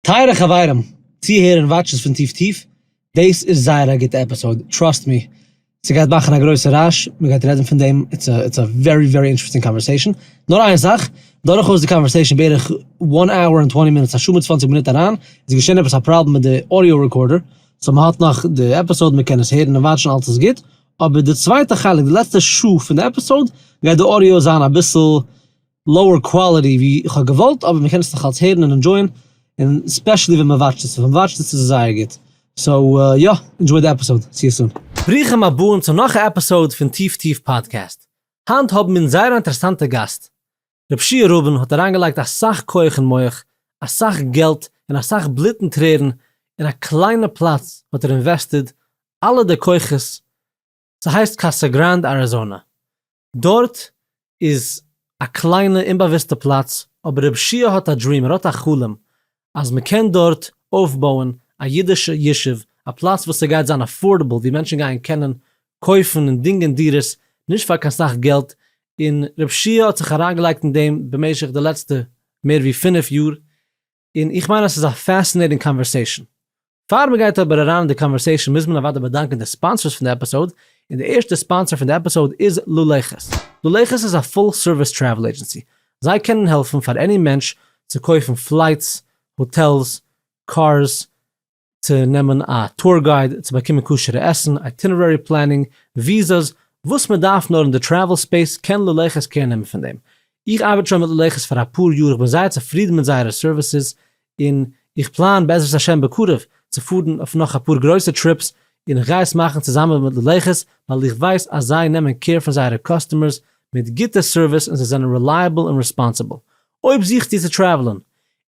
טייערע חברים, צוהערער און watchers פון טיף טיף, דאס איז זייער א גוטע episode, trust me, ס'גייט מאכן א גרויסע רעש, מ'גייט רעדן פון דעם, it's a it's a very very interesting conversation, נאר איין זאך, דורכאויס די conversation בערך one hour and twenty minutes, א שעה מיט צוואנציג מינוט אריין, איז געשען עפעס א פראבלעם מיט די audio recorder, so מ'האט נאך די episode, מ'קען עס הערן און watch ן אלץ איז גוט, אבער די צווייטע חלק, די לעצטע שעה פון די episode, גייט די audio זיין אביסל lower quality ווי איך האב געוואלט אבער מ'קען עס נאך אלץ הערן און enjoy ען און especially ווען מ'וואטשט עס, ווען מ'וואטשט עס איז עס זייער גוט, so יא, enjoy די episode, see you soon. ברוכים הבאים צו נאך א episode פון טיף טיף פאדקעסט. היינט האבן אונז זייער א אינטערעסאנטע גאסט. ר' שיע רובין האט אריינגעלייגט אסאך כח און מח, אסאך געלט און אסאך בלוט און טרערן, אין א קליינע פלאץ האט ער invested אלע די כוחות, ס'הייסט קאסא גראנד אריזאנע, דארט איז א קליינע אומבאוויסטע פלאץ, אבער רב שיע האט א dream, ער האט א חלום אז מ'קען דארט אויפבויען א אידישע ישוב, א פלאץ וואס ס'גייט זיין affordable, ווי מענטשן גייען קענען קויפן און דינגען דירות נישט פאר קיין סאך געלט, און רב שיע האט זיך אריינגעלייגט אין דעם במשך די לעצטע מער ווי פינף יאר, און איך מיין אז ס'איז א fascinating conversation. פאר מ'גייט אבער אריין אין די conversation מוז מען אוודאי באדאנקען די sponsors פון די episode, און די ערשטע sponsor פון די episode איז ללכת. ללכת איז א full service travel agency, זיי קענען העלפן פאר any מענטש צו קויפן flights, hotels, cars, צו נעמען א tour guide, צו באקומען כשר'ע עסן, itinerary planning, וויזאס, וואס מ'דארף נאר אין די travel space קען ללכת care נעמען פון דעם. איך ארבעט שוין מיט ללכת פאר אפאר יאר, איך בין זייער צופרידן מיט זייערע services, און איך פלאן בעזרת השם בקרוב צו פארן אויף נאך אפאר גרויסע trips, און איך גיי עס מאכן צוזאמען מיט ללכת, ווייל איך ווייס אז זיי נעמען care פון זייערע customers מיט גוטע סערוויס און זיי זענען reliable און responsible. אויב זוכסטו צו travel ען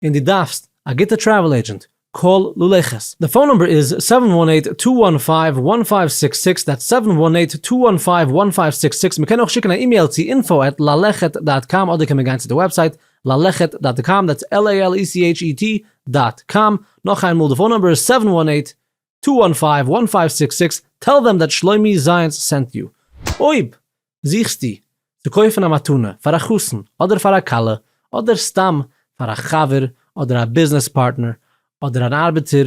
און דו דארפסט א גוטע travel agent, call ללכת. די phone number איז seven one eight two one five one five six six that's seven one eight two one five one five six six מ'קען אויך שיקן א אימעיל צו info at ללכת dot com אדער קען מען גיין צו די website ללכת dot com that's L A L E C H E T dot com נאך איינמאל די phone number איז seven one eight two one five one five six six tell them that שלומי זייענס sent you אויב זוכסטו צו קויפן א מתנה פאר א חתן אדער פאר א כלה, אדער סתם פאר א חבר אדער א ביזנעס פארטנער אדער אן ארבעטער,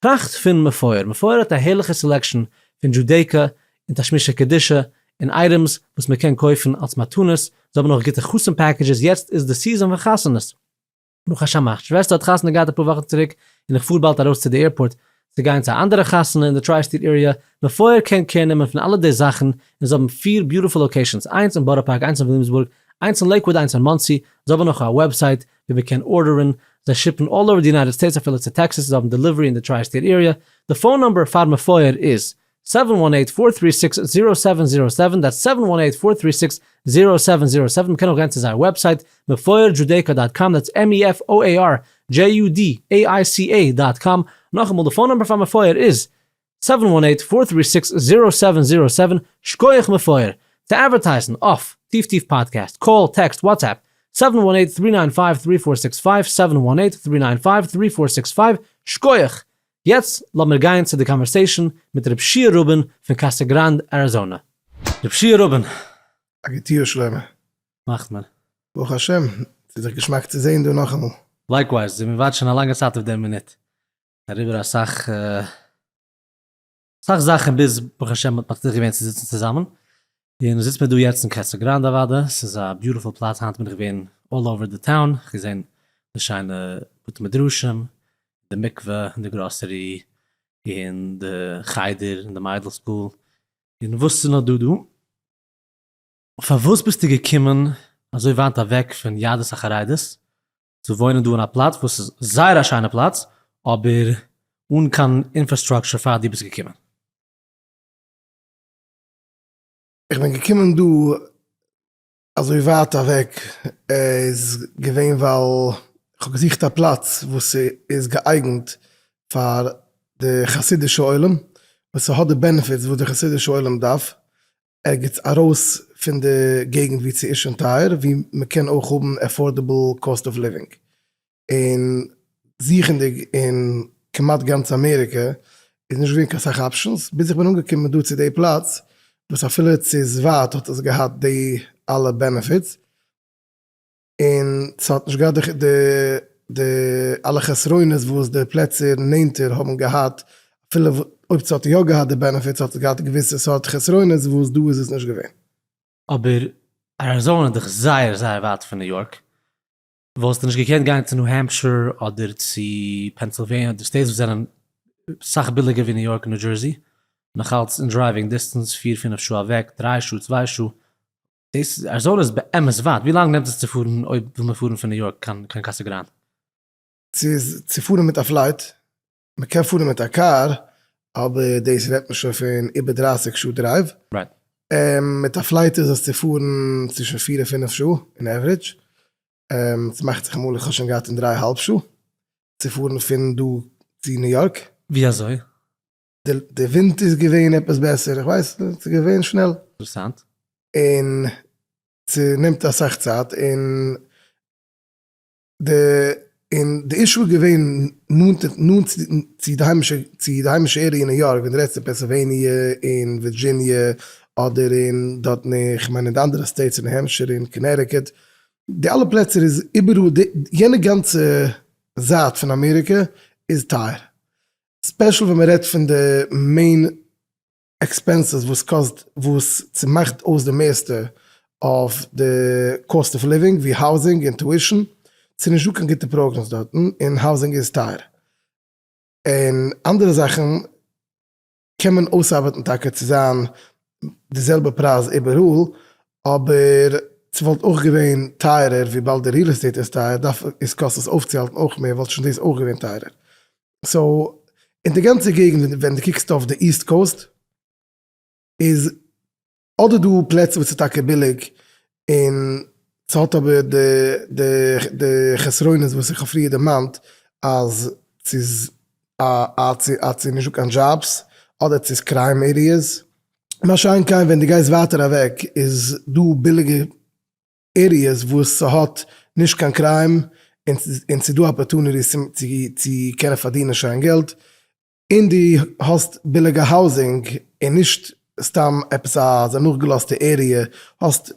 טראכט פון מפואר. מפואר האט א הערליכע selection פון Judaica און תשמישי קדושה און items וואס מען קען קויפן אלס מתנות, זיי האבן אויך גוטע חתן packages, יעצט איז די season פון חתונות. ברוך השם מיין שוועסטער האט חתונה געהאט אפאר וואכן צוריק און איך פאר באלד ארויס צו די airport צו גיין צו א אנדערע חתונה אין די tri-state area, מפואר קען care נעמען פון אלע די זאכן און זיי האבן פיר beautiful locations איינס אין בארא פארק איינס אין וויליאמסבורג איינס אין לעיקוואד איינס אין מאנסי, זיי האבן נאך א website ווי מען קען order ן, זיי ship ן all over די יונייטעד סטעיטס אפילו צו טעקסעס זיי האבן delivery אין די tri-state area, די phone number פאר מפואר איז. seven one eight four three six zero seven zero seven that's seven one eight four three six zero seven zero seven מ'קען אויך גיין צו זייער website מפואר Judaica dot com that's M E F O A R J U D A I C A dot com נאכאמאל די phone number פאר מפואר איז seven one eight four three six zero seven zero seven שקויעך מפואר צו advertise ן אויף טיף טיף פאדקעסט call text WhatsApp seven one eight three nine five three four six five seven one eight three nine five three four six five שקויעך יעצט לאמיר גיין צו די conversation מיט ר' שיע רובין פון קאסא גראנד אריזאנע. ר' שיע רובין. א גוט יאר שלמה. מאכט מען. ברוך השם, ס'איז זיך געשמאק צו זעהן דא נאכאמאל. Likewise, מיר ווארט שוין א לאנגע צייט אויף די מינוט. אריבער אסאך אסאך זאכן ביז ברוך השם מ'האט מצליח געווען צו זיצן צוזאמען. און זיצט מיר דא יעצט אין קאסא גראנד אוואדע, ס'איז א beautiful פלאץ, היינט בין איך געווען all over די town, כ'האב געזען די שיינע בתי מדרשים, די מקווה, און די גראסערי, און די חדר, און די מיידל school, און וואס ס'איז נאר דא דא. פארוואס ביסטו געקומען אזוי ווייט אוועק פון יהדות החרדית צו וואוינען דא אין א פלאץ וואס איז זייער א שיינע פלאץ, אבער אן קיין infrastructure פאר דו ביסט געקומען? איך בין געקומען דא אזוי ווייט אוועק איז געווען ווייל איך האב געזוכט א פלאץ וואס איז געאייגנט פאר די חסידישע עולם, וואס ס'האט די benefits וואס די חסידישע עולם דארף, ערגעץ ארויס פון די געגנט ווי ס'איז שוין טייער, ווי מ'קען אויך האבן affordable cost of living. און זוכענדיג אין כמעט גאנץ אמעריקע איז נישט געווען קיין סאך options, ביז איך בין אנגעקומען דא צו די פלאץ וואס אפילו ס'איז ווייט האט עס געהאט די אלע benefits, און ס'האט נישט געהאט די. די אלע חסרונות וואס די פלעצער נענטער האבן געהאט, אפילו אויב ס'האט יא געהאט די benefits האט עס געהאט געוויסע סארט חסרונות וואס דא איז עס נישט געווען. אבער אריזאנע איז דאך זייער זייער ווייט פון ניו יארק, וואלסטו נישט געקענט גיין צו ניו העמפשיר אדער צו פענסילוועניע אדער states וואס זענען סאך ביליגער ווי ניו יארק און ניו דזשערסי, נאכאלץ אין driving distance פיר פינף שעה אוועק, דריי שעה צוויי שעה, דאס אריזאנע איז באמת ווייט, ווי לאנג נעמט עס צו פארן אויב וויל מען פארן פון ניו יארק קיין קיין קאסא גראנד? ס'איז צו פארן מיט א flight, מען קען פארן מיט א קאר, אבער דאס רעדט מען שוין פון איבער 30 שעה drive. מיט א flight איז עס צו פארן צווישן פיר און פינף שעה אין average, ס'מאכט זיך אמאל איך האב שוין געהאט אין דריי האלב שעה צו פארן פון דא צו ניו יארק. ווי אזוי? די ווינט איז געווען עפעס בעסער, איך ווייס, ס'איז געווען שנעל. אינטערעסאנט. און ס'נעמט אסאך צייט, און די און די issue איז געווען נאנט נאנט צו די היימישע צו די היימישע area אין ניו יארק, ווען דו רעדסט אין פענסילוועניע און ווירדזשיניע אדער אין דארטן איך מיין אין די אנדערע states אין ניו העמפשיר און קאנעטיקוט, די אלע פלעצער איז איבעראל די יענע גאנצע זייט פון אמעריקע איז טייער. special ווען מען רעדט פון די main expenses וואס קאסט וואס ס'מאכט אויס די מערסטע אויף די cost of living ווי housing און tuition, ס'איז נישט דא קיין גוטע programs דארטן און housing איז טייער. און אנדערע זאכן קען מען אויסארבעטן טאקע צו זיין די זעלבע פרייז איבעראל, אבער ס'וואלט אויך געווען טייערער וויבאלד די real estate איז טייער דארף עס קאסט עס אויפצוהאלטן אויך מער וואלט שוין דאס אויך געווען טייערער. so אין די גאנצע געגנט ווען דו קוקסט אויף די East Coast איז אדער דא פלעצער וואס איז טאקע ביליג און ס'האט אבער די די די חסרונות וואס איך האב פריער דערמאנט אז ס'איז א א אז ס'איז נישטא קיין דזשאבס אדער ס'איז crime areas מה שאין כן ווען דו גייסט ווייטער אוועק איז דא ביליגע areas וואס ס'האט נישט קיין crime און ס'איז דא opportunities צו קענען פארדינען שיין געלט, און דו האסט ביליגע housing און נישט סתם עפעס א נאכגעלאזטע area, האסט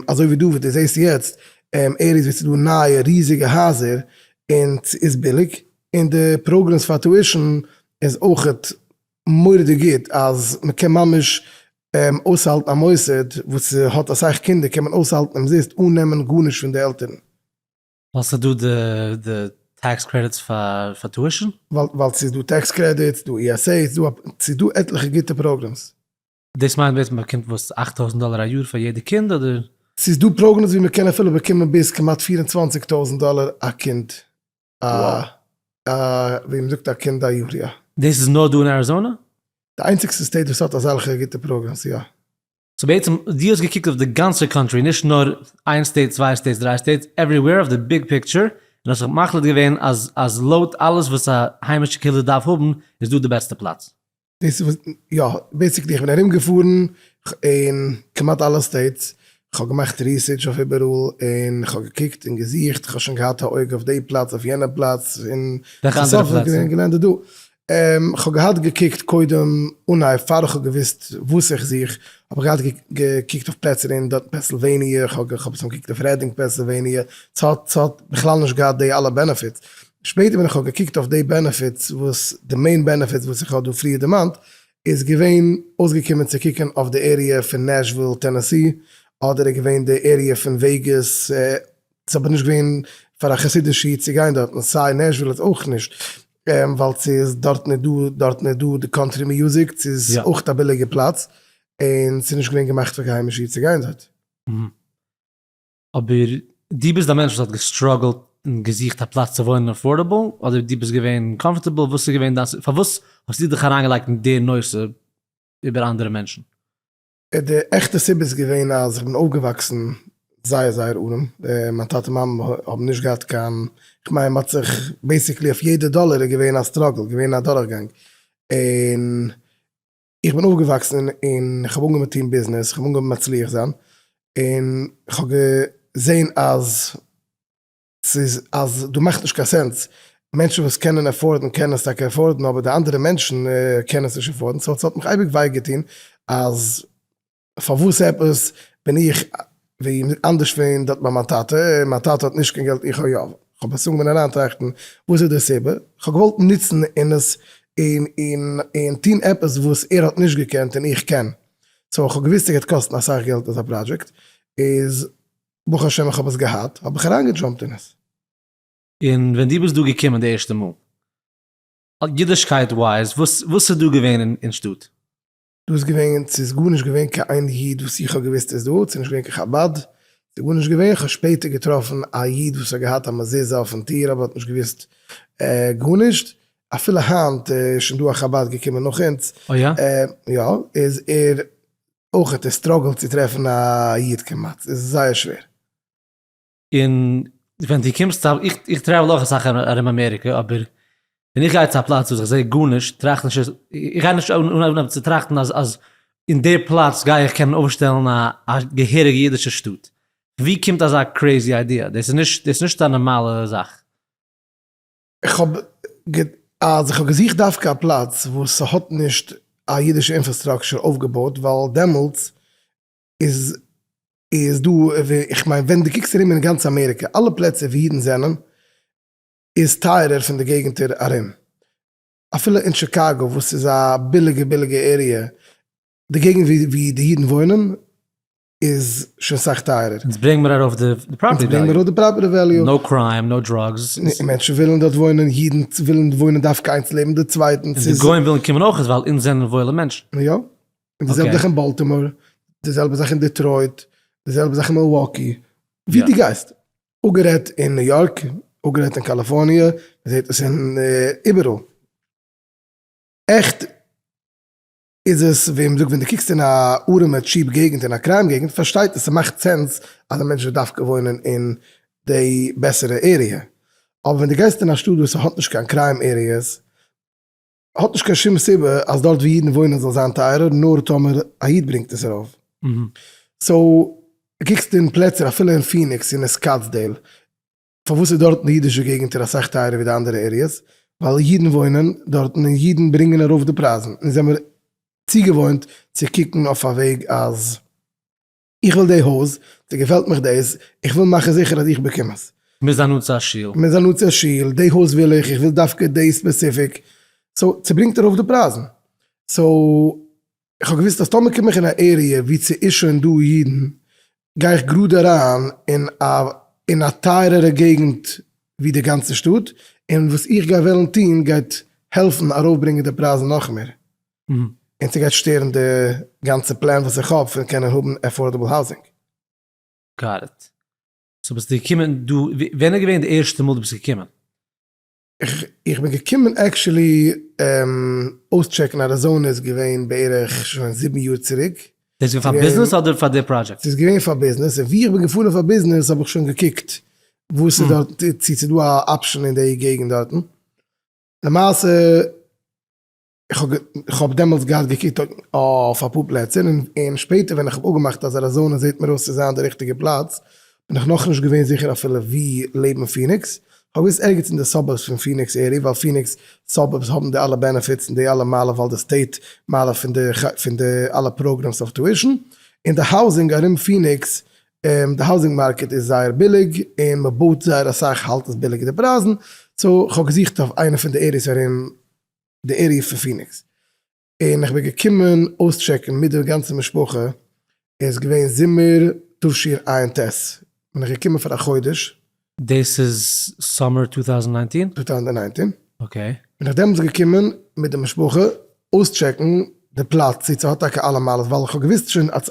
אזוי ווי דא וואס דו זעסט יעצט areas ווי ס'איז דא נייע ריזיגע הייזער און ס'איז ביליג, און די programs פאר tuition איז אויכעט מורא'דיג גוט אז מ'קען ממש אויסהאלטן א מוסד וואס האט אסאך קינדער קען מען אויסהאלטן אומזיסט אן נעמען גארנישט פון די עלטערן. ווייל ס'איז דא די tax credits פאר tuition? ווייל ס'איז דא tax credits, דא ESA, ס'איז דא עטליכע גוטע programs. דאס מיינט בעצם מ'באקומט וואס 8000 דאלער א יאר פאר יעדע קינד אדער? ס'איז דא programs ווי מ'קען אפילו באקומען ביז כמעט 24 טויזנט דאלער א קינד, א ווי מ'זאגט א קינד א יאר יא. דאס איז נאר דא אין אריזאנע? די איינציגסטע state וואס האט אזעלכע גוטע programs יא. so בעצם דו האסט געקוקט אויף די גאנצע country נישט נאר איין state צוויי states דריי states everywhere אויף די big picture און האסט זיך מחליט געווען אז אז לויט אלעס וואס א היימישע קהילה דארף האבן איז דא די בעסטע פלאץ. דאס איז וואס יא basically איך בין ארום געפארן אין כמעט אלע states איך האב געמאכט research אויף איבעראל און איך האב געקוקט און געזוכט איך האב שוין געהאט א אויג אויף די פלאץ אויף יענע פלאץ און וועלכע אנדערע סוף איז געווען פלעצער? געלענדעט דא. איך האב געהאט געקוקט קודם אנהייב פאר איך האב געוואוסט וואס איך זוך האב איך געהאט געקוקט אויף פלעצער אין דארט פענסילוועניע איך האב איך האב געקוקט אויף רעדינג פענסילוועניע ס'האט ס'האט בכלל נישט געהאט די אלע benefits שפעטער ווען איך האב געקוקט אויף די benefits וואס די main benefits וואס איך האב דא פריער דערמאנט איז געווען אויסגעקומען צו קוקען אויף די area פון נעשוויל טענעסי אדער איז געווען די area פון וועגאס ס'איז אבער נישט געווען פאר א חסידישע איד צו גיין דארטן סיי נעשוויל איז אויך נישט ווייל ס'איז דארטן איז דא דארטן איז דא די country music ס'איז אויך א ביליגע פלאץ און ס'איז נישט געווען געמאכט פאר קיין היימישע איד צו גיין דארט. אבער דו ביסט א מענטש וואס האט גע struggle ט און געזוכט א פלאץ צו וואוינען affordable, אדער דו ביסט געווען comfortable, וואס איז געווען דיין, פארוואס האסטו דיך אריינגעלייגט אין די נושא איבער אנדערע מענטשן? די עכטע סיבה איז געווען אז איך בין אויפגעוואקסן זייער זייער ארעם, מיין טאטע מאמע האבן נישט געהאט קיין, כ'מיין מ'האט זיך basically אויף יעדע דאלער איז געווען א struggle, געווען א דורכגאנג, און איך בין אויפגעוואקסן און איך האב אנגעהויבן טון ביזנעס, איך האב אנגעהויבן מצליח זיין, און איך האב געזען אז ס'איז אז דא מאכט נישט קיין sense, מענטשן וואס קענען afford ן קענען עס טאקע afford ן אבער די אנדערע מענטשן קענען עס נישט afford ן, so ס'האט מיך אייביג וויי געטון אז פארוואס עפעס בין איך ווי אנדערש פון דארט ביי מיין טאטע, מיין טאטע האט נישט קיין געלט איך האב יא. כ'האב עס אנגעהויבן אריינטראכטן וואס איז די סיבה, כ'האב געוואלט נוצן און עס און און און טון עפעס וואס ער האט נישט געקענט און איך קען, so כ'האב געוואוסט ס'גייט קאסטן אסאך געלט אזא פראדזשעקט, איז ברוך השם איך האב עס געהאט, האב איך אריינגע jump ט אין עס. און ווען דו ביסט דא געקומען די ערשטע מאל, אידישקייט wise, וואס וואס איז דא געווען אין שטאט? דא איז געווען, ס'איז גארנישט געווען קיין איין איד וואס איך האב געוואוסט איז דא, ס'איז נישט געווען קיין חבד, ס'איז גארנישט געווען, איך האב שפעטער געטראפן א איד וואס האט געהאט א מזוזה אויפן טיר אבער האט נישט געוואוסט גארנישט, אפילו היינט איז שוין דא א חבד געקומען נאך אונז, אה יא? יא, איז ער אויך האט ער struggle ט צו טרעפן א איד כמעט, ס'איז זייער שווער. און ווען דו קומסט צו, איך travel אויך אסאך ארום אמעריקע, אבער ווען איך גיי צו א פלאץ וואס איך זע גארנישט, טראכט נישט, איך גיי נישט אנהייבן צו טראכטן אז אז אין די פלאץ גיי איך קענען אויפשטעלן א א געהעריגע אידישע שטאט. ווי קומט אזא crazy idea? דאס איז נישט דאס איז נישט א נארמאלע זאך. איך האב אז איך האב געזוכט דווקא א פלאץ וואס ס'האט נישט א אידישע infrastructure אויפגעבויט ווייל דעמאלטס איז איז דא איך מיין ווען דו קוקסט ארום אין גאנץ אמעריקע אלע פלעצער ווי אידן זענען איז טייערער פון די געגענטער ארום אפילו אין טשיקאגא וואס איז א ביליגע ביליגע area די געגענט ווי די אידן וואוינען איז שוין סאך טייערער. אונז ברענג מיר ארויף די property value. אונז ברענג מיר ארויף די property value. No crime, no drugs. מענטשן ווילן דארט וואוינען, אידן ווילן וואוינען דווקא איינס לעבן די צווייטן. און די גוים ווילן קומען אויך ווייל אונז זענען וואוילע מענטשן. יא. און די זעלבע זאך אין באלטימאר, די זעלבע זאך אין דעטרויט, די זעלבע זאך אין מילוואקי, ווי דו גייסט, אפגערעדט אין ניו יארק, אפגערעדט אין קאליפארניע, מען זעט עס אין איבעראל. עכט איז עס ווי מ'זאגט ווען דו קוקסט אין א ארעמע cheap געגנט אין א crime געגנט פארשטייט עס ס'מאכט sense אז א מענטש וועט דווקא וואוינען אין די בעסערע area, אבער ווען דו גייסט אין א שטאט וואס ס'האט נישט קיין crime areas האט נישט קיין שום סיבה אז דארט ווי אידן וואוינען זאל זיין טייערער נאר טאמער א איד ברענגט עס ארויף. so קוקסט אין פלעצער אפילו אין פיניקס און אין סקאטסדעיל פארוואס איז דארטן די אידישע געגנטער אסאך טייערער ווי די אנדערע areas? ווייל אידן וואוינען דארטן און אידן ברענגען ארויף די פרייזן און זעמיר צוגעוואוינט צו קוקן אויף א וועג אז איך וויל די הויז, ס'געפעלט מיך דאס, איך וויל מאכן זיכער אז איך באקום עס. מוז זיין נאנט צו א שול. מוז זיין נאנט צו א שול, די הויז וויל איך, איך וויל דווקא די specific, so ס'ברענגט ארויף די פרייזן. so איך האב געוואוסט אז טאמער קום איך אין א area וואו ס'איז שוין דא אידן, גיי איך גראד אריין אין א אין א טייערערע געגנט ווי די גאנצע שטאט, און וואס איך גיי וועלן טון גייט העלפן ארויפברענגען די פרייזן נאך מער. און ס'גייט שטערן די גאנצע פלאן וואס איך האב פון קענען האבן affordable housing. Got it. So ביסטו געקומען דא, ווען איז געווען די ערשטע מאל דו ביסט געקומען? איך בין געקומען actually אויסטשעקן אריזאנע איז געווען בערך שוין זיבן יאר צוריק. דאס איז געווען פאר ביזנעס אדער פאר די פראדזשעקט? ס'איז געווען פאר ביזנעס, און ווי איך בין געפארן פאר ביזנעס האב איך שוין געקוקט וואס איז דארט, צו ס'איז דא א option אין די געגנט דארטן. למעשה איך האב דעמאלטס געהאט געקוקט אויף אפאר פלעצער, און שפעטער ווען איך האב אפגעמאכט אז אריזאנע זעט מיר אויס צו זיין די ריכטיגע פלאץ, בין איך נאכנישט געווען זיכער אפילו וואו לעבן פיניקס, איך האב געוואוסט ערגעץ אין די suburbs פון פיניקס area, ווייל פיניקס suburbs האבן די אלע benefits און די אלע מעלה ווייל די state מעלה פון די פון די אלע programs אויף tuition, און די housing ארום פיניקס, די housing market איז זייער ביליג און מען בויט זייער אסאך האלט עס ביליגער די פרייזן, so איך האב געזוכט אויף איינע פון די areas ארום די area פון פיניקס, און איך בין געקומען אויסטשעקן מיט די גאנצע משפחה, איז געווען זומער תשע"ט, בין איך געקומען פאר א חודש. דאס איז summer 2019? 2019. Okay. בין איך דעמאלטס געקומען מיט די משפחה אויסטשעקן די פלאץ צו ס'האט טאקע אלע מעלות, ווייל איך האב געוואוסט שוין אז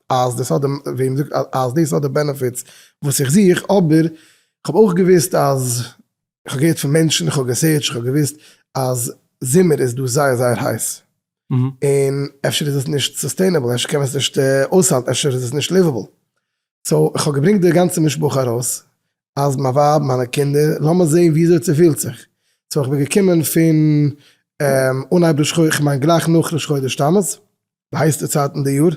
אז דאס האט די, ווי מ'זאגט, אז דאס האט די benefits וואס איך זוך, אבער איך האב אויך געוואוסט אז איך האב געהערט פון מענטשן, איך האב געסערטשט, איך האב געוואוסט אז זומער איז דא זייער זייער הייס, און אפשר איז עס נישט sustainable, אפשר קען מען עס נישט אויסהאלטן, אפשר איז עס נישט livable. So איך האב געברענגט די גאנצע משפחה ארויס, אז מיין ווייב, מיינע קינדער, לאמיר זען וויאזוי ס'פילט זיך. So איך בין געקומען פון אנהייב ראש חודש, כ'מיין גלייך נאך ראש חודש תמוז, די הייסטע צייט אין די יאר,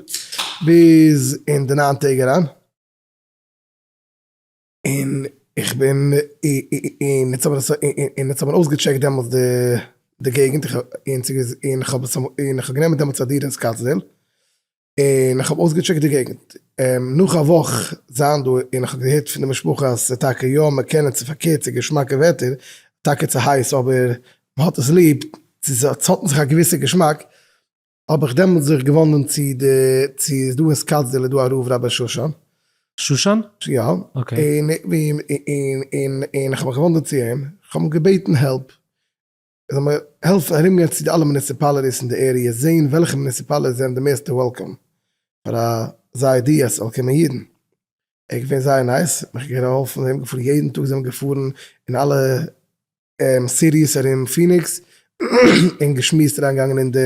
ביז אין די ניין טעג אריין. און איך בין, און יעצט האב איך, און יעצט האב איך אויסגעטשעקט דעמאלטס די די געגנט, און איך האב און איך האב גענומען דעמאלטס א דירה אין סקאטסדעיל. און איך האב אויסגעטשעקט די געגנט. נאך א וואך זיין דא און איך האב געהערט פון די משפחה אז ס'איז טאקע יא מ'קען עס, פארקערט ס'איז געשמאקע וועטער, טאקע צו הייס אבער מ'האט עס ליב, ס'האט אין זיך א געוויסע געשמאק, האב איך דעמאלטס זיך געוואנדן צו די צו איז דא אין סקאטסדעיל איז דא א רב רבי שושן. שושן? יא. okay. און און און איך האב מיך געוואנדן צו אים, איך האב אים געבעטן help, ער זאל מיר העלפן ארומגיין צו די אלע municipalities אין די area, זעהן וועלכע municipalities זענען די מערסטע welcome פאר אזא idea אז ס'זאל קומען אידן. ער איז געווען זייער nice, מיך געהאלפן, ארום געפארן יעדן טאג זענען מיר געפארן אין אלע cities ארום פיניקס, און געשמועסט אריינגעגאנגען אין די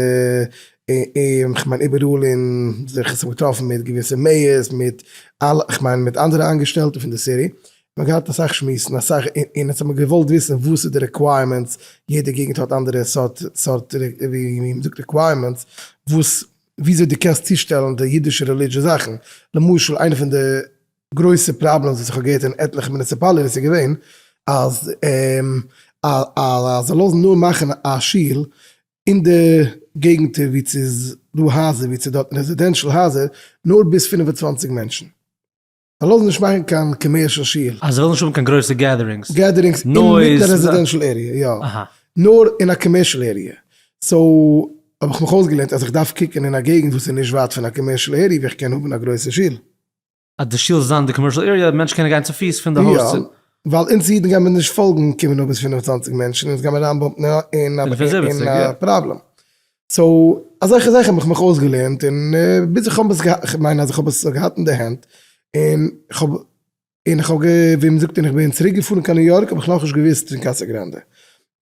און כ'מיין איבעראל און זיך געטראפן מיט געוויסע mayors מיט אלע כ'מיין מיט אנדערע איינגעשטעלטע פון די city, מ'האט געהאט אסאך שמועסן אסאך און אונז האבן געוואלט וויסן וואס איז די requirements, יעדע געגנט האט אנדערע סארט סארט ווי מ'זאגט requirements וואס וויאזוי דו קענסט צושטעלן די אידישע religious זאכן, למשל איינע פון די גרויסע problems וואס איך האב געהערט אין עטליכע municipalities איז געווען אז אז זיי לאזן נאר מאכן א שול אין די געגנטער ווי ס'איז דא הייזער ווי ס'איז דארט residential הייזער נאר ביז 25 מענטשן. זיי לאזן נישט מאכן קיין commercial שול. אז זיי ווילן נישט האבן קיין גרויסע gatherings. Gatherings אינמיטן א residential area, יא. נאר אין א commercial area. So האב איך מיך אויסגעלערנט אז איך דארף קוקן אין א געגנט וואס איז נישט ווייט פון א commercial area ווי איך קען האבן א גרויסע שול. אז די שול זאל זיין אין די commercial area, מענטשן קענען גיין צופיס פון די הויז צו. יא, ווייל אונז אידן גיימיר נישט פאלגן קומען נאר ביז 25 מענטשן, אונז גיימיר אריינבאמפן אין א פראבלעם. So אזעלכע זאכן האב איך מיך אויסגעלערנט און ביז איך האב עס געהאט, כ'מיין אז איך האב עס געהאט אין די הענט, און כ'האב און איך האב ווי מ'זאגט און איך בין צוריק געפארן קיין ניו יארק האב איך נאכנישט געוואוסט פון קאסא גראנדע.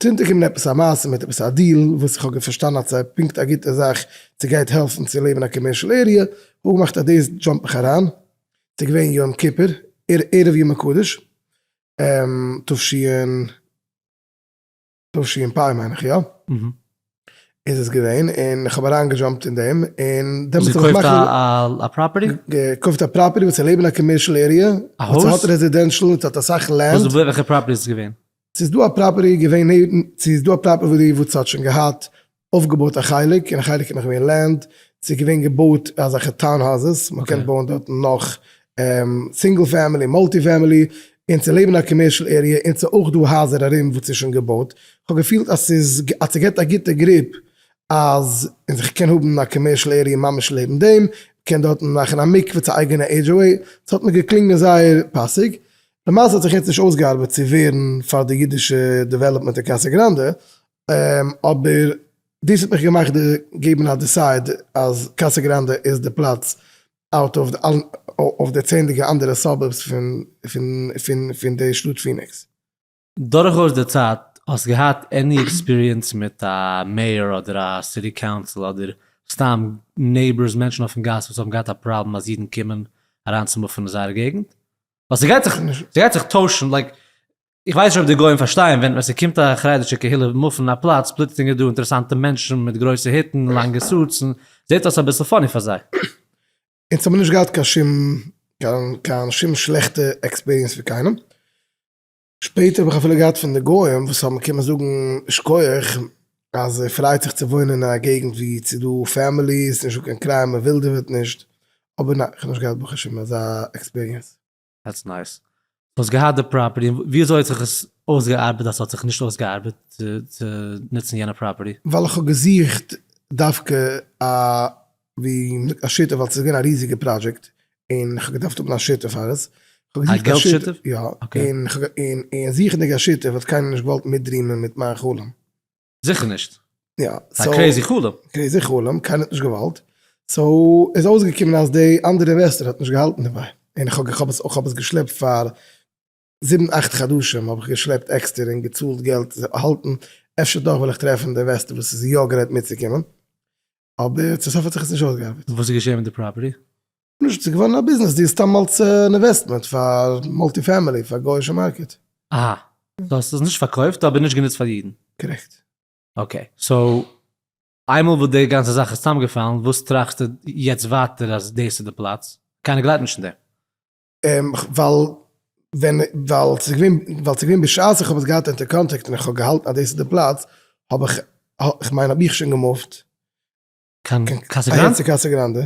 צינד געקומען עפעס א מעשה מיט עפעס א deal וואס איך האב פארשטאנען אז ס'איז פונקט א גוטע זאך, ס'גייט העלפן צו לעבן א commercial area, האב געמאכט אז דאס jump איך אריין, ס'איז געווען יום כיפור, ערב יום הקדוש, תש תשפ מיין איך יא, איז עס געווען, און איך האב אריינגע jump ט אין דעם, און דעמאלטס האב איך געקויפט א property? געקויפט א property וואס איז לעבן א commercial area, וואס האט residential און ס'האט אסאך land. וועלכע property איז עס געווען? ס'איז דא א property געווען נעבן, ס'איז דא א property וואס האט שוין געהאט אויפגעבויט א חלק, און א חלק איז נאך געווען land, ס'איז געווען געבויט אזעלכע townhouses, מ'קען בויען דארטן נאך single family, multi family, און צו לעבן א commercial area, און ס'איז אויך דא הייזער ארום וואס איז שוין געבויט, כ'האב געפילט אז ס'איז אז ס'געבט א גוטע grip אז איך קען האבן א commercial area ממש לעבן דעם, מ'קען דארטן מאכן א מקווה צו אייגענע HOA, ס'האט מיר געקלינגען זייער פאסיג, למעשה האט זיך יעצט נישט אויסגעארבעט צו ווערן פאר די אידישע development אין קאסא גראנדע, אבער דאס האט מיך געמאכט געבן א decide אז קאסא גראנדע איז די פלאץ out of די צענדליגע אנדערע suburbs פון די שטאט פיניקס. דורכאויס די צייט האסט געהאט any experience מיט א mayor אדער א city council אדער סתם neighbors מענטשן אויפן גאס וואס האבן געהאט א פראבלעם אז אידן קומען אריינצומופן אין זייער געגנט? ווייל ס'גייט זיך ס'גייט זיך טוישן like איך ווייס נישט אויב די גוים פארשטייען ווען ווען ס'קומט א חרדישע קהילה מופן א פלאץ פלוצלינג איז דא אינטערעסאנטע מענטשן מיט גרויסע היטן לאנגע suits און זעט אויס אביסל funny פאר זיי. אונז האבן נישט געהאט קיין שום קיין שום שלעכטע experience פון קיינעם. שפעטער האב איך אפילו געהאט פון די גוים וואס האבן קומען זאגן שכוח אז ער פרייט זיך צו וואוינען אין א געגנט ווי ס'איז דא families, נישטא קיין crime, מען ווילדעוועט נישט, אבער ניין, איך האב נישט געהאט ברוך השם אזא experience. That's nice. האסט געהאט די property, און ווי אזוי האט זיך עס אויסגעארבעט אז ס'האט זיך נישט אויסגעארבעט צו נוצן יענע property? ווייל איך האב געזוכט דווקא א ווי מ'זאגט א שותף ווייל ס'איז געווען א ריזיגע פראדזשעקט און כ'האב געדארפט האבן א שותף פאר עס. א געלט שותף? יא, און זוכענדיג א שותף האט קיינער נישט געוואלט מיטדרימען מיט מיין חלום. זיכער נישט. יא. א crazy חלום. Crazy חלום, קיינער האט נישט געוואלט. So איז אויסגעקומען אז די אנדערע investor האט נישט געהאלטן דערביי. און איך האב עס געשלעפט פאר זיבן אכט חדשים האב איך געשלעפט עקסטער און געצאלט געלט צו האלטן, אפשר דאך וועל איך טרעפן די investor וואס איז יא גרייט מיטצוקומען. אבער צו סוף האט זיך עס נישט אויסגעארבעט. וואס איז געשען מיט די property? נישט, ס'איז געווארן א ביזנעס deal סתם אלס אן investment פאר multi family פאר גוי'אישע market. אהא, דו האסט עס נישט פארקויפט אבער נישט גענוצט פאר אידן. Correct. Okay, so איינמאל וואס די גאנצע זאך איז צוזאמגעפאלן, וואס טראכסטו יעצט ווייטער אז דאס איז די פלאץ? קיינער גלייבט נישט אין דעם. ווייל ווען ווייל ס'איז געווען ווייל ס'איז געווען בשעת איך האב עס געהאט אונטער contract און איך האב געהאלטן אז דאס איז די פלאץ, האב איך, כ'מיין האב איך שוין געמופט קיין קאסא גראנדע? צו קאסא גראנדע.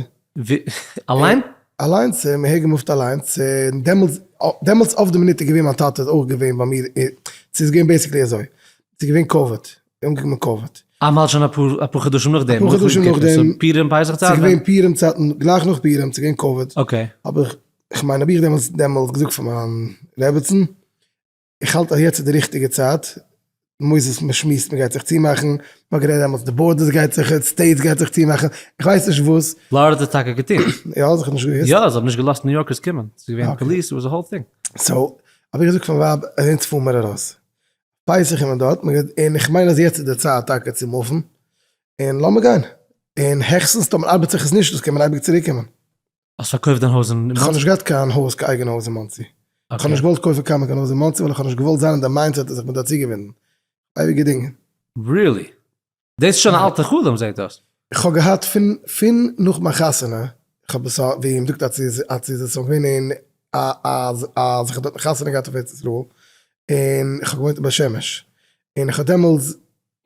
אליין? אליינס, מיר הער געמופט אליינס, און דעמאלטס, דעמאלטס אויף די מינוט איז געווען מיין טאטע איז אויך געווען ביי מיר, ס'איז געווען basically אזוי, ס'איז געווען קאוויד, אנגעקומען קאוויד. אה, מ'האלט שוין אפאר אפאר חדשים נאכדעם. אפאר חדשים נאכדעם. פורים פסח צייטן? ס'איז געווען פורים צייטן, גלייך נאך פורים, ס'איז געווען קאוויד. okay. האב איך, כ'מיין האב איך דעמאלטס דעמאלטס געזאגט פאר מיין רעבעצן, איך האלט אז יעצט איז די ריכטיגע צייט, מוז מען שמועסט מען גייט זיך צומאכן, מען האט גערעדט דעמאלטס די borders גייט זיך, states גייט זיך צומאכן, איך ווייס נישט וואס. פלארידע האט עס טאקע געטון. יא? זיך נישט געוואוסט. יא, זיי האבן נישט געלאזט ניו יארקערס קומען, ס'איז געווען פאליס, it was a whole thing. so, האב איך געזאגט פארן ווייב אז אונז פארן מיר ארויס, פסח איז מען דארט, און איך מיין אז יעצט איז די צייט טאקע צו מופן, און לאמיר גיין, און העכסטנס טאמער ארבעט זיך עס נישט דאס קען מען אייביג צוריק קומען. האסט פארקויפט דיין הויז אין מאנסי? כ'האב נישט געהאט קיין הויז, קיין אייגענע הויז אין מאנסי. כ'האב נישט געוואלט קויפן קיינמאל קיין הויז אין מאנסי ווייל איך האב נישט געוואלט זיין אין די mindset אז איך בין דארט צוגעבינדן. אייביג געדינגען. Really? דאס איז שוין א אלטע חלום זעהט אויס. איך האב געהאט פון פון נאך מיין חתונה, איך האב עס ווי מ'זאגט אז ס'איז אז ס'איז עס געווען אין א אז אז איך האב דארט חתונה געהאט אויף ארץ ישראל, און איך האב געוואוינט אין בית שמש, און איך האב דעמאלטס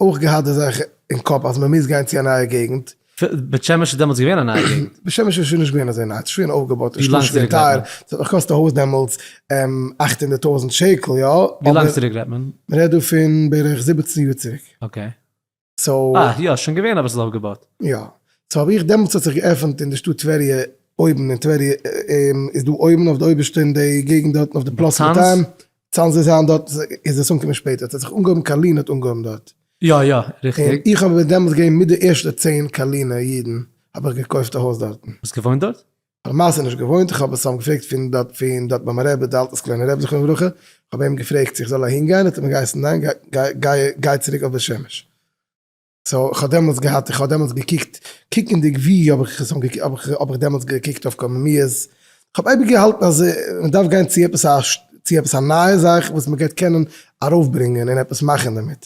אויך געהאט די זאך אין קאפ אז מען מוז גיין צו א נייע געגנט. בית שמש איז דעמאלטס געווען א נייע געגנט? בית שמש איז שוין נישט געווען אזוי ניי, ס'איז שוין אויפגעבויט, איז שוין געווען טייער, ס'האט נאך געקאסט א הויז דעמאלטס 800,000 שקל, יא. ווי לאנג צוריק רעדט מען? מען רעדט דא פון בערך 17 יאר צוריק. Okay. So. אה, יא, שוין געווען אביסל אויפגעבויט. יא. So האב איך, דעמאלטס האט זיך געעפנט אין די שטאט טבריה, אויבן אין טבריה, איז דא אויבן אויף די אויבערשטע אין די געגנט דארטן אויף די פלאס 200, צאנז איז היינט דארט, איז עס אנגעקומען שפעטער, עס האט זיך אנגעהויבן קארלין האט אנגעהויבן דארט. יא יא, ריכטיג. און איך האב דעמאלטס געווען מיט די ערשטע צען קארלינער אידן, האב איך געקויפט א הויז דארטן. האסט געוואוינט דארט? כ'האב למעשה נישט געוואוינט, איך האב עס געפרעגט פון דארט פון דארט ביי מיין רבי, די אלטע סקולענער רבי זכרונו לברכה, איך האב אים געפרעגט צו איך זאל אהין גיין, האט ער מיר געהייסן ניין, גיי גיי גיי צוריק אויף בית שמש. So איך האב דעמאלטס געהאט, איך האב דעמאלטס געקוקט, קוקנדיג ווי האב איך עס האב איך האב איך דעמאלטס געקוקט אויף קוממיות, איך האב אייביג געהאלטן אז מען דארף גיין צו עפעס א צו עפעס א נייע זאך וואס מען גייט קענען ארויפברענגען און עפעס מאכן דערמיט.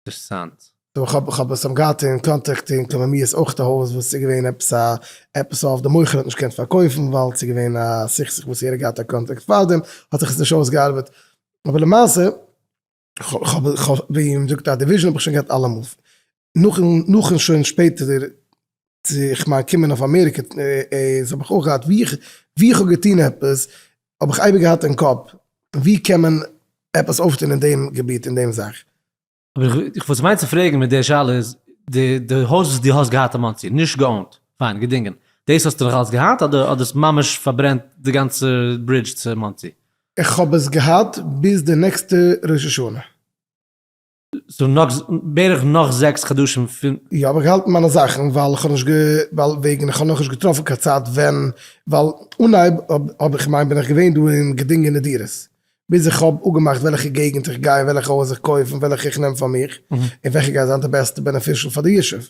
אינטערעסאנט. So איך האב איך האב עס געהאט אין contact אין קוממיות אויך א הויז וואס איז געווען עפעס א עפעס אויף די מוכר האט נישט געקענט פארקויפן ווייל ס'איז געווען א סכסוך וואס ער האט געהאט א contract פארדעם האט זיך עס נישט אויסגעארבעט אבער למעשה כ'האב כ'האב ווי מ'זאגט א division האב איך שוין געהאט אלעמאל נאכן נאכן שוין שפעטער צו איך מיין קומען אויף אמעריקע איז האב איך אויך געהאט ווי איך ווי איך האב געטון עפעס האב איך אייביג געהאט אין קאפ ווי קען מען עפעס אויפטון אין דעם געביט אין דעם זאך. אבער איך וואס מיין צו פרעגן מיט די שאלה איז, די די הויז וואס דו האסט געהאט אין מאנסי, נישט געאונט, פיין, געדינגען, דאס האסטו נאך אלץ געהאט אדער האט דאס ממש פארברענט די גאנצע bridge צו מאנסי? איך האב עס געהאט ביז די נעקסטע ראש השנה. So נאך בערך נאך זעקס חדשים פון. יא האב איך געהאלטן מיינע זאכן ווייל איך האב נישט גע ווייל וועגן איך האב נאכנישט געטראפן קיין צייט ווען ווייל אנהייב האב איך מיין בין איך געווען דא אין געדינגענע דירות ביז איך האב אפגעמאכט וועלכע געגנט איך גיי וועלכע הויז איך קויף און וועלכע איך נעם פאר מיך און וועלכע גייט זיין די בעסטע beneficial פאר די ישוב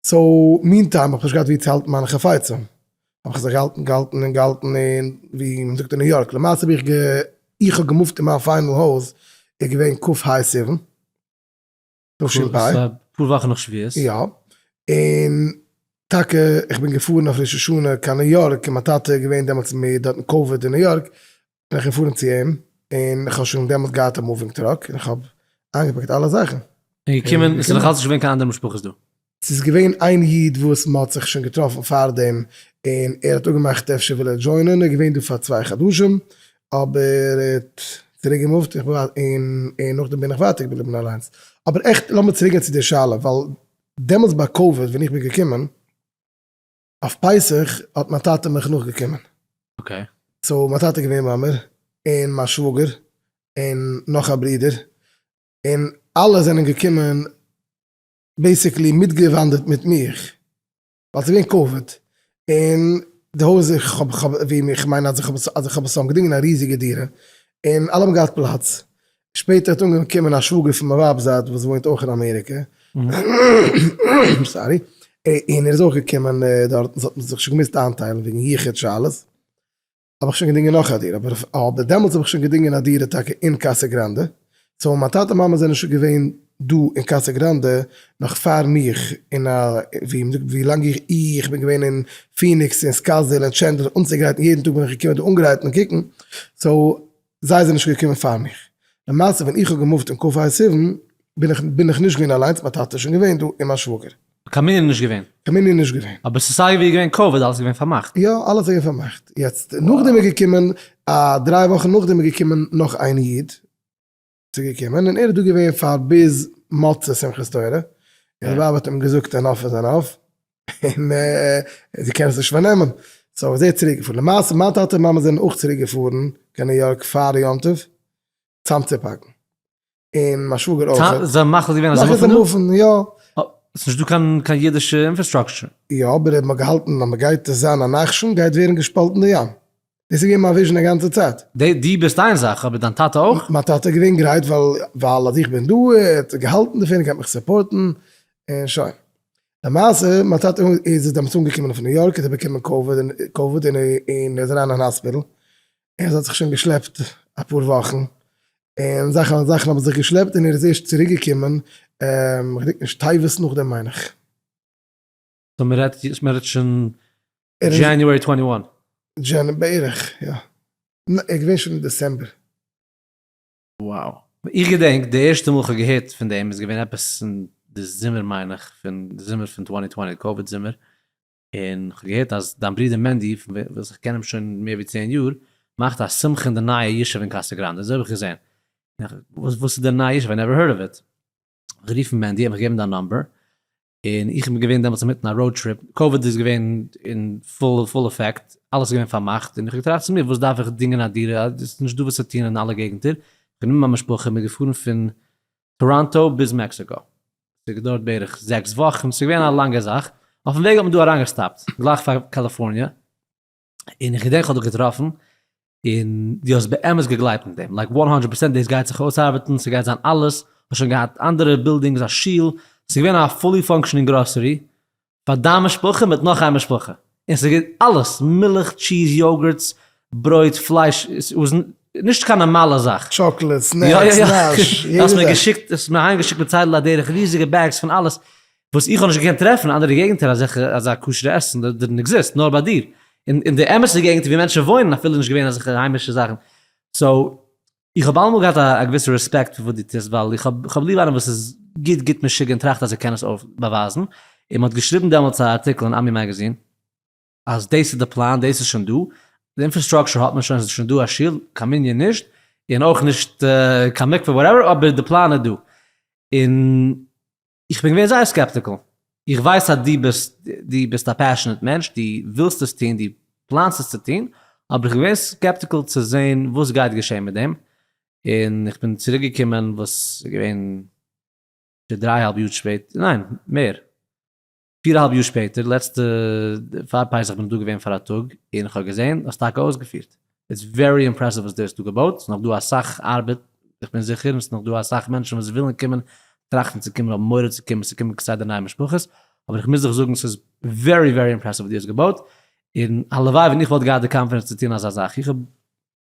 so meantime האב איך נישט געהאט ווי צו האלטן מיינע חפצים האב איך זיך געהאלטן געהאלטן און געהאלטן און ווי מען זאגט אין ניו יארק למעשה האב איך גע איך האב געמופט אין מיין final הויז איז געווען כ ה סיוון תשפ ה. אפאר וואכן נאך שבועות. יא, און טאקע איך בין געפארן אויף ראש השנה קיין ניו יארק און מיין טאטע איז געווען דעמאלטס מיט דארטן קאוויד אין ניו יארק, בין איך געפארן צו אים און איך האב שוין דעמאלטס געהאט א moving truck און איך האב איינגעפאקט אלע זאכן. און געקומען, עס איז נאך אלץ נישט געווען קיין אנדערע משפחות דא? ס'איז געווען איין איד וואס מ'האט זיך שוין געטראפן פארדעם און ער האט אפגעמאכט אפשר וויל ער דזשוינען, ער איז געווען דא פאר צוויי חדשים אבער ער האט צוריק געמופט און און נאכדעם בין איך ווייטער געבליבן אליינס. אבער עכט לאמיר צוריק גיין צו די שאלה ווייל דעמאלטס ביי קאוויד ווען איך בין געקומען אויף פסח האט מיין טאטע מיך נאכגעקומען. Okay. So מיין טאטע איז געווען ביי מיר און מיין שוואגער און נאך א ברודער און אלע זענען געקומען basically מיטגעוואנדערט מיט מיך, ווייל ס'איז געווען קאוויד, און די הויז איך האב איך האב ווי איך מיין אז איך האב עס אז איך האב עס געדינגען א ריזיגע דירה, און אלע האבן געהאט פלאץ, שפעטער האט אנגעהויבן קומען א שוואגער פון מיין ווייב'ס זייט וואס וואוינט אויך אין אמעריקע, sorry, און ער איז אויך געקומען דארטן, ס'האט מען זיך שוין געמוזט איינטיילן וועגן יחוד שאלות. האב איך שוין געדינגען נאך א דירה, אבער אבער דעמאלטס האב איך שוין געדינגען א דירה טאקע אין קאסא גראנדע, so מיין טאטע מאמע זענען שוין געווען דא אין קאסא גראנדע נאך פאר מיך, און א ווי מ'זאגט ווי לאנג איך איך בין געווען אין פיניקס און סקאטסדעיל און טשענדלער אנצוגרייטן יעדן טאג בין איך געקומען דא אנגרייטן און קוקן, so זיי זענען שוין געקומען פאר מיך. למעשה ווען איך האב געמופט אין כ ה סיוון בין איך בין איך נישט געווען אליינס מיין טאטע איז שוין געווען דא און מיין שוואגער. קיין מנין נישט געווען? קיין מנין נישט געווען. אבער ס'איז סיי ווי געווען קאוויד אלעס איז געווען פארמאכט. יא אלעס איז געווען פארמאכט. יעצט נאכדעם איז געקומען א דריי וואכן נאכדעם איז געקומען נאך איין איד צו געקומען און ער איז דא געווען פאר ביז מוצאי שמחת תורה, און די ווייב האט אים געזאגט enough is enough, און זי קען עס נישט פארנעמען, so איז ער צוריק געפארן, למעשה מיין טאטע און מאמע זענען אויך צוריק געפארן קיין ניו יארק פאר יום טוב צאמצופאקן, און מיין שוואגער אויך. זיי האבן מחליט געווען אז זיי מופן דא? מופן, יא. ס'איז נישט דא קיין קיין אידישע infrastructure. יא, אבער מ'האט געהאלטן אז מ'גייט עס זיין א נחשון גייט ווערן געשפאלטן די ים. דאס איז געווען מיין vision א גאנצע צייט. דו ביסט איין זאך, אבער דיין טאטע אויך? מיין טאטע איז געווען גרייט ווייל ווייל אז איך בין דא, ער האט געהאלטן דערפון, ער גייט מיך support ן, און שוין. למעשה, מיין טאטע איז דעמאלטס אנגעקומען פון ניו יארק, האט ער באקומען קאוויד און ער איז אריין אין האספיטל, און עס האט זיך שוין געשלעפט אפאר וואכן, און זאכן זאכן האבן זיך געשלעפט און ער איז ערשט צוריק געקומען, כ'געדענק נישט, טבת נאכדעם מיין איך. so מען רעדט מען רעדט שוין January 21. Jan בערך יא. ער איז געווען שוין אין דעצעמבער. Wow. איך געדענק די ערשטע מאל כ'האב געהערט פון דעם איז געווען עפעס אין די זומער מיין איך, פון די זומער פון twenty twenty, קאוויד זומער, און כ'האב געהערט אז דיין ברודער מענדי, וואס איך קען אים שוין מער ווי צען יאר, מאכט א שמחה אין די נייע ישוב אין קאסא גראנדע, אזוי האב איך געזען. וואס איז די נייע ישוב? I never heard of it. גערופן מענדי, האט מיך געגעבן דיין number, און איך בין געווען דעמאלטס אינמיטן א road trip, קאוויד איז געווען אין full full effect, אלעס איז געווען פארמאכט, און איך האב געטראכט צו מיר, וואס דארף איך דינגען א דירה, עס איז נישט דא וואס צו טון אין אלע געגנטער, איך האב גענומען מיין משפחה, מיר געפארן פון טאראנטא ביז מעקסיקא, עס האט געדויערט בערך זעקס וואכן, עס איז געווען א לאנגע זאך, אויפן וועג האט מען דא אריינגעסטאפט, גלייך פאר קאליפארניע, און איך געדענק איך האב דיך געטראפן, און דו האסט באמת געגלייבט אין דעם, like one hundred percent דאס גייט זיך אויסארבעטן, ס'גייט זיין אלעס, האסט שוין געהאט אנדערע buildings, א שול, ס'איז געווען א fully functioning grocery פאר דיין משפחה מיט נאך איין משפחה, און ס'איז געווען אלעס, מילך, cheese, yogurts, ברויט, פלייש, ס'איז נישט קיין נארמאלע זאך. chocolate, snacks, נאש, יעדע זאך. האסט מיר געשיקט, האסט מיר אהיימגעשיקט בצל הדרך ריזיגע bags פון אלעס, וואס איך האב נישט געקענט טרעפן אין אנדערע געגנטער אזעלכע אזא כשר'ע עסן, didn't exist, נאר ביי דיר. אין די אמת'ע געגנטער ווי מענטשן וואוינען אפילו נישט געווען אזעלכע היימישע זאכן. so, איך האב אלעמאל געהאט א געוויסע רעספעקט פאר וואס דו טוסט, ווייל איך האב איך האב ליב איינער וואס איז גוט גוט משוגע און טראכט אז ער קען עס אויף באווייזן. און מ'האט געשריבן דעמאלטס א ארטיקל אין עמי מאגאזין, אז דאס איז די פלאן, דאס איז שוין דא, די infrastructure האט מען שוין, עס איז שוין דא א שול, קיין מנין נישט, און אויך נישט קיין מקווה whatever, אבער די פלאן איז דא. און איך בין געווען זייער skeptical, איך ווייס אז דו ביסט דו ביסט א passionate מענטש, דו ווילסט עס טון, דו פלאנסט עס צו טון, אבער איך בין געווען skeptical צו זען וואס גייט געשען מיט דעם, און איך בין צוריק געקומען וואס איז געווען דריי אהאלב יאר שפעטער, ניין מער, פיר אהאלב יאר שפעטער, לעצטע פאר פסח בין איך דא געווען פאר א טאג, און איך האב געזען האסט טאקע אויסגעפירט. it's very impressive וואס דו האסט דא געבויט, ס'איז נאך דא אסאך ארבעט, איך בין זיכער, און ס'איז נאך דא אסאך מענטשן וואס ווילן קומען, טראכטן צו קומען, האבן מורא צו קומען, ס'קומען כסדר נייע משפחות, אבער איך מוז דיך זאגן ס'איז very very impressive וואס דו האסט געבויט, און הלוואי ווען איך וואלט געהאט די confidence צו טון אזא זאך, איך האב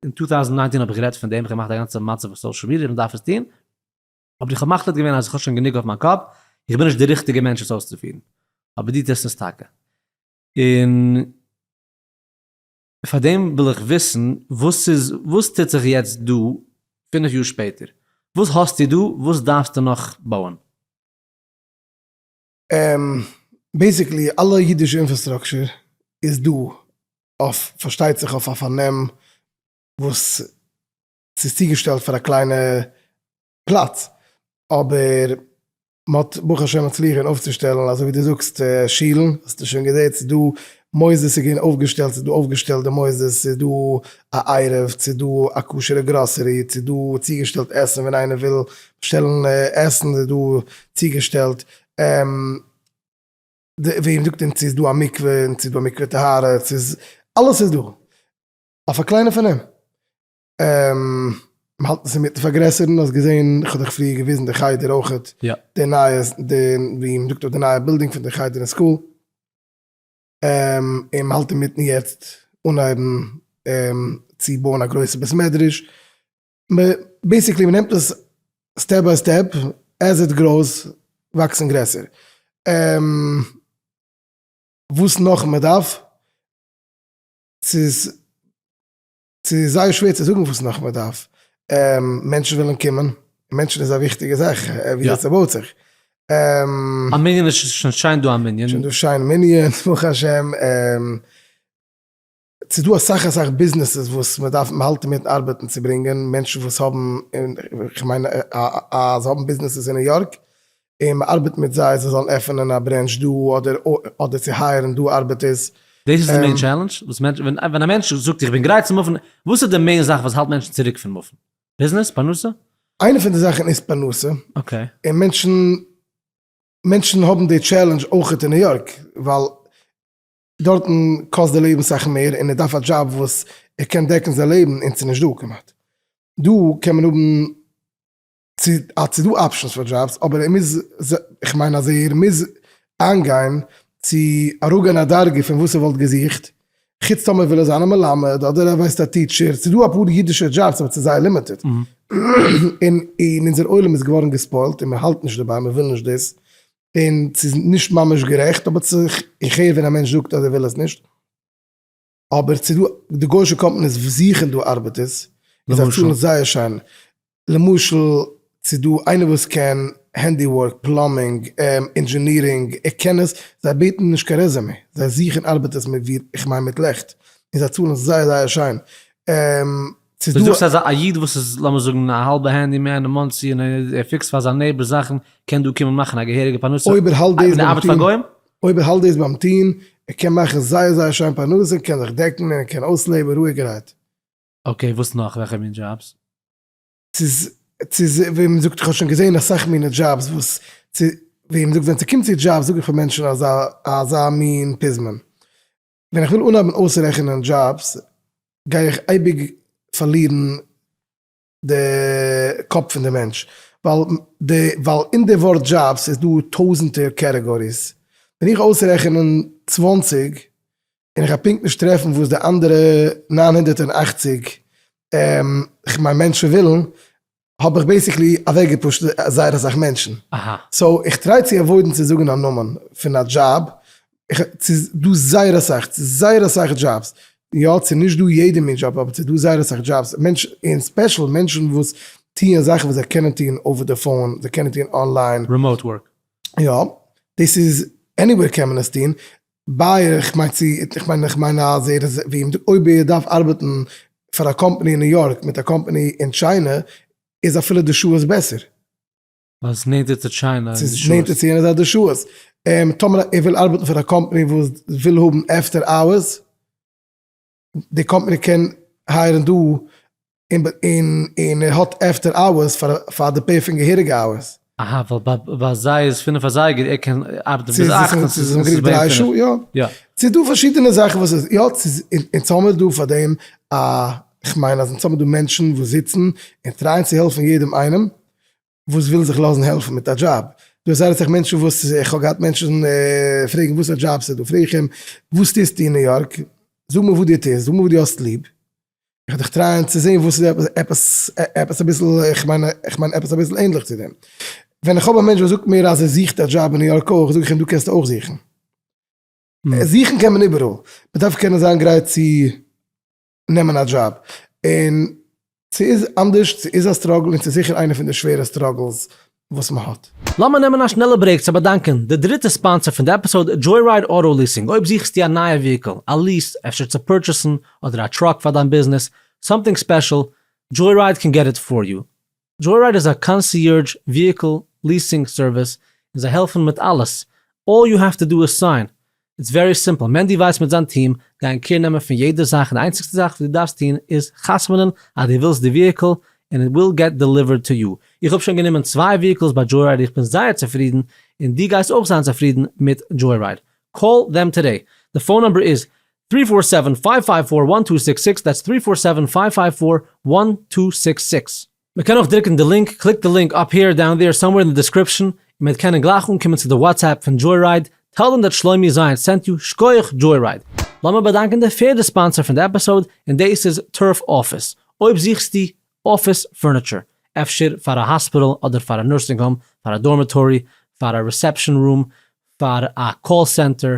אין two thousand nineteen האב איך גערעדט פון דעם, איך האב געמאכט א גאנצע מצב אויף social media, מ'דארף עס טון, אבער איך האב מחליט געווען אז איך האב שוין גענוג אויף מיין קאפ, איך בין נישט די ריכטיגע מענטש עס אויסצופירן, אבער דו טוסט עס טאקע. און פאר דעם וויל איך וויסן וואס איז, וואס טוט זיך יעצט דא פינף יאר שפעטער? וואס האסטו דא? וואס דארפסטו נאך בויען? basically אלע אידישע infrastructure איז דא אויף, פארשטייט זיך אויף א פארנעם וואס ס'איז צוגעשטעלט פאר א קליינע פלאץ, אבער מ'האט ברוך השם מצליח געווען אויפצושטעלן אזוי ווי דו זאגסט שילן, האסטו שוין געזעהט ס'איז דא מוסדות איז געווען אויפגעשטעלט, ס'איז דא אויפגעשטעלט די מוסדות, ס'איז דא א עירוב, ס'איז דא א כשר'ע גראסערי, ס'איז דא צוגעשטעלט עסן ווען איינער וויל באשטעלן עסן איז דא צוגעשטעלט, ווי מ'זאגט און ס'איז דא א מקווה און ס'איז דא א מקווה טהרה, ס'איז אלעס איז דא אויף א קליינע פארנעם. מ'האלט עס אינמיטן פארגרעסערן, האסט געזען, איך האב דיך פריער געוויזן די חדר אויכעט, די נייע, די ווי מ'זאגט אויף די נייע בילדינג פון די חדר און school, און מ'האלט אינמיטן יעצט אנהייבן צו בויען א גרויסע בית מדרש, basically מ'נעמט עס step by step, as it grows, וואקסן גרעסער. וואס נאך מ'דארף? ס'איז. ס'איז זייער שווער צו זאגן וואס נאך מען דארף, מענטשן ווילן קומען, מענטשן איז א וויכטיגע זאך ווי עס בויט זיך. א מנין איז שוין שיין דא א מנין. שוין דא שיין מנין ברוך השם. ס'איז דא אסאך אסאך ביזנעסעס וואס מען דארף מען האלט אינמיטן ארבעטן צו ברענגען מענטשן וואס האבן כ'מיין אז זיי האבן ביזנעסעס אין ניו יארק און מען ארבעט מיט זיי זיי זאלן עפענען א branch דא אדער אדער צו hire ן דא ארבעטערס. דאס איז די main challenge וואס מענטשן ווען א מענטש זאגט איך בין גרייט צו move ן וואס איז די main זאך וואס האלט מענטשן צוריק פון move ן? ביזנעס? פרנסה? איינע פון די זאכן איז פרנסה. okay. און מענטשן מענטשן האבן די challenge אויכעט אין ניו יארק ווייל דארטן קאסט די לעבן סאך מער און ער דארף א דזשאב וואס ער קען דעקן זיין לעבן און ס'איז נישט דא כמעט. דא קען מען האבן צו אז ס'איז דא options פאר דזשאבס אבער ער מוז איך מיין אז ער מוז איינגיין צו אראפגיין א דרגה פון וואס ער וואלט געזוכט, חוץ טאמער וויל ער זיין א מלמד אדער ער ווייסט א teacher, ס'איז דא אפאר אידישע דזשאבס אבער ס'איז זייער limited. און אונזער עולם איז געווארן גע spoil ט און מ'האלט נישט דערביי מ'וויל נישט דאס. און ס'איז נישט ממש גערעכט, אבער צו איך הער ווען א מענטש זאגט אז ער וויל עס נישט, אבער ס'איז דא די גוישע companies וואס זוכן דא ארבעטערס, און זיי צאלן זייער שיין, למשל ס'איז דא איינער וואס קען handy work, plumbing, engineering, ער קען עס, זיי בעטן נישט קיין רעזעמע, זיי זוכן ארבעטערס מיט ווי, איך מיין מיט לעכט, און זיי צאלן זייער זייער שיין. ס'איז דא. דו זאגסט אז א איד וואס איז לאמיר זאגן א האלבע handy man אין מאנסי און ער fix ט פאר זיין neighbor זאכן קען דא קומען מאכן א געהעריגע פרנסה אויב ער האלט דאס און ער ביים ארבעט פאר טון, גוים? אויב ער האלט דאס ביים טון, ער קען מאכן זייער זייער שיין פרנסה, ער קען זיך דעקן און ער קען אויסלעבן רואיגערהייט. okay וואס נאך? וועלכע מין דזשאבס? ס'איז ס'איז ווי מען זאגט איך האב שוין געזען אסאך מינע דזשאבס וואס צו ווי מען זאגט ווען ס'קומט צו דזשאבס זאג איך פאר מענטשן אזא אזא מין פזמון ווען איך וויל אנהייבן אויסרעכענען דזשאבס גיי איך אייביג פארלירן די קאפ פון די מענטש, ווייל די ווייל אין די ווארט דזשאבס איז דא טויזענטער categories, ווען איך אויסרעכענען 20 און איך גיי פונקט נישט טרעפן וואס די אנדערע 980 כ'מיין מענטשן ווילן, האב איך basically אוועקגע push ט זייער אסאך מענטשן. so איך try צו avoid ן צו זאגן א נאמען פון א דזשאב, ס'איז דא זייער אסאך, ס'איז זייער אסאך דזשאבס, יא ס'איז נישט דא יעדע מין דזשאב אבער ס'איז דא זייער אסאך דזשאבס, מענטש און special מענטשן וואס טוען זאכן וואס זיי קענען טוען over the phone, זיי קענען טוען online. remote work. יא, דאס איז anywhere קען מען עס טון, ביי איך מיין צו איך מיין איך מיין אז ער איז ווי אויב ער דארף ארבעטן פאר א קאמפאני אין ניו יארק מיט א קאמפאני אין טשיינע איז אפילו די שעות בעסער. ווייל עס איז נענטער צו טשיינע. ס'איז נענטער צו יענע זייט די שעות. טאמער ער וויל ארבעטן פאר א קאמפאני וואס וויל האבן after hours, די קאמפאני קען hire ן דא און ער האט after hours פאר די pay פון געהעריגע hours. אהא, ווייל ביי זיי איז פינף אזייגער, ער קען ארבעטן ביז אכט און ס'איז ביי אים פינף. יא. ס'איז דא פארשידענע זאכן וואס איז, יא, ס'איז, אונז האמיר דא פאר דעם א, כ'מיין אז אונז האמיר דא מענטשן וואס זיצן און try ען צו העלפן יעדעם איינעם וואס וויל זיך לאזן העלפן מיט א דזשאב. דא איז זייער אסאך מענטשן וואס, איך האב געהאט מענטשן פרעגן וואס א דזשאב ס'איז דא, פרעג איך אים, וואס טוסטו אין ניו יארק? זאג מיר וואס דו טוסט, זאג מיר וואס דו האסט ליב, איך וועל דיך try ען צו זען וואס איז עפעס, עפעס אביסל, איך מיין, איך מיין עפעס אביסל ענדליך צו דעם. ווען איך האב א מענטש וואס זאגט מיר אז ער זוכט א דזשאב אין ניו יארק אויך, זאג איך אים דא קענסטו אויך זוכן. זוכן קען מען איבעראל, מען דארף קענען זיין גרייט צו נעמען א דזשאב. און ס'איז אנדערש, ס'איז א struggle און ס'איז זיכער איינע פון די שווערע struggles וואס מ'האט. לאמיר נעמען א שנעלע break צו באדאנקען די דריטע sponsor פון די episode, Joyride Auto Leasing. אויב זוכסטו א נייע vehicle, א lease, אפשר צו purchase ן, אדער א truck פאר דיין ביזנעס, something special, Joyride can get it for you. Joyride איז א concierge vehicle leasing service און זיי העלפן מיט אלעס, all you have to do is sign, it's very simple, מענדי ווייס מיט זיין טיעם גייען care נעמען פון יעדע זאך און די איינציגסטע זאך וואס דו דארפסט טון איז חתמ'נען אז דו ווילסט די vehicle און it will get delivered to you, איך האב שוין גענומען צוויי vehicles ביי Joyride איך בין זייער צופרידן און דו גייסט אויך זיין צופרידן מיט Joyride, call them today, די phone number איז three four seven five five four one two six six, that's three four seven five five four one two six six. מען קען אויך דרוקן די link, click די link up here, down there, somewhere אין די description, און מען וועט קענען גלייך אנקומען צו די WhatsApp פון Joyride, tell them that שלומי זיין sent you, שקויעך Joyride. לאמיר באדאנקען די פערדע sponsor פון די episode, און דאס איז Turf Office. אויב זוכסטו office furniture, אפשר פאר א האספיטאל אדער פאר א nursing home, פאר א dormitory, פאר א reception room, פאר א call center,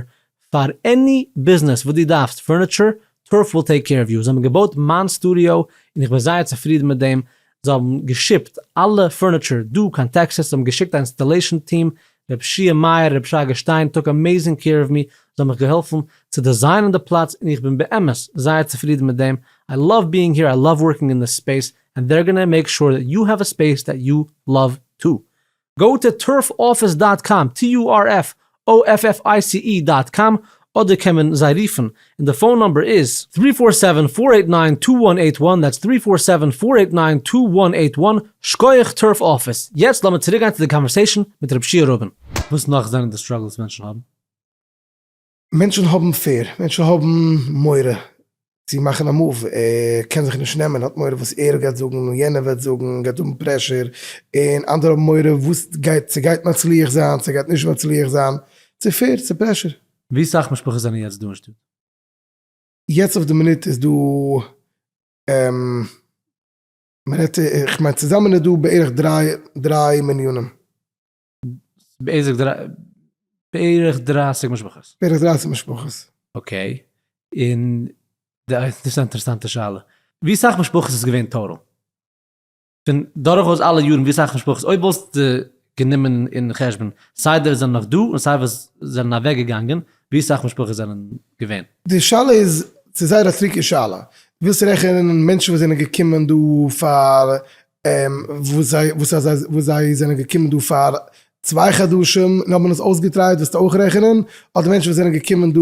פאר any ביזנעס וואס דו דארפסט furniture, Turf will take care of you. זיי האבן געבויט מיין studio און איך בין זייער צופרידן מיט דעם. זיי האבן געשיפט אלע furniture דא קיין טעקסעס, זיי האבן געשיקט א installation team, ר' שיע מאיר, ר' שרגא שטיין took amazing care of me, זיי האבן מיך געהאלפן צו design ען די פלאץ און איך בין באמת זייער צופרידן מיט דעם, I love being here, I love working in this space, and they're gonna make sure that you have a space that you love too. Go to turf office dot com, T-U-R-F-O-F-F-I-C-E dot com, אדער קען מען זיי רופן און די phone number איז, three four seven four eight nine two one eight one, that's three four seven four eight nine two one eight one, שקויעך Turf Office. יעצט לאמיר צוריק גיין צו די conversation מיט רב שיע רובין. וואס נאך זענען די struggles מענטשן האבן? מענטשן האבן fear, מענטשן האבן מורא צו מאכן א move, ער קען זיך נישט נעמען, האט מורא וואס ער גייט זאגן און יענער וועט זאגן, גייט האבן pressure, און אנדערע האבן מורא וואס גייט, ס'גייט מצליח זיין, ס'גייט נישט מצליח זיין, צו fear, צו pressure. ווי סאך משפחות זענען יעצט דא אין שטאט? יעצט אויף די מינוט איז דא, מ'רעדט, איך מיין צוזאמען איז דא בערך דריי מנינים. בערך 30 משפחות. בערך 30 משפחות. Okay, און דאס איז א אינטערעסאנטע שאלה. ווי סאך משפחות איז געווען total? פון דורכאויס אלע יארן ווי סאך משפחות, אויב וואלסטו גענומען אין חשבון סיי די וואס זענען נאך דא און סיי וואס זענען אוועק געגאנגען, ווי סאך משפחות זענען געווען? די שאלה איז, ס'איז זייער א tricky שאלה. ווילסט רעכענען מענטשן וואס זענען געקומען דא פאר וואס זיי וואס זיי וואס זיי זענען געקומען דא פאר צוויי חדשים און האבן עס אויסגע try ט וועסטו אויך רעכענען? אדער מענטשן וואס זענען געקומען דא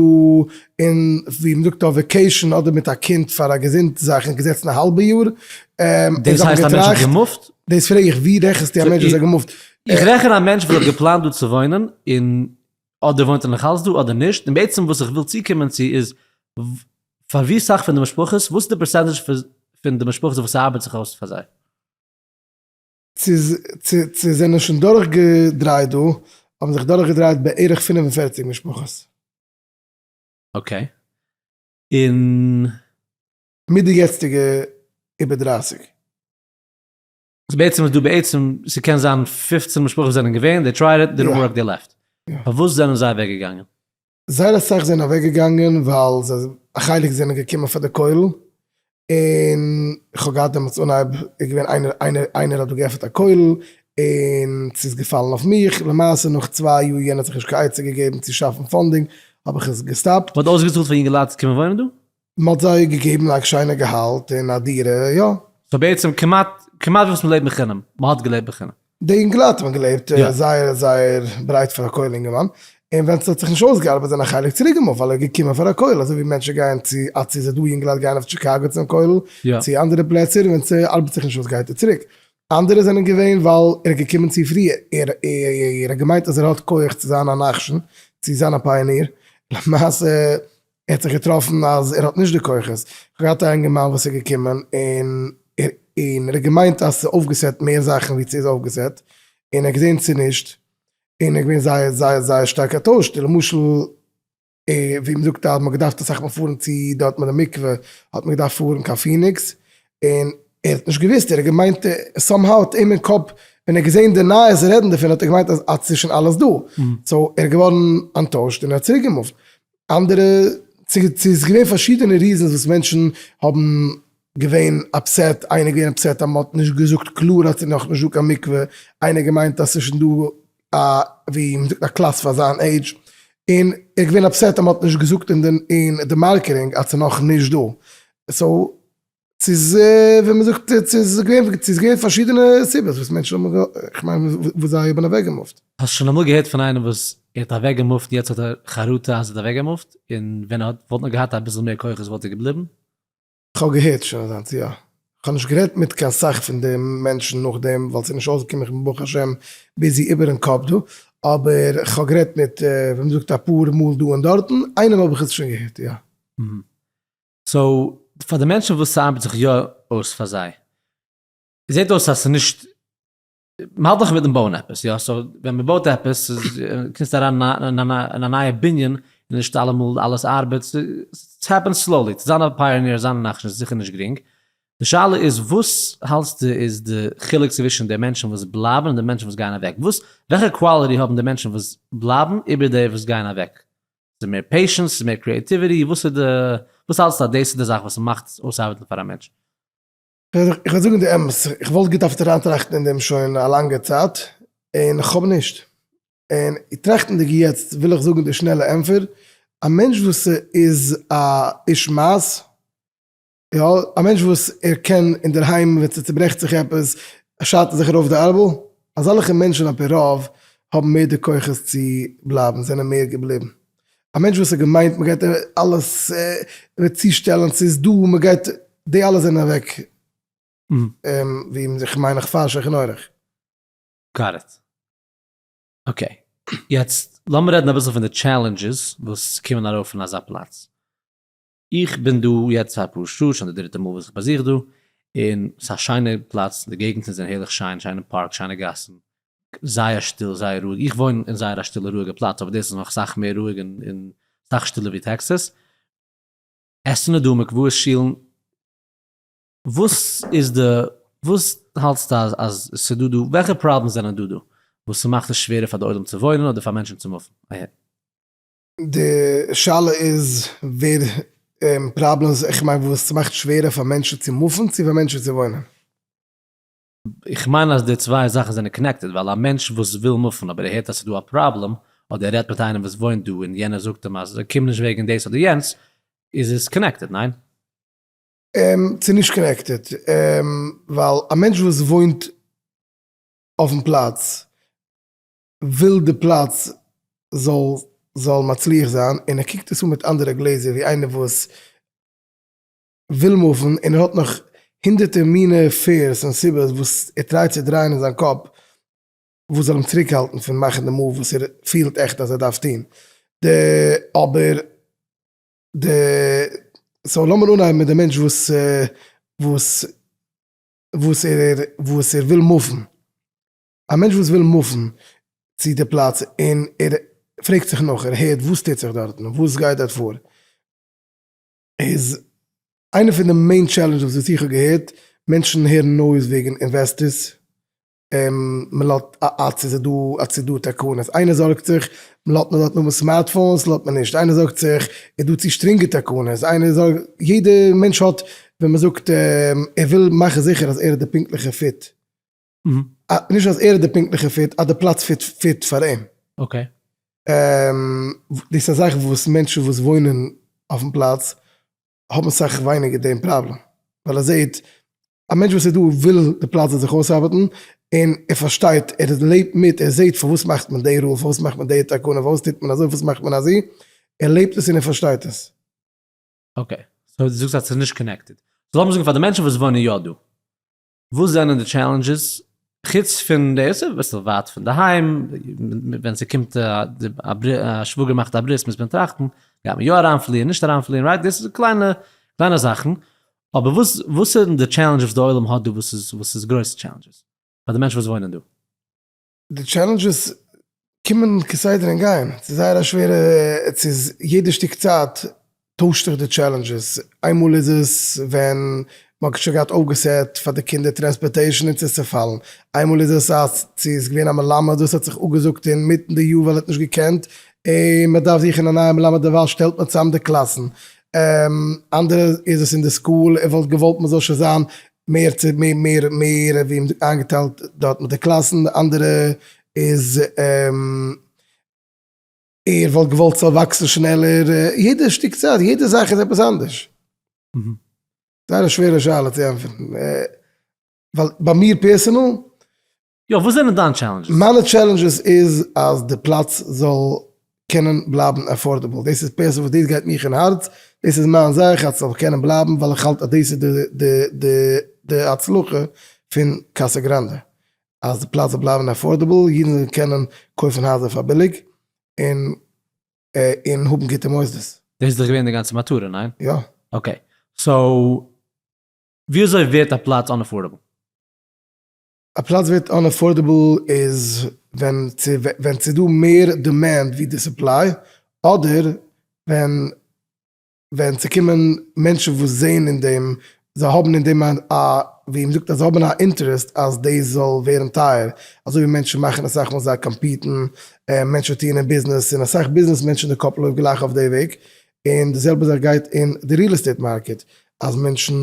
און ווי מ'זאגט אויף vacation אדער מיט א קינד פאר א געזונט זאך און געזעצן א האלבע יאר דאס הייסט א מענטש האט געמופט? דאס פרעג איך ווי רעכנסטו א מענטש וואס האט געמופט? איך רעכן א מענטש וואס האט געפלאנט דא צו וואוינען און אדער וואוינט ער נאך אלץ דא אדער נישט, און בעצם וואס איך וויל צוקומען צו איז פאר ווי סאך פון די משפחות, וואס איז די percentage פון די משפחות וואס ס'ארבעט זיך אויס פאר זיי? צו זענען שוין דורכגעדרייט דא, האבן זיך דורכגעדרייט בערך 45 משפחות. Okay. און. מיט די יעצטיגע איבער 30. סאו בעצם איז דא בעצם, ס'קען זיין 15 משפחות וואס זענען געווען, they tried it, didn't work, they left. פארוואס זענען זיי אוועק געגאנגען? זייער אסאך זענען אוועק געגאנגען ווייל זיי, א חלק זענען געקומען פאר די כולל, און כ'האב געהאט דעמאלטס אנהייב איז געווען איינער איינער איינער האט דא געעפענט א כולל, און ס'איז געפאלן אויף מיך, למעשה נאך צוויי יאר יענער האט זיך נישט קיין עצה געגעבן צו שאפן funding, האב איך עס געסטאפט. מ'האט אויסגעצאלט פאר יונגעלייט צו קומען וואוינען דא? מ'האט זיי געגעבן א שיינע געהאלט און א דירה, יא. סאו בעצם כמעט, כמעט וואס מ'לעבט בחינם, מ'האט געלעבט בחינם. די אינגעלייט האבן געלעבט זייער זייער ברייט פאר א כולל אינגערמאן, און ווען ס'האט זיך נישט אויסגעארבעט זענען א חלק צוריק געמופט ווייל ער איז געקומען פאר א כולל, אזוי ווי מענטשן גייען צו אט צו ס'דא אינגעלייט גייען אויף טשיקאגא צום כולל, צו אנדערע פלעצער, און ווען ס'ארבעט זיך נישט אויס גייט ער צוריק. אנדערע זענען געווען ווייל ער איז געקומען צו פרי, ער האט געמיינט אז ער האט כח צו זיין א נחשון, צו זיין א pioneer, למעשה ער האט זיך געטראפן אז ער האט נישט די כוחות, איך האב געהאט א אינגערמאן וואס איז געקומען און ער און ער האט געמיינט אז ס'איז אויפגעסעט מער זאכן ווי ס'איז אויפגעסעט, און ער האט געזען ס'איז נישט, און ער איז געווען זייער זייער זייער שטארק אנטוישט, למשל ווי מ'זאגט אז מ'האט געדארפט אסאך מאל פארן צו דארט מיט די מקווה האט מען געדארפט פארן קיין פיניקס, און ער האט נישט געוואוסט, ער האט געמיינט somehow האט אים אין קאפ ווען ער האט געזען די נייעס רעדן דערפון האט ער געמיינט אז אט ס'איז שוין אלעס דא, so ער איז געווארן אנטוישט און ער האט צוריק געמופט. אנדערע, ס'איז געווען פארשידענע reasons וואס מענטשן האבן געווען upset, איינער געווען upset אז מ'האט נישט געזאגט קלאר אז ס'איז נאכנישט דא קיין מקווה, איינער געמיינט אז ס'איז שוין דא א ווי מ'זאגט א קלאס פאר זיין עידזש, און ער איז געווען upset אז מ'האט נישט געזאגט אין די marketing אז ס'איז נאכנישט דא, so ס'איז ווי מ'זאגט ס'איז געווען ס'איז געווען פארשידענע סיבות וואס מענטשן האבן כ'מיין וואס זיי האבן אוועקגעמופט. האסט שוין אמאל געהערט פון איינעם וואס ער האט אוועקגעמופט און יעצט האט ער חרטה אז ער האט אוועקגעמופט און ווען ער האט וואלט נאר געהאט אביסל מער כוחות וואלט ער געבליבן? כ'האב געהערט שוין אזאנס יא. כ'האב נישט גערעדט מיט קיין סאך פון די מענטשן נאכדעם ווייל ס'איז נישט אויסגעקומען כ'בין ברוך השם busy איבערן קאפ דא, אבער כ'האב גערעדט מיט ווי מ'זאגט אפאר מאל דא און דארטן, איינעם האב איך עס שוין געהערט יא. So פאר די מענטשן וואס ס'ארבעט זיך יא אויס פאר זיי, זעט אויס אז ס'נישט, מ'האלט נאך אינמיטן בויען עפעס, יא, so ווען מ'בויט עפעס קומסטו אריין אין א נייע בנין, און נישט אלעמאל אלעס ארבעט, ס'העפענס slowly, צו זיין א pioneer, זיין א נחשון איז זיכער נישט גרינג, די שאלה איז וואס האלטסטו איז די חילוק צווישן די מענטשן וואס בלייבן און די מענטשן וואס גייען אוועק, וואס וועלכע quality האבן די מענטשן וואס בלייבן איבער די וואס גייען אוועק? ס'איז מער patience? ס'איז מער creativity? וואס איז די, וואס האלטסטו אז דאס איז די זאך וואס מאכט עס אויסארבעטן פאר א מענטש? איך וועל זאגן די אמת, איך וואלט געדארפט אריינטראכטן אין דעם שוין א לאנגע צייט, און איך האב נישט. און טראכטנדיג יעצט וויל איך זאגן די שנעלע ענטפער, א מענטש וואס איז א איש מעש, יא, א מענטש וואס ער קען אינדערהיים ווען ס'צוברעכט זיך עפעס שארט ער זיך ארויף די ארבל, אזאלכע מענטשן על פי רוב האבן מער די כוחות צו בלייבן, זענען מער געבליבן. א מענטש וואס האט געמיינט מ'גייט אים אלעס צושטעלן, ס'איז דא, מ'גייט, די אלע זענען אוועק, ווי איך מיין איך פאר שולחן עורך. Got it. Okay, יעצט לאמיר רעדן אביסל פון די challenges וואס קומען ארויף פון אזא פלאץ. איך בין דא יעצט פאר אפאר שעה, שוין די דריטע מאל וואס איך באזוך דא, און ס'איז א שיינע פלאץ, די געגנטן זענען הערליך שיין, שיינע פארק, שיינע גאסן, זייער שטיל, זייער רואיג, איך וואוין אין זייער א שטילע רואיגע פלאץ, אבער דאס איז נאך סאך מער רואיג און סאך שטילער ווי טעקסעס. עסן איז דא, מקוואות, שילן, וואס איז די, וואס האלטסטו אז אז ס'דא דא, וועלכע problems זענען דא דא, וואס ס'מאכט עס שווערער פאר די עולם צו וואוינען אדער פאר מענטשן צו מופן אהער? די שאלה איז ווער problems, איך מיין וואס ס'מאכט שווערער פאר מענטשן צו מופן צו פאר מענטשן צו וואוינען? איך מיין אז די צוויי זאכן זענען connected, ווייל א מענטש וואס וויל מופן אבער ער הערט אז ס'איז דא א פראבלעם, אדער ער רעדט מיט איינעם וואס וואוינט דא און יענער זאגט אים אז קום נישט וועגן דאס אדער יענץ, איז עס connected, ניין? ס'איז נישט connected, ווייל א מענטש וואס וואוינט אויפן פלאץ וויל די פלאץ זאל זאל מצליח זיין, און ער קוקט עס אן מיט אנדערע גלעזער ווי איינער וואס וויל מופן און ער האט נאך הונדערטער מינע fears און סיבות וואס ער טרייט צו דרייען אין זיין קאפ וואס זאל אים צוריקהאלטן פון מאכן די move וואס ער פילט עכט אז ער דארף טון. די אבער די so לאמיר אנהייבן מיט די מענטש וואס וואס וואס ער וואס ער וויל מופן. א מענטש וואס וויל מופן צו די פלאץ און ער פרעגט זיך נאך, ער הערט וואס טוט זיך דארטן, וואס גייט דארט פאר, איז איינע פון די main challenges וואס איך האב געהערט, מענטשן הערן noise וועגן investors, מ'לאזט א צו ס'איז דא א צו דא תקנות, איינער זארגט זיך מ'לאזט מען דארט האבן smartphones לאזט מען נישט, איינער זארגט זיך איז דא צו שטרענגע תקנות, איינער זארגט, יעדע מענטש האט ווען מ'זאגט ער וויל מאכן זיכער אז ער איז די פונקטליכע fit. נישט אז ער איז די פונקטליכע fit, אז די פלאץ fit fit פאר אים. Okay. דאס איז א זאך וואס מענטשן וואס וואוינען אויפן פלאץ האבן סאך ווייניגער דעם פראבלעם, ווייל ער זעט א מענטש וואס איז דא וויל די פלאץ זאל זיך אויסארבעטן, און ער פארשטייט, ער לעבט מיט, ער זעט פארוואס מאכט מען די rule, פארוואס מאכט מען די תקנה, פארוואס טוט מען אזוי, פארוואס מאכט מען אזוי, ער לעבט עס און ער פארשטייט עס. Okay, so דו זאגסט אז ס'איז נישט connected. So לאמיר זאגן פאר די מענטשן וואס וואוינען יא דא, וואס זענען די challenges חוץ פון דאס אביסל ווייט פון די היים, ווען ס'קומט א שוואגער מאכט א ברית מוז מען טראכטן, גייט מען יא אריינפליען נישט אריינפליען right דאס איז קליינע קליינע זאכן, אבער וואס וואס זענען די challenges וואס די עולם האט דא וואס איז וואס איז גרויסע challenges פאר די מענטשן וואס וואוינען דא? די challenges קומען כסדר און גייען, ס'איז זייער א שווערע, ס'איז יעדע שטיק צייט טוישט זיך די challenges, איינמאל איז עס ווען מ'האט שוין געהאט אויפגעסעט פאר די קינדער transportation און ס'איז צעפאלן, איינמאל איז עס אז ס'איז געווען א מלמד וואס האט זיך אפגעזאגט אינמיטן די יאר ווייל ער האט נישט געקענט, און מ'דארף זוכן א נייע מלמד דערווייל שטעלט מען צאם די קלאסן, אנדערע איז עס אין די school ער וואלט געוואלט מ'זאל שוין זיין מער צו מער מער מער ווי איינגעטיילט דארט מיט די קלאסן, די אנדערע איז ער וואלט געוואלט ס'זאל וואקסן שנעלער, יעדע שטיק צייט, יעדע זאך איז עפעס אנדערש. זייער א שווערע שאלה צו ענטפערן, ווייל ביי מיר personal. יא, וואס זענען דיין challenges? מיינע challenges איז אז די פלאץ זאל קענען בלייבן affordable, דאס איז personal וואס דאס גייט מיך אין הארץ, דאס איז מיין זאך אז ס'זאל קענען בלייבן ווייל איך האלט אז דאס איז די די די הצלחה פון קאסא גראנדע, אז די פלאץ זאל בלייבן affordable, אידן זאלן קענען קויפן הייזער פאר ביליג און און האבן גוטע מוסדות. דאס איז דאך געווען די גאנצע מטרה, ניין? יא. Okay, so ווי אזוי ווערט א פלאץ unaffordable? א פלאץ ווערט unaffordable איז ווען ווען ס'איז דא מער demand ווי די supply, אדער ווען ווען ס'קומען מענטשן וואס זעהן אין דעם, זיי האבן אין דעם א, ווי מ'זאגט אז זיי האבן א interest אז דאס זאל ווערן טייער, אזוי ווי מענטשן מאכן אסאך מאל זיי קאמפיטן, מענטשן טוען אין ביזנעס, און אסאך ביזנעס מענטשן די קאפ לויפט גלייך אויף די וועג, און די זעלבע זאך גייט אין די real estate market, אז מענטשן.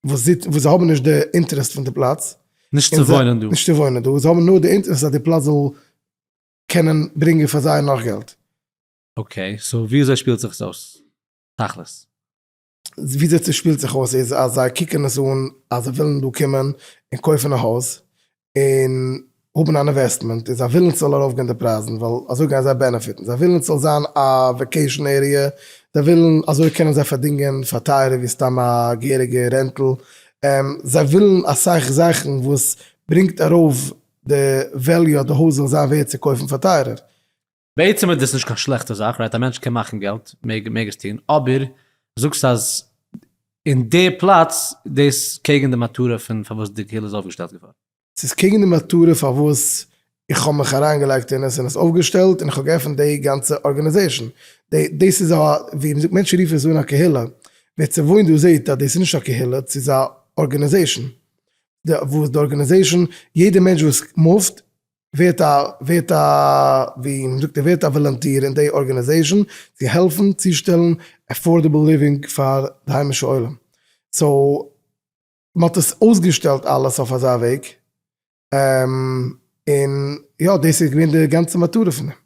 וואס זיצן וואס זיי האבן נישט די אינטערעסט פון די פלאץ. נישט צו וואוינען דא. נישט צו וואוינען דא, זיי האבן נאר די אינטערעסט אז די פלאץ זאל קענען ברענגען פאר זיי נאך געלט. okay, so ווי אזוי שפילט זיך עס אויס תכלית? וויאזוי ס'שפילט זיך אויס איז אז זיי קוקן עס אן אז זיי ווילן דא קומען און קויפן א הויז און האבן אן investment און זיי ווילן ס'זאל ארויפגיין די פרייזן ווייל אזוי גייען זיי benefit ן, זיי ווילן ס'זאל זיין א vacation area, זיי ווילן אזוי קענען זיי פארדינגען פאר טייערער ווי סתם א געהעריגע rental, זיי ווילן אסאך זאכן וואס ברענגט ארויף די value אז די הויז זאל זיין ווערט צו קויפן פאר טייערער. בעצם איז דאס נישט קיין שלעכטע זאך, right? א מענטש קען מאכן געלט, מעג מעג עס טון, אבער זאגסט אז אין די פלאץ דאס קעגן די מטרה פון פארוואס די קהילה איז אויפגעשטעלט געווארן. ס'איז קעגן די מטרה פארוואס איך האב מיך אריינגעלייגט אין עס און עס אויפגעשטעלט און איך האב געעפנט די גאנצע organization. דאס איז א, ווי מ'זאגט, מענטשן רופן עס אן א קהילה, ווער ס'וואוינט דא זעט אז דאס איז נישט א קהילה, ס'איז א organization. וואס די organization, יעדע מענטש וואס move ט ווערט א ווערט א ווי מען זאגט ער ווערט א volunteer אין די organization צו העלפן צושטעלן affordable living פאר די היימישע עולם, so מען האט עס אויסגעשטעלט אלעס אויף אזא וועג, און יא דאס איז געווען די גאנצע מטרה פון דעם.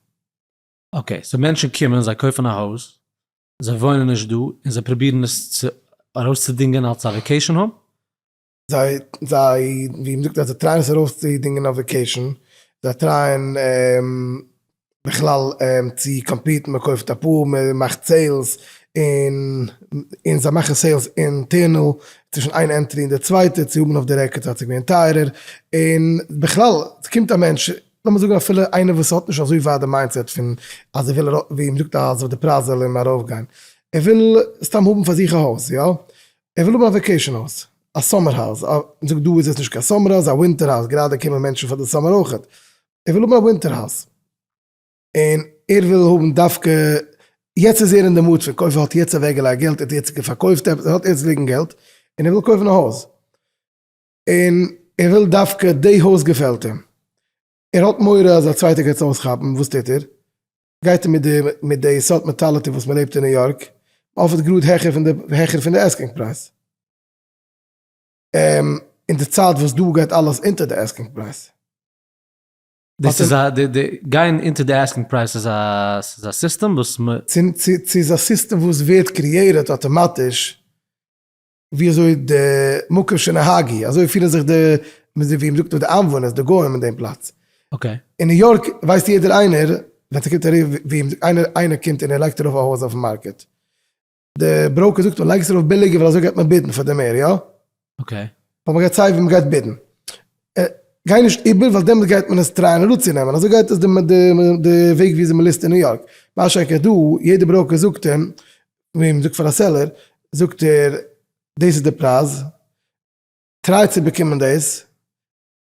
okay, so מענטשן קומען זיי קויפן א הויז, זיי וואוינען נישט דא, און זיי פרובירן עס צו ארויסצודינגען אלס א vacation home? זיי זיי ווי מ'זאגט אז זיי try ען עס ארויס צו דינגען אויף vacation, זיי try ען בכלל צו compete ן, מ'קויפט אפאר, מ'מאכט sales, און און זיי מאכן sales internal צווישן איין entry און די צווייטע צו האבן אויף די record אז ס'איז געווען טייערער, און בכלל ס'קומט א מענטש, לאמיר זאגן אפילו איינער וואס האט נישט אזוי ווייט די mindset פון אז ער וויל ווי מ'זאגט אז די פרייז זאל אים ארויפגיין, ער וויל סתם האבן פאר זיך א הויז, יא? ער וויל האבן א vacation הויז, א summer הויז, זאג דא איז עס נישט קיין summer הויז, א winter הויז, גראדע קומען מענטשן פאר די summer אויכעט, ער וויל האבן א winter הויז, און ער וויל האבן דווקא, יעצט איז ער אין די mood פון קויפן, ער האט יעצט אוועק געלייגט געלט, ער האט יעצט פארקויפט עפעס, ער האט יעצט ליגן געלט, און ער וויל קויפן א הויז, און ער וויל דווקא די הויז געפעלט אים, ער האט מורא אז א צווייטער גייט עס אויסכאפן, וואס טוט ער? גייט ער מיט די מיט די סארט mentality וואס מען לעבט אין ניו יארק, offer ט גראד העכער פון די העכער פון די asking פרייז. אין די צייט וואס דא גייט אלעס אונטער די asking פרייז. דאס איז א די די גיין אונטער די asking פרייז איז א ס'איז א סיסטעם וואס מ. ס'איז א סיסטעם וואס ווערט created אטאמאטיש ווי אזוי די מקום שנהגו, אזוי פירן זיך די, ווי מ'זאגט די איינוואוינערס, די גוים אין דעם פלאץ. okay. אין ניו יארק ווייסט יעדער איינער, ווען ס'קומט ארויף, ווי איינער איינער קומט און ער לייגט ארויף א הויז אויפן market. די broker זאגט אים לייג עס ארויף ביליגער ווייל אזוי גייט מען bid ן פאר די מער, יא? okay. ווייל מ'גייט סיי ווי מ'גייט bid ן. גיי נישט איבער ווייל דעמאלט גייט מען עס try ען אראפצונעמען, אזוי גייט עס די די וועג ווי אזוי מ'ליסט אין ניו יארק. מה שאין כן דא, יעדער broker זאגט אים, ווי מ'זאגט פאר א seller, זאגט ער, דאס איז די פרייז, try צו באקומען דאס,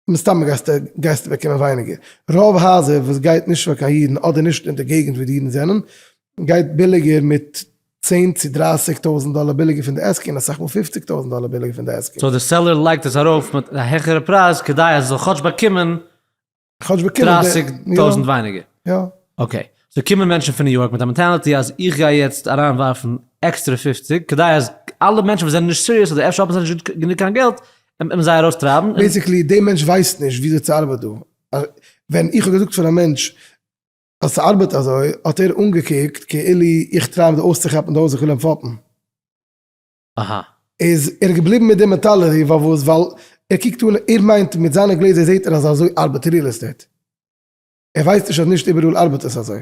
מסתמא גייסטו גייסטו באקומען ווייניגער. רוב הייזער וואס גייט נישט פאר קיין אידן אדער נישט אין די געגנט ווי די אידן זענען, גייט ביליגער מיט צען צו דרייסיג טויזנט דאלער ביליגער פון די asking, אסאך מאל פופציג טויזנט דאלער ביליגער פון די asking. so די seller לייגט עס ארויף מיט א העכערע פרייז כדי אז עס זאל כאטש באקומען כאטש באקומען די. דרייסיג טויזנט ווייניגער. יא. okay. so קומען מענטשן פון ניו יארק מיט א mentality אז איך גיי יעצט אריינווארפן עקסטערע פופציג כדי אז אלע מענטשן וואס זענען נישט serious אדער אפשר האבן זיי נישט גענוג קיין געלט וועט מען זיי ארויסטרייבן. basically די מענטש ווייסט נישט וויאזוי צו ארבעט דא. ווען איך האב געזאגט פאר א מענטש אז ס'ארבעט אזוי האט ער אנגעקוקט כאילו איך try אים דא אויסצוכאפן די הויז איך וויל אים פאפן. אהא. איז ער געבליבן מיט די mentality פארוואס ווייל ער קוקט אן ער מיינט מיט זיינע גלעזער זעט ער אז אזוי ארבעט real estate ער ווייסט נישט אז נישט איבעראל ארבעט עס אזוי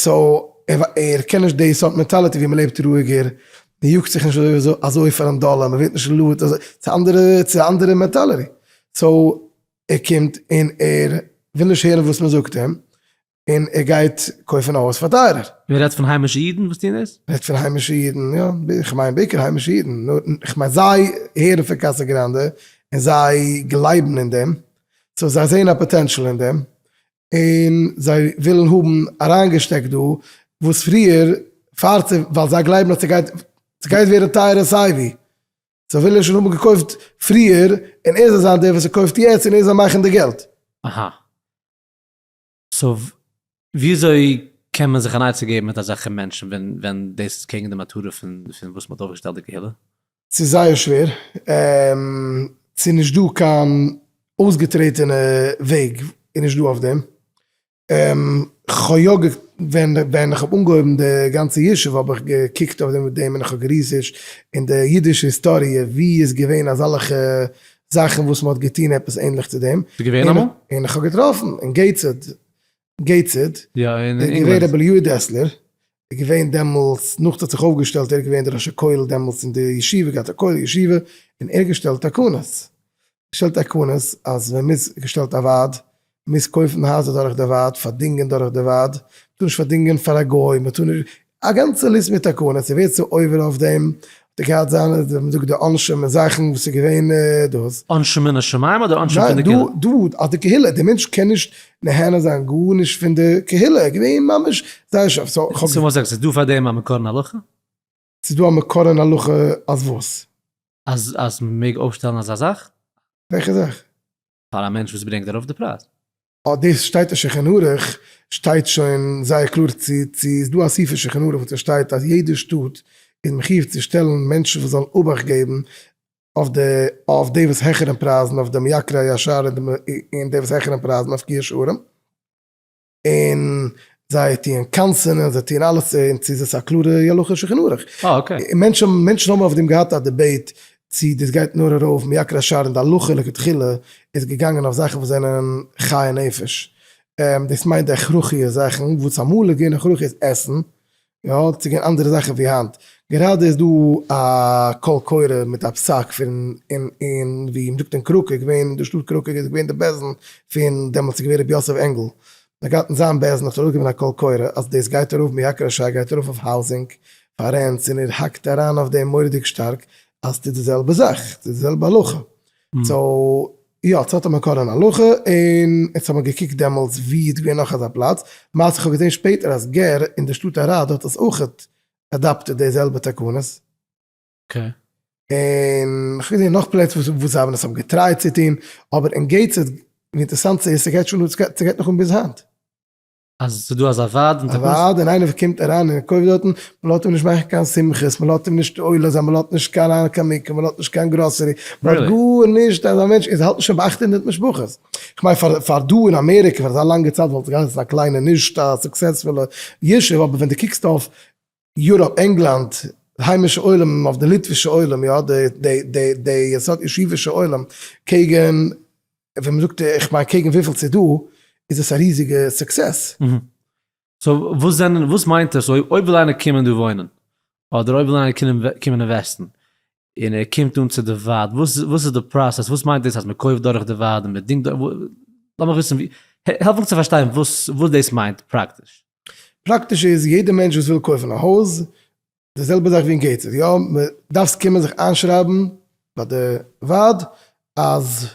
so ער קען נישט די סארט mentality ווי מ'לעבט רואיגער מ'יאגט זיך נישט אזוי פארן דאלער מ'ווערט נישט לוט אזוי ס'איז אנדערע ס'איז א אנדערע mentality so ער קומט און ער וויל נישט הערן וואס מ'זאגט אים און ער גייט קויפן א הויז פאר טייערער. מען רעדט פון היימישע אידן וואס טוען דאס? מען רעדט פון היימישע אידן, יא, איך מיין בעיקר היימישע אידן, נאר איך מיין זיי הערן פון קאסא גראנדע און זיי גלייבן אין דעם, so זיי זעען א potential אין דעם, און זיי ווילן האבן אריינגעשטעקט דא וואס פריער פאר צו, ווייל זיי גלייבן אז ס'גייט ס'גייט ווערן טייערער סייווי, so וויל ער שוין האבן געקויפט פריער און ער זאל זיין דער וואס ס'קויפט יעצט און ער זאל מאכן די געלט. אהא. so וויאזוי קען מען זיך אן עצה געבן מיט אזעלכע מענטשן ווען ווען דאס איז קעגן די מטרה פון פון וואס מ'האט אויפגעשטעלט די קהילה? ס'איז זייער שווער, ס'איז נישט דא קיין אויסגעטרעטענע וועג איז נישט דא אויף דעם, כ'האב יא ווען ווען איך האב אנגעהויבן די גאנצע ישוב האב איך געקוקט אויף דעם מיט דעם און איך האב געריסערטשט אין די אידישע היסטאריע ווי איז געווען אזאלעכע זאכן וואס מ'האט געטון עפעס ענליך צו דעם, ס'איז געווען אמאל? און איך האב געטראפן אין געיטסהעד, געיטסהעד, יא אין איז געווען ענגלאנד. רבי אליהו דעסלער, איז געווען דעמאלטס, נאך ס'האט זיך אויפגעשטעלט, ער איז געווען דער ראש הכולל דעמאלטס אין די ישיבה, געהאט א כולל ישיבה, און ער האט געשטעלט תקנות, געשטעלט תקנות אז מען מוז, געשטעלט א ועד, מען מוז קויפן הייזער דורך די ועד, פארדינגען דורך די ועד, מען טאר נישט פארדינגען פאר א גוי, מען טאר נישט, א גאנצע list מיט תקנות, און ווער ס'איז עובר אויף דעם, האט ער געהאט זיינע, ווי מען זאגט די עונשים און זאכן וואס איז געווען דאס. עונשים מן השמים אדער עונשים פון די קהילה? ניין, דא, דא, אז די קהילה, די מענטש קען נישט נהנה זיין גארנישט פון די קהילה, געווען ממש זייער שארף, so כ'האב. so וואס זאגסטו, ס'איז דא פאר דעם א מקור אין הלכה? ס'איז דא א מקור אין הלכה אז וואס? אז אז מ'מעג אויפשטעלן אזא זאך? וועלכע זאך? פאר א מענטש וואס ברענגט ארויף די פרייז. אה דאס שטייט אין שולחן ערוך שטייט שוין זייער קלאר צו צו איז דא א סעיף אין שולחן ערוך וואס עס שטייט אז יעדע שטאט איז מחיוב צו שטעלן מענטשן וואס זאלן אבאכט געבן אויף די אויף די וואס העכערן פרייזן אויף די מייקרי השער און די וואס העכערן פרייזן אויף מפקיעי שערים. און זיי טוען קנס'ענען, זיי טוען אלעס, און צו איז עס א קלארע הלכה שולחן ערוך. אה okay. און מענטשן מענטשן האבן אויף דעם געהאט א debate צו דאס גייט נאר ארויף מייקרי השער און די הלכה לכתחילה איז געגאנגען אויף זאכן וואס זענען חיי נפש. דאס מיינט די הכרחיות זאכן וואס אמאל איז געווען הכרחי איז עסן, יא, ס'איז געווען אנדערע זאכן ווי היינט. גראדע איז דא א קול קורא מיט א פסק פון אין אין ווי מ'זאגט אין קראקע איז געווען אין די שטאט קראקע איז געווען די בית דין פון דעמאלטס איז געווען רבי יוסף ענגל האט געהאט אין זיין בית דין האט ארויסגעגעבן א קול קורא אז דאס גייט ארויף מייקרי השער גייט ארויף אויף housing פאר rents און ער האקט אריין אויף דעם מורא'דיג שטארק אז ס'טוט די זעלבע זאך ס'איז די זעלבע הלכה so יא, ס'האט א מקור אין הלכה, און אונז האבן געקוקט דעמאלטס ווי איז געווען נאך אזא פלאץ, למעשה איך האב געזען שפעטער אז גער אין די שטאט אראד האט עס אויכעט adopted די זעלבע תקנות. okay. און איך האב געזען נאך פלעצער וואס זיי האבן עס האבן געטרייט צו טון, אבער אין געיטסהעד, ווי אינטערעסאנט ס'איז, ס'גייט שוין אן, ס'גייט נאך אן ביז היינט. אז ס'איז דא אזא ועד און א תקנות? ועד און איינער קומט אריין און קויפט דארטן, מ'לאזט אים נישט מאכן קיין שמחות, מ'לאזט אים נישט עולה זיין, מ'לאזט נישט קיין אריין קיין מקוה, מ'לאזט נישט קיין גראסערי, מ'לאזט גארנישט, אזא מענטש איז האלט שוין ביי 800 משפחות. כ'מיין פאר פאר דא אין אמעריקע פאר אזא לאנגע צייט וואלט עס געהייסן א קליינע נישט א סוקסעספולע ישוב, אבער ווען דו קוקסט אויף יוראפ, ענגלאנד, היימישע עולם, אויף די ליטווישע עולם, יא, די די די די יסוד ישיבישע עולם, קעגן ווען מ'זאגט, איך מיין קעגן וויפיל ס'איז דא, איז עס א ריזיגע סוקסעס. so וואס זענען, וואס מיינט עס אויב אויב וויל איינער קומען דא וואוינען, אדער אויב וויל איינער קומען invest ן, און ער קומט אן צו די ועד, וואס וואס איז די פראסעס, וואס מיינט דאס אז מ'קויפט דורך די ועד און מ'דינגט דורך, לאמיך וויסן, העלף מיך צו פארשטיין וואס וואס דאס מיינט פראקטיש. פראקטיש איז יעדע מענטש וואס וויל קויפן א הויז, די זעלבע זאך ווי אין געיטסהעד, יא, מען דארפסט קומען זיך איינשרייבן ביי די ועד אז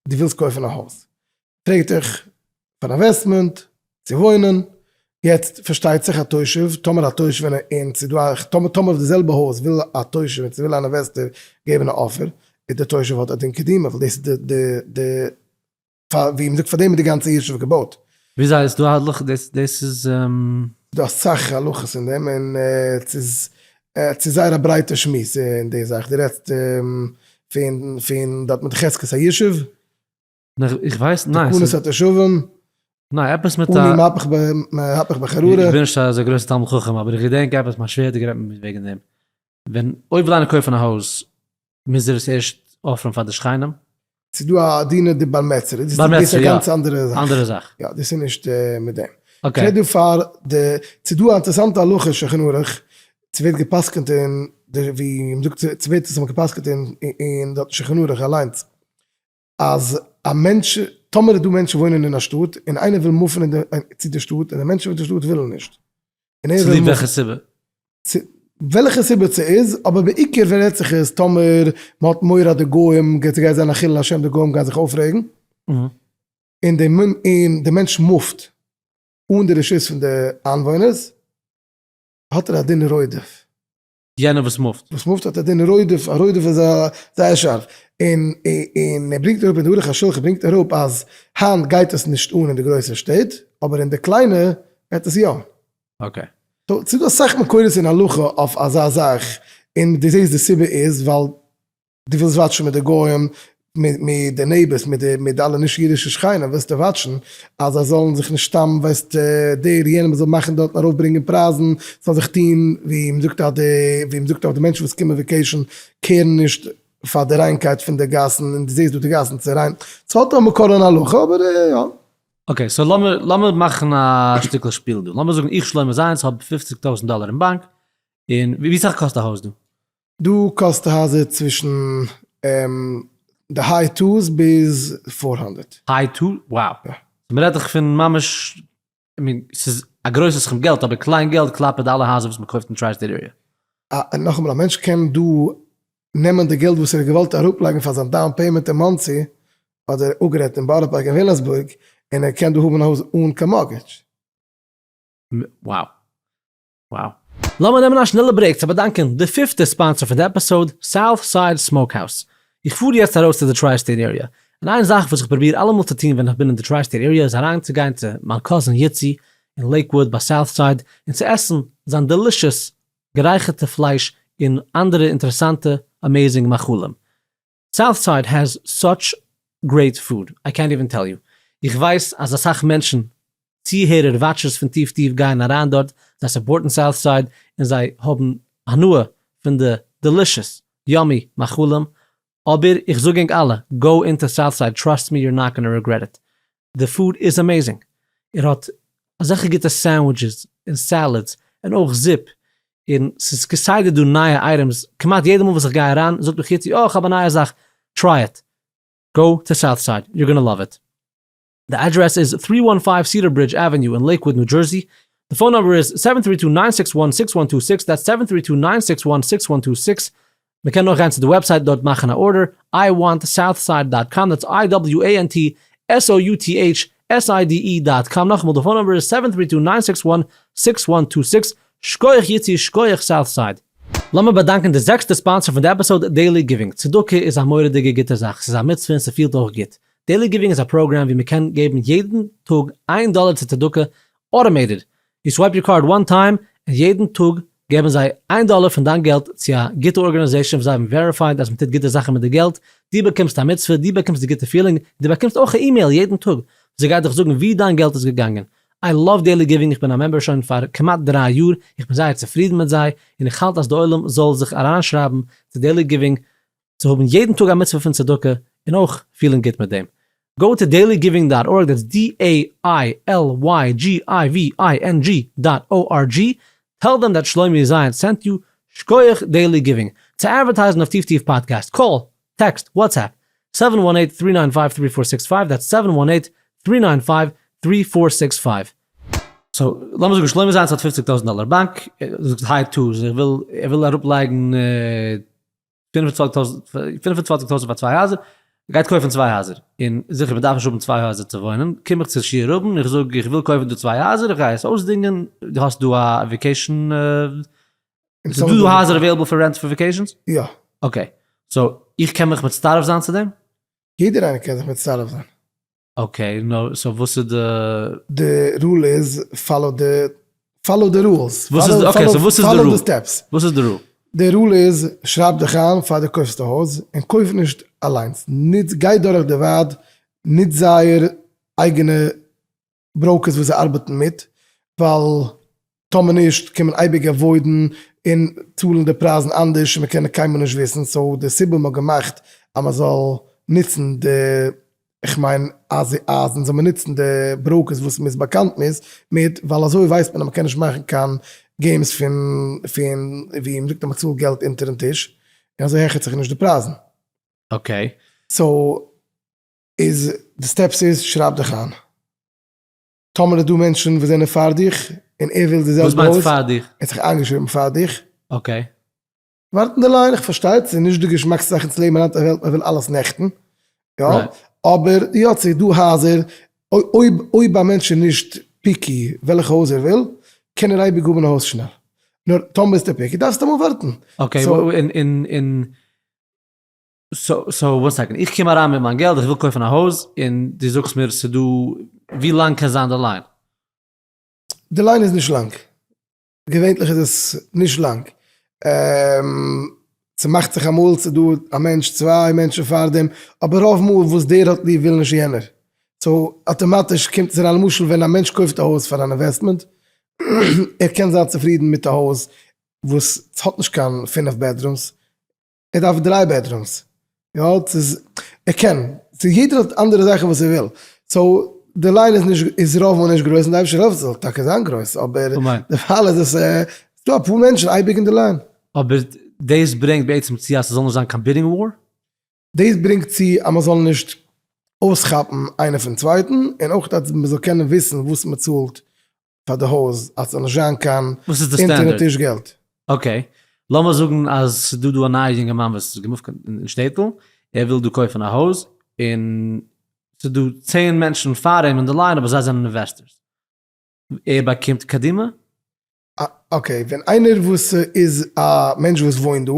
דו ווילסט קויפן א הויז, פרעגט דיך פאר investment, צו וואוינען, יעצט פארשטייט זיך א תושב, טאמער א תושב און ס'איז דא א, טאמער טאמער אויף די זעלבע הויז וויל א תושב און ס'וויל אן investor געבן א offer, איז די תושב האט א דין קדימה, ווייל דאס איז די די די פאר ווי מ'זאגט פאר דעם איז די גאנצע ישוב געבויט. וויאזוי איז דא הלכה דאס דאס איז. דא אסאך הלכות אין דעם און ס'איז ס'איז זייער א ברייטע שמועס אין די זאך, דו רעדסט פון פון דארט מיט חזקת הישוב. איך ווייס ניין. תקנות התושבים. ניין עפעס מיט א. אני מהפך מהפך בחררה. איך בין נישט אזא גרויסע תלמיד חכם אבער איך געדענק עפעס מיין שווער האט גערעדט מיט מיר וועגן דעם ווען אויב וויל איינער קויפן א הויז מוז ער עס ערשט offer ן פאר די שכנים? ס'איז דא א דינא דבר מצרא, דאס איז א גאנץ אנדערע זאך. אנדערע זאך. יא, דאס איז נישט מיט דעם. okay. כ'רעד דא פאר די, ס'איז דא א אינטערעסאנטע הלכה אין שולחן ערוך, ס'ווערט גע'פסק'נט אין די, ווי מ'זאגט, ס'ווערט עס האט מען גע'פסק'נט אין דארט שולחן ערוך אליינס, אז א מענטש, טאמער איז דא מענטשן וואוינען אין א שטאט, און איינער וויל move ן אין די, צו די שטאט, און די מענטשן פון די שטאט ווילן נישט. און ער וויל צוליב וועלכע סיבה? צו וועלכע סיבה ס'איז, אבער בעיקר ווען רעדט זיך עס טאמער מ'האט מורא אז די גוים, ס'גייט זיין א חילול השם די גוים גייען זיך אויפרעגן, און די און די מענטש move ט אן די רשות פון די איינוואוינערס, האט ער א דין רודף. יענער וואס move ט. וואס move ט האט א דין רודף, א רודף איז א זייער שארף, און און ער ברענגט אראפ אין די ערוך השולחן ברענגט ער אראפ אז היינט גייט עס נישט אן אין די גרויסע שטעט, אבער אין די קליינע גייט עס יא. okay. so ס'איז דא אסאך מקורות אין הלכה אויף אזא זאך, און דו זעסט די סיבה איז ווייל. דו ווילסט watch ן מיט די גוים, מיט די neighbors, מיט די אלע נישט אידישע שכנים ווילסטו watch ן אז זיי זאלן זיך נישט סתם ווייסט דער יענעם זאל מאכן דארטן ארויפברענגען פרייזן, ס'זאל זיך טון ווי מ'זאגט אז די ווי מ'זאגט אויף די מענטשן וואס קומען vacation care ן נישט פאר די ריינקייט פון די גאסן און דו זעסט דא די גאסן צו ריין, ס'האט א מקור אין הלכה אבער יא. okay, so לאמיר לאמיר מאכן א שטיקל שפיל דא, לאמיר זאגן איך שלמה זייענס האב פופציג טויזנט דאלער אין באנק, און ווי סאך קאסט א הויז דא? דא קאסט די הייזער צווישן די high twos ביז 400. high two? Wow. מ'רעדט דאך פון ממש, I mean, ס'איז א גרויסע סכום געלט, אבער קליין געלט כלפי די אלע הייזער וואס מ'קויפט אין tri-state area. נאכאמאל, א מענטש קען דא נעמען די געלט וואס ער האט געוואלט אראפלייגן פאר זיין down payment אין מאנסי, אדער אפגערעדט אין בארא פארק אין וויליאמסבורג, און ער קען דא האבן א הויז אן קיין mortgage. Wow. Wow. לאמיר נעמען א שנעלע break צו באדאנקען די פיפטע sponsor פון די episode, South Side Smokehouse. איך פאר יעצט ארויס צו די tri-state area, און איין זאך וואס איך פרוביר אלעמאל צו טון ווען איך בין אין די tri-state area איז אריינצוגיין צו מיין cousin יצי אין לעיקוואוד ביי South Side און צו עסן זיין delicious גערייכערטע פלייש און אנדערע אינטערעסאנטע amazing מאכלים. South Side has such great food, איי קענט איווען טעל יו. איך ווייס אז אסאך מענטשן, צוהערער, watchers פון טיף טיף גייען אריין דארט, זיי support ן South Side און זיי האבן הנאה פון די delicious yummy מאכלים, אבער איך זאג ענק אלע, go into South Side, trust me you're not gonna regret it. די food איז amazing, ער האט אזעלכע גוטע sandwiches און salads און אויך זופ, און ס'איז כסדר דא נייע items, כמעט יעדע מאל וואס איך גיי אריין זאגט מיך יצי אה איך האב א נייע זאך, try it, go to South Side, you're gonna love it. די אדרעס איז 315 Cedar Bridge Avenue אין לעיקוואוד ניו דזשערסי, די phone number איז 732-961-6126, that's 732-961-6126, מען קען אויך גיין צו די website דארט מאכן א order, I want Southside dot com, that's I W A N T S O U T H S I D E dot com, נאכאמאל די phone number איז 732-961-6126, שקויעך יצי שקויעך Southside. לאמיר באדאנקען די זעקסטע sponsor פון די episode Daily Giving, צדקה איז א מורא'דיגע גוטע זאך, ס'איז א מצוה און ס'פילט אויך גוט, Daily Giving איז א פראגראם ווי מ'קען געבן יעדן טאג איין דאלער צו צדקה automated, you swipe your card one time און יעדן טאג געבן זיי איין דאלער פון דיין געלט צו א גוטע organization וואס זיי האבן verified אז מ'טוט גוטע זאכן מיט די געלט, דו באקומסט א מצוה, דו באקומסט די גוטע feeling, און דו באקומסט אויך א אימעיל יעדן טאג וואס זי גייט דיך זאגן ווי דיין געלט איז געגאנגען. I love Daily Giving, איך בין א member שוין פאר כמעט דריי יאר, איך בין זייער צופרידן מיט זיי, און איך האלט אז די עולם זאל זיך אריינשרייבן צו Daily Giving צו האבן יעדן טאג א מצוה פון צדקה און אויך פילן גוט מיט דעם. Go to dailygiving dot org, that's D-A-I-L-Y-G-I-V-I-N-G dot O-R-G, tell them that שלומי זייענץ sent you, שקויעך Daily Giving, צו advertise ן אויף טיף טיף פאדקעסט, call, text, WhatsApp, seven one eight three nine five three four six five, that's seven one eight three nine five three four six five. So, לאמיר זאגן שלומי זייענץ האט פופציג טויזנט דאלער באנק, ער זאגט high twos, ער וויל ער וויל אראפלייגן 25 טויזנט פאר צוויי הייזער, גייט קויפן צוויי הייזער, און זיכער מען דארף נישט האבן צוויי הייזער צו וואוינען, קום איך צו שיעור האבן, איך זאג איך וויל קויפן דא צוויי הייזער, איך גיי עס אויסדינגען, דו האסט דא א vacation, איז דא דא הייזער available פאר rent פאר vacations? יא. Okay, so איך קען מיך מצטרף זיין צו דעם? יעדער איינער קען זיך מצטרף זיין. Okay, נו, so וואס איז די. די rule איז follow the follow the rules. וואס איז okay, so וואס איז די rule? Follow the steps. וואס איז די rule? די rule איז, שרייב דיך איין פאר דו קויפסט א הויז, און קויף נישט אליינס. נוץ, גיי דורך די ועד, נוץ זייער אייגענע brokers וואס זיי ארבעטן מיט, ווייל טאמער נישט קען מען אייביג avoid ן און צאלן די פרייזן אנדערש און מען קען קיינמאל נישט וויסן, so די סיבה מ'האט געמאכט אז מען זאל נוצן די, איך מיין אז אז אונז זאל מען נוצן די brokers וואס מ'איז באקאנט מיט, ווייל אזוי ווייסט מען אז מ'קען נישט מאכן קיין games פון פון ווי מ'זאגט אז מ'צאלט געלט אונטערן טיש, און אזוי העכערט זיך נישט די פרייזן. Okay. So איז די steps איז שרייב דיך איין. טאמער איז דא מענטשן וואס זענען פאר דיך און ער וויל די זעלבע הויז. וואס מיינט פאר דיך? ער האט זיך איינגעשריבן פאר דיך. Okay. ווארט אין די line, איך פארשטיי ס'איז נישט די געשמאקסטע זאך אין צו לעבן היינט א וועלט מען וויל אלעס נעכטן, יא, אבער יא ס'איז דא הייזער, אויב אויב א מענטש איז נישט picky וועלכע הויז ער וויל, קען ער אייביג האבן א הויז שנעל, נאר טאמער ביסטו picky דארפסטו אמאל ווארטן. Okay, און און so one second, איך קום אריין מיט מיין געלט, איך וויל קויפן א הויז, און דו זאגסט מיר ס'דא, ווי לאנג קען זיין די line? די line איז נישט לאנג, געווענליך איז עס נישט לאנג. ס'מאכט זיך אמאל ס'איז דא א מענטש צוויי מענטשן פארדעם, אבער רוב מאל וואס דער האט ליב וויל נישט יענער, so אטאמאטיש קומט עס אריין, למשל ווען א מענטש קויפט א הויז פאר אן investment, ער קען זיין צופרידן מיט א הויז וואס האט נישט קיין פינף bedrooms, ער דארף דריי bedrooms, יא ס'איז ער קען, ס'איז יעדער האט אנדערע זאכן וואס ער וויל, so די line איז נישט איז רוב מאל נישט גרויס און די אייבערשטער העלפט ס'זאל טאקע זיין גרויס אבער דערווייל איז עס ס'דא אפאר מענטשן אייביג אין די line. אבער דאס ברענגט בעצם צו אז ס'זאל נישט זיין קיין bidding war? דאס ברענגט צו אז מ'זאל נישט אויסכאפן איינער פון צווייטן און אויך אז מ'זאל קענען וויסן וואס מ'צאלט פאר די הויז אז ס'זאל נישט זיין קיין אונטערן טיש געלט. okay, לאמיר זאגן אז ס'איז דא דא א נייער יונגערמאן וואס איז געמופט אין שטעטל, ער וויל דא קויפן א הויז, און ס'איז דא צען מענטשן פאר אים אין די line אבער זיי זענען investors, ער באקומט קדימה? okay, ווען איינער וואס איז א מענטש וואס וואוינט דא,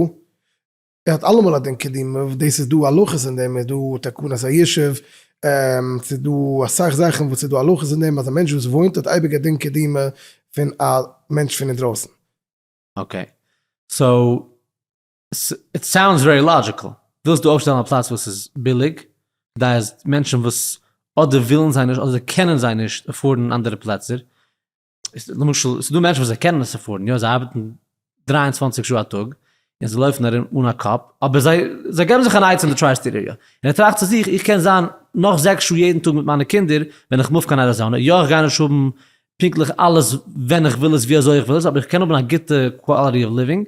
ער האט אלעמאל א דין קדימה, דאס איז דא הלכות אין דעם, איז דא תקנת הישוב, ס'איז דא אסאך זאכן וואס איז דא הלכות אין דעם, אז א מענטש וואס וואוינט האט אייביג א דין קדימה פון א מענטש פון אינדרויסן. okay, so it sounds very logical, ווילסט דא אויפשטעלן א פלאץ וואס איז ביליג, כדי אז מענטשן וואס אדער ווילן זיי נישט אדער קענען זיי נישט afford ן אנדערע פלעצער, למשל ס'איז דא מענטשן וואס זיי קענען עס afford ן, יא זיי ארבעטן 23 שעה א טאג, און זיי לויפן ארום אן א קאפ, אבער זיי זיי געבן זיך אן עצה אין די tri-state area, און ער טראכט צו זיך איך קען זיין נאך זעקס שעה יעדן טאג מיט מיינע קינדער ווען איך move קיין אריזאנע, יא איך גיי נישט האבן פונקטליך אלעס ווען איך וויל עס ווי אזוי איך וויל עס, אבער איך קען האבן א גוטע quality of living,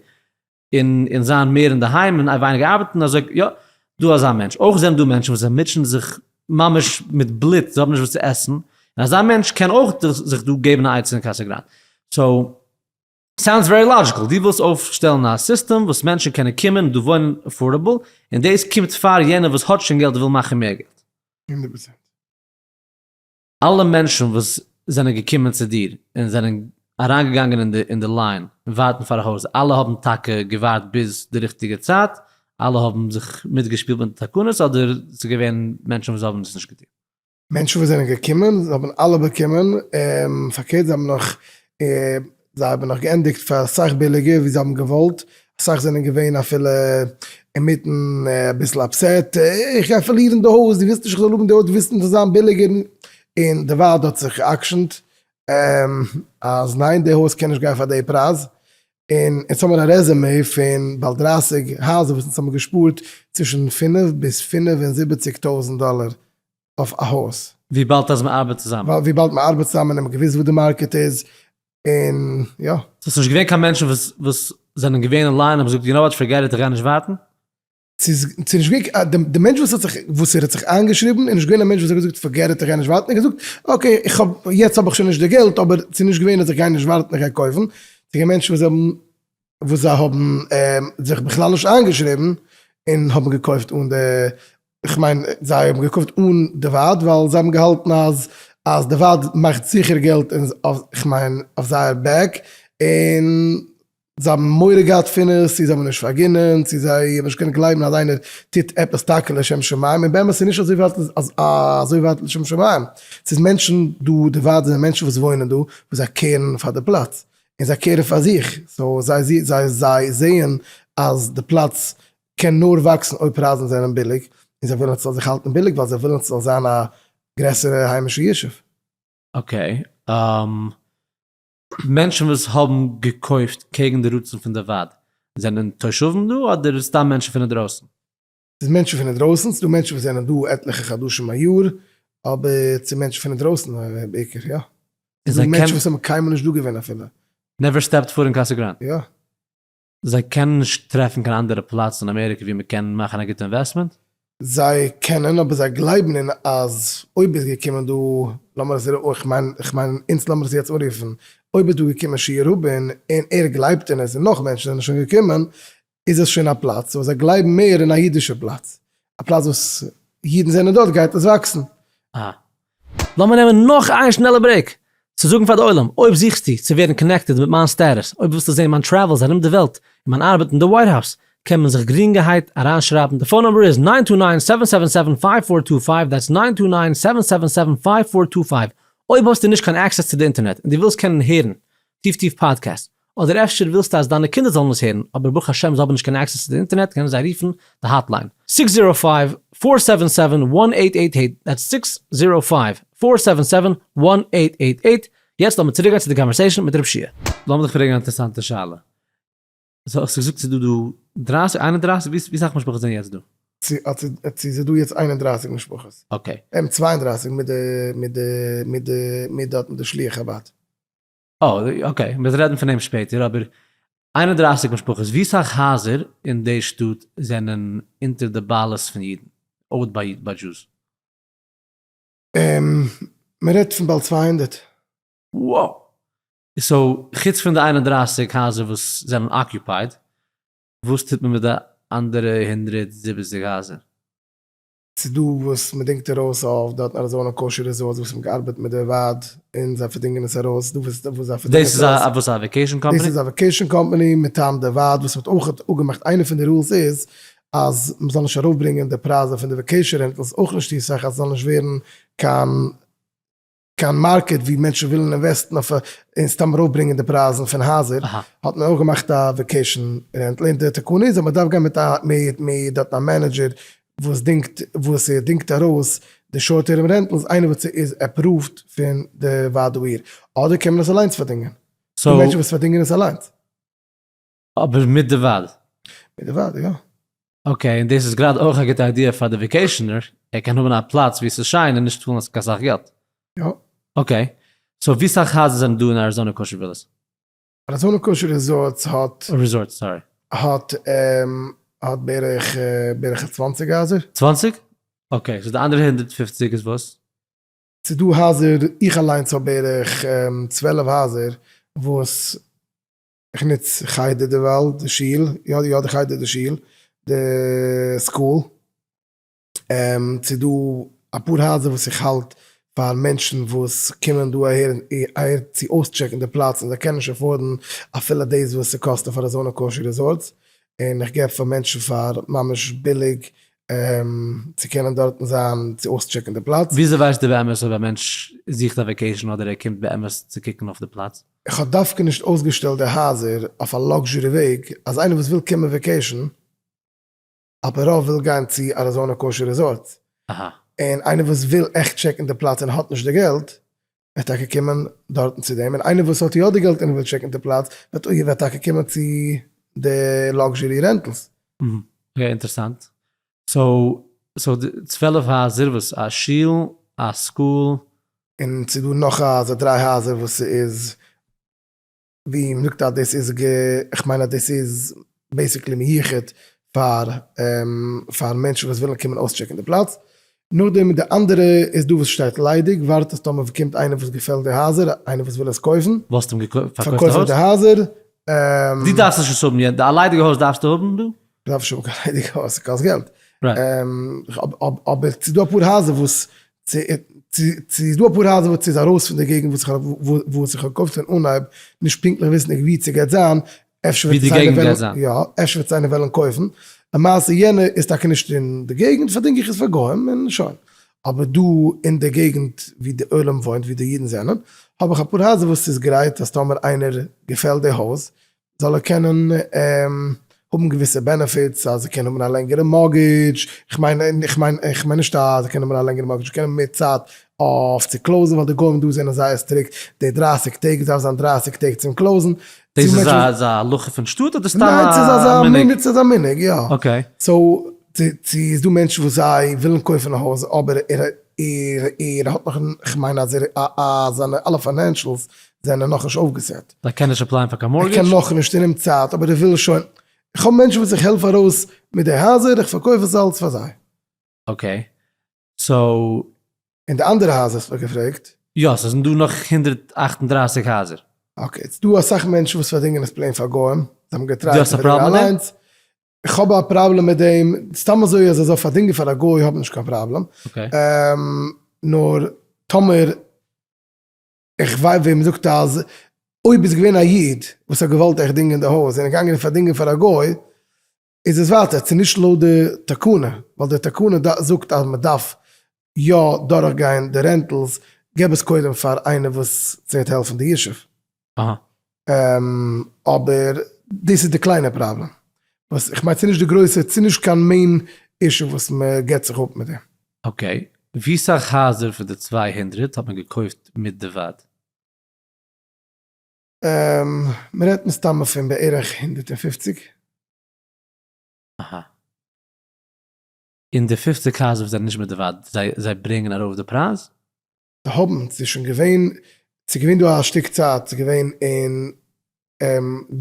און און זיין מער אינדערהיים און ווייניגער ארבעטן אזוי יא דא אזא מענטש אויך זענען דא מענטשן וואס זיי מוטשען זיך ממש מיט בלוט זיי האבן נישט וואס צו עסן און אזא מענטש קען אויך זיך דא געבן א עצה אין קאסא גראנד so sounds very logical דו ווילסט אויפשטעלן א סיסטעם וואס מענטשן קענען קומען און דא וואוינען affordable און דאס קומט פאר יענער וואס האט שוין געלט און וויל מאכן מער געלט. 100%. אלע מענטשן וואס זענען געקומען צו דיר און זענען אריינגעגאנגען אין די אין די line און ווארטן פאר א הויז, אלע האבן טאקע געווארט ביז די ריכטיגע צייט? אלע האבן זיך מיטגעשפילט מיט די תקנות אדער ס'איז געווען מענטשן וואס האבן עס נישט געטון? מענטשן וואס זענען געקומען האבן אלע באקומען, פארקערט זיי האבן נאך זיי האבן נאך געענדיגט פאר אסאך ביליגער ווי זיי האבן געוואלט, אסאך זענען געווען אפילו אינמיטן אביסל upset, איך גיי פארלירן די הויז, דו ווילסט נישט איך זאל האבן די הויז, דו ווילסט נישט ס'זאל זיין ביליגער, און די ועד האט זיך גע'עקשנ'ט אז ניין די הויז קען נישט גיין פאר די פרייז, און יעצט האבן מיר א רעזומעי פון באלד 30 הייזער וואס אונז האבן געשפארט צווישן פינף ביז 75 טויזנט דאלער אויף א הויז. וויבאלד אז מ'ארבעט צוזאמען. וויבאלד מ'ארבעט צוזאמען און מ'געוויסט וואס די market איז, און יא. ס'איז נישט געווען קיין מענטשן וואס וואס זענען געווען אין line און האבן געזאגט you know what forget it איך גיי נישט ווארטן? ס'איז נישט געווען, די מענטש וואס האט זיך וואס ער האט זיך איינגעשריבן איז נישט געווען א מענטש וואס האט געזאגט forget it איך גיי נישט ווארטן, ער האט געזאגט okay איך האב יעצט האב איך שוין נישט די געלט אבער ס'איז נישט געווען אז איך גיי נישט ווארטן איך גיי קויפן, ס'איז געווען מענטשן וואס האבן וואס זיי האבן זיך בכלל נישט איינגעשריבן און האבן געקויפט אן די, איך מיין זיי האבן געקויפט אן די ועד ווייל זיי האבן געהאלטן אז אז די ועד מאכט זיכער געלט איך מיין אויף זייער back און זיי האבן מורא געהאט פון עס, צו זיי האבן נישט פארגינען, צו זיי האבן נישט געקענט גלייבן אז איינער טוט עפעס טאקע לשם שמים, און באמת איז נישט אזוי ווייט אזוי ווייט לשם שמים, ס'איז מענטשן דא, די ועד זענען מענטשן וואס וואוינען דא, וואס זיי care ן פאר די פלאץ, און זיי care ן פאר זיך, so זיי זיי זיי זעען אז די פלאץ קען נאר וואקסן אויב פרייזן זענען ביליג, און זיי ווילן אז ס'זאל זיך האלטן ביליג ווייל זיי ווילן אז ס'זאל זיין א גרעסערע היימישע ישוב. okay, מענטשן וואס האבן געקויפט קעגן די רצון פון די ועד זענען תושבים דא אדער סתם מענטשן פון אינדרויסן? ס'איז מענטשן פון אינדרויסן, ס'איז דא מענטשן וואס זענען דא עטליכע חדשים א יאר, אבער צו מענטשן פון אינדרויסן בעיקר, יא. ס'איז דא מענטשן וואס האבן קיינמאל נישט דא געווען אפילו. never stepped foot אין קאסא גראנד. יא. זיי קענען נישט טרעפן קיין אנדערע פלאץ אין אמעריקע ווי מ'קען מאכן א גוטע investment? זיי קענען אבער זיי גלייבן אין אז אויב איז געקומען דא, לאמיר עס איך מיין איך מיין אונז לאמיר עס יעצט אנרופן, אויב איז דא געקומען שי' רובין און ער גלייבט אין עס און נאך מענטשן זענען שוין געקומען, איז עס שוין א פלאץ וואס זיי גלייבן מער אין א אידישע פלאץ, א פלאץ וואס אידן זענען דארט גייט עס וואקסן. אה. לאמיר נעמען נאך איין שנעלע break צו זאגן פאר די עולם, אויב זוכסטו צו ווערן connected מיט מיין status, אויב ווילסטו זען מיין travels ארום די וועלט און מיין ארבעט אין די White House, קען מען זיך גרינגערהייט אריינשרייבן, די phone number איז nine two nine seven seven seven five four two five, that's nine two nine seven seven seven five four two five, אויב האסטו נישט קיין access צו די אינטערנעט און דו ווילסט קענען הערן טיף טיף פאדקעסט. אדער אפשר ווילסטו אז דיינע קינדער זאלן עס הערן, אבער ברוך השם זיי האבן נישט קיין access צו די אינטערנעט קענען זיי רופן די hotline, six zero five, four seven seven, one eight eight eight, that's six zero five, four seven seven, one eight eight eight, יעצט לאמיר צוריקגיין צו די conversation מיט רב שיע. לאמיר דיך פרעגן א אינטערעסאנטע שאלה. סאו האסט געזאגט ס'איז דא דא דרייסיג, איין און דרייסיג, ווי סאך משפחות זענען יעצט דא? ס'איז דא יעצט 31 משפחות. okay. 32 מיט די מיט די מיט די מיט דארט מיט די שליח חבד. אה, okay, מיר רעדן פון דעם שפעטער, אבער 31 משפחות, ווי סאך הייזער אין די שטאט זענען אונטער די בעלות פון אידן, owned by Jews? מען רעדט פון באלד 200. Wow! So, חוץ פון די 31 הייזער וואס זענען occupied, וואס טוט מען מיט די אנדערע 170 הייזער? ס'איז דא וואס מען דינגט ארויס אויף דארט אין Arizona Kosher Resorts וואס האבן געארבעט מיט די ועד און זיי פארדינגען עס ארויס, דא וואס וואס זיי פארדינגען עס ארויס. דאס איז א וואס א vacation company? דאס איז א vacation company מטעם די ועד וואס האט אויך אפגעמאכט איינע פון די rules איז אז מען זאל נישט ארויפברענגען די פרייזן פון די vacation rentals אויך נישט צו סאך אז ס'זאל נישט ווערן קיין קיין market ווי מענטשן ווילן invest ן אויף און סתם ארויפברענגען די פרייזן פון הייזער, האט מען אויך געמאכט א vacation rental, און די תקנה איז אז מען דארף גיין מיט א מיט מיט דארטן א manager וואס דינגט וואס ער דינגט ארויס די short term rentals, איינער וואס איז approved פון די ועד העיר, אדער קען מען עס אליינס פארדינגען, ס'דא מענטשן וואס פארדינגען עס אליינס. אבער מיט די ועד? מיט די ועד, יא. okay, און דאס איז גראדע אויך א גוטע idea פאר די vacationer, ער קען האבן א פלאץ ווי עס איז שיין און נישט צאלן קיין סאך געלט. יא. okay, so ווי סאך הייזער זענען דא אין Arizona Kosher Villas? Arizona Kosher Resorts האט. Resorts, sorry. האט האט בערך בערך א צוואנציג הייזער. צוואנציג? okay, so די אנדערע 150 איז וואס? ס'איז דא הייזער, איך אליינס האב בערך 12 הייזער וואס איך נוץ חדר דערווייל, די שול, יא יא די חדר די שול, די school, ס'איז דא אפאר הייזער וואס איך האלט פאר מענטשן וואס קומען דא אהער אהער צו אויסטשעקן די פלאץ און זיי קענען נישט afford ן אפילו דאס וואס ס'קאסט אויף Arizona Kosher Resorts, און איך געב פאר מענטשן פאר ממש ביליג צו קענען דארטן זיין צו אויסטשעקן די פלאץ. וויאזוי ווייסטו באמת אויב א מענטש זוכט א vacation אדער ער קומט באמת צו קוקן אויף די פלאץ? איך האב דווקא נישט אויסגעשטעלט די הייזער אויף א luxury וועג, אז איינער וואס וויל קומען vacation, על פי רוב וויל גיין צו Arizona Kosher Resort, און איינער וואס וויל עכט טשעקן די פלאץ און האט נישט די געלט, וועט טאקע קומען דארטן צו דעם, און איינער וואס האט יא די געלט און וויל טשעקן די פלאץ, וועט וועט טאקע קומען צו די luxury rentals. okay, אינטערעסאנט. so, so 12 הייזער וואס א שול, א school. און ס'איז דא נאך אזא דריי הייזער וואס ס'איז ווי מ'זאגט אז דאס איז גע, איך מיין אז דאס איז basically מיוחד פאר פאר מענטשן וואס ווילן קומען אויסטשעקן די פלאץ. נאכדעם די אנדערע איז דא וואס שטייט ליידיג, ווארט אז טאמער קומט איינער וואס געפעלט די הייזער, איינער וואס וויל עס קויפן. וואלסט אים פארקויפט די הויז? די הייזער. דו דארפסט נישט עס האבן יעצט, א ליידיגע הויז דארפסטו האבן דא? כ'דארף נישט האבן קיין ליידיגע הויז, ס'קאסט געלט. אבער ס'איז דא אפאר הייזער וואס ס'איז דא אפאר הייזער וואס איז ארויס פון די געגנט וואס איך וואס איך האב געקויפט פון אנהייב, נישט פונקטליך וויסנדיג ווי ס'גייט זיין, אפשר וועט עס איינער וועלן, יא, אפשר וועט עס איינער וועלן קויפן, למעשה יענע איז טאקע נישט אין די געגנט, פארדינג איך עס פאר גוים און שוין. אבער דא אין די געגנט ווי די עולם וואוינט, ווי די אידן זענען, האב איך אפאר הייזער וואס איז גרייט אז טאמער איינער געפעלט די הויז, זאל ער קענען האבן געוויסע benefits, אז ער קען האבן א לענגערע mortgage, איך מיין, איך מיין, איך מיין נישט אז ער קען האבן א לענגערע mortgage, ער קען האבן מער צייט אויף צו close ן, ווייל די גוים דא זענען זייער strict, די 30 טעג דארף זיין 30 טעג צום close ן. דאס איז א הלכה פון שטאט אדער סתם א מנהג? ניין, ס'איז א מנהג, יא. okay. so, צו איז דא מענטשן וואס זיי ווילן קויפן א הויז, אבער ער ער האט נאך, כ'מיין אז ער זיינע אלע financials זענען נאכנישט אויפגעסעט. ער קען נישט apply ען פאר קיין mortgage? ער קען נאכנישט אינעם צייט, אבער ער וויל שוין. איך האב מענטשן וואס איך העלף ארויס מיט די הייזער, איך פארקויף עס אלץ פאר זיי. okay, so. און די אנדערע הייזער האסט מיך געפרעגט? יא, ס'זענען דא נאך 138 הייזער. okay, ס'דא אסאך מענטשן וואס פארדינגען עס plain פאר גוים, זיי האבן געטרייט צו פארדינגען אליינס. איך האב א פראבלעם מיט דעם, סתם אזוי אז ער זאל פארדינגען פאר א גוי האב נישט קיין פראבלעם. נאר טאמער איך ווייס ווער מ'זאגט אז אויב איז געווען א איד וואס האט געוואלט עכט דינגען די הויז און איז געגאנגען און פארדינגען פאר א גוי, איז עס ווייטער ס'איז נישט לויט די תקנה, ווייל די תקנה זאגט אז מ'דארף יא דורכגיין די rentals, געב עס קודם פאר איינער וואס ס'וועט העלפן די ישוב. אבער דאס איז די קליינע פראבלעם, וואס איך מיין ס'איז נישט די גרויסע, ס'איז נישט קיין main issue וואס מ'געט זיך אפ מיט דעם. Okay, ווי סאך הייזער פון די 200 האט מען געקויפט מיט די ועד? מ'רעדט מסתמא פון בערך 150. אהא. און די 50 הייזער וואס זענען נישט מיט די ועד, זיי ברענגען ארויף די פרייז? זיי האבן, ס'איז שוין געווען, ס'איז געווען דא א שטיק צייט, ס'איז געווען אין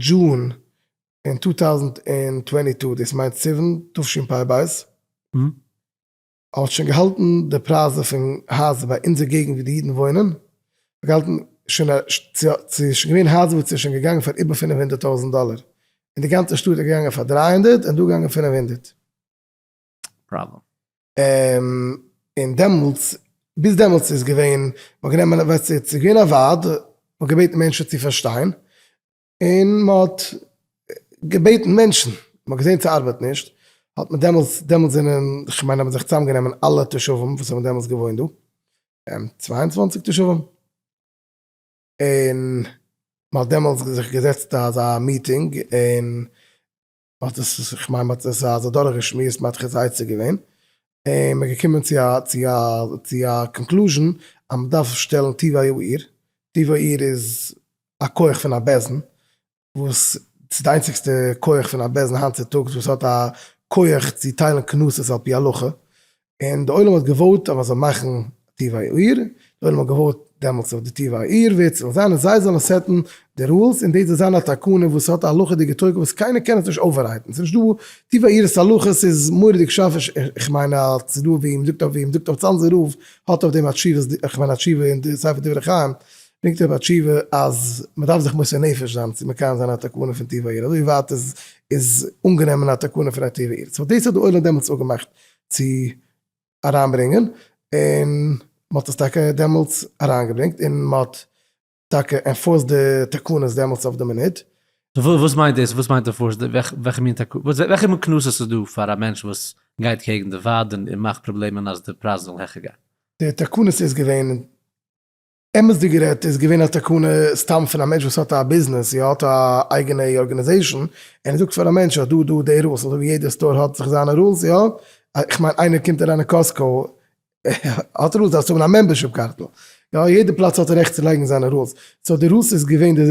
June אין 2022, דאס מיינט סיוון תשפ"ב, האט שוין געהאלטן די פרייזן פון הייזער ביי אונזער געגנט ווי די אידן וואוינען, האט געהאלטן שוין א, ס'איז שוין געווען הייזער וואס איז שוין געגאנגען פאר איבער 500 טויזנט דאלער, און די גאנצע שטאט איז געגאנגען פאר 300 און דא געגאנגען 500. פראבלעם. און דעמאלטס, ביז דעמאלטס איז געווען, מ'האט גענומען, ווייסט ס'איז געווען א ועד, מ'האט געבעטן מענטשן צו פארשטיין, און מ'האט געבעטן מענטשן, מ'האט געזען ס'ארבעט נישט, האט מען דעמאלטס, דעמאלטס זענען, כ'מיין האבן זיך צוזאמגענומען אלע תושבים וואס האבן דעמאלטס געוואוינט דא, 22 תושבים, און מ'האט דעמאלטס זיך געזעצט אזא meeting, און מ'האט עס, כ'מיין מ'האט עס אזוי דורכגעשמועסט, מ'האט זיך עצה געווען, און מ'איז געקומען צו א צו א צו א conclusion אז מ'דארף שטעלן טבעי העיר, טבעי העיר איז א כח פון א בית דין, וואס ס'איז די איינציגסטע כח פון א בית דין היינט צוטאגס וואס האט א כח צו טיילן קנסות על פי הלכה, און די עולם האט געוואוט אז מ'זאל מאכן טבעי העיר, די עולם האט געוואוט דעמאלטס אויף די טבעי העיר ווער ס'זאל זיין און זיי זאלן סעטן די rules און דאס זאל זיין א תקנה וואס האט א הלכה'דיגע תוקף וואס קיינער קען עס נישט overwrite ן, ס'איז נישט דא טבעי העיר'ס הלכות איז מורא'דיג שארף, איך מיין אז ס'איז דא ווי מ'זאגט אויף ווי מ'זאגט אויף צאנזער רב האט אויף דעם א תשובה, איך מיין א תשובה אין די ספר דברי חיים ברענגט ער א תשובה אז מ'דארף זיך מוסר נפש זיין צו מקיים זיין א תקנה פון טבעי העיר, אזוי ווייט איז איז אנגענומען א תקנה פון א טבעי העיר, so דאס האט די עולם דעמאלטס אפגעמאכט צו אריינברענגען, און מ'האט עס טאקע דעמאלטס אריינגעברענגט, און מ'האט טאקע enforced די תקנות דעמאלטס אויף די מינוט. וואס מיינט דאס? וואס מיינט enforced? וועלכע מין תקנות? וועלכע מין קנסות איז דא פאר א מענטש וואס גייט קעגן די ועד און מאכט פראבלעמען אז די פרייזן זאלן העכער גיין? די תקנות איז געווען, אמת'דיג גערעדט איז געווען א תקנה סתם פון א מענטש וואס האט א ביזנעס, יא האט א אייגענע organization, און ער זאגט פאר א מענטש אז דא דא די rules, אזוי ווי יעדע store האט זיך זיינע rules, יא, איך מיין איינער קומט אריין אין Costco האט rules דארפסט האבן א membership קארטל, יא יעדע פלאץ האט רעכט צו לייגן זיינע rules, so די rules איז געווען די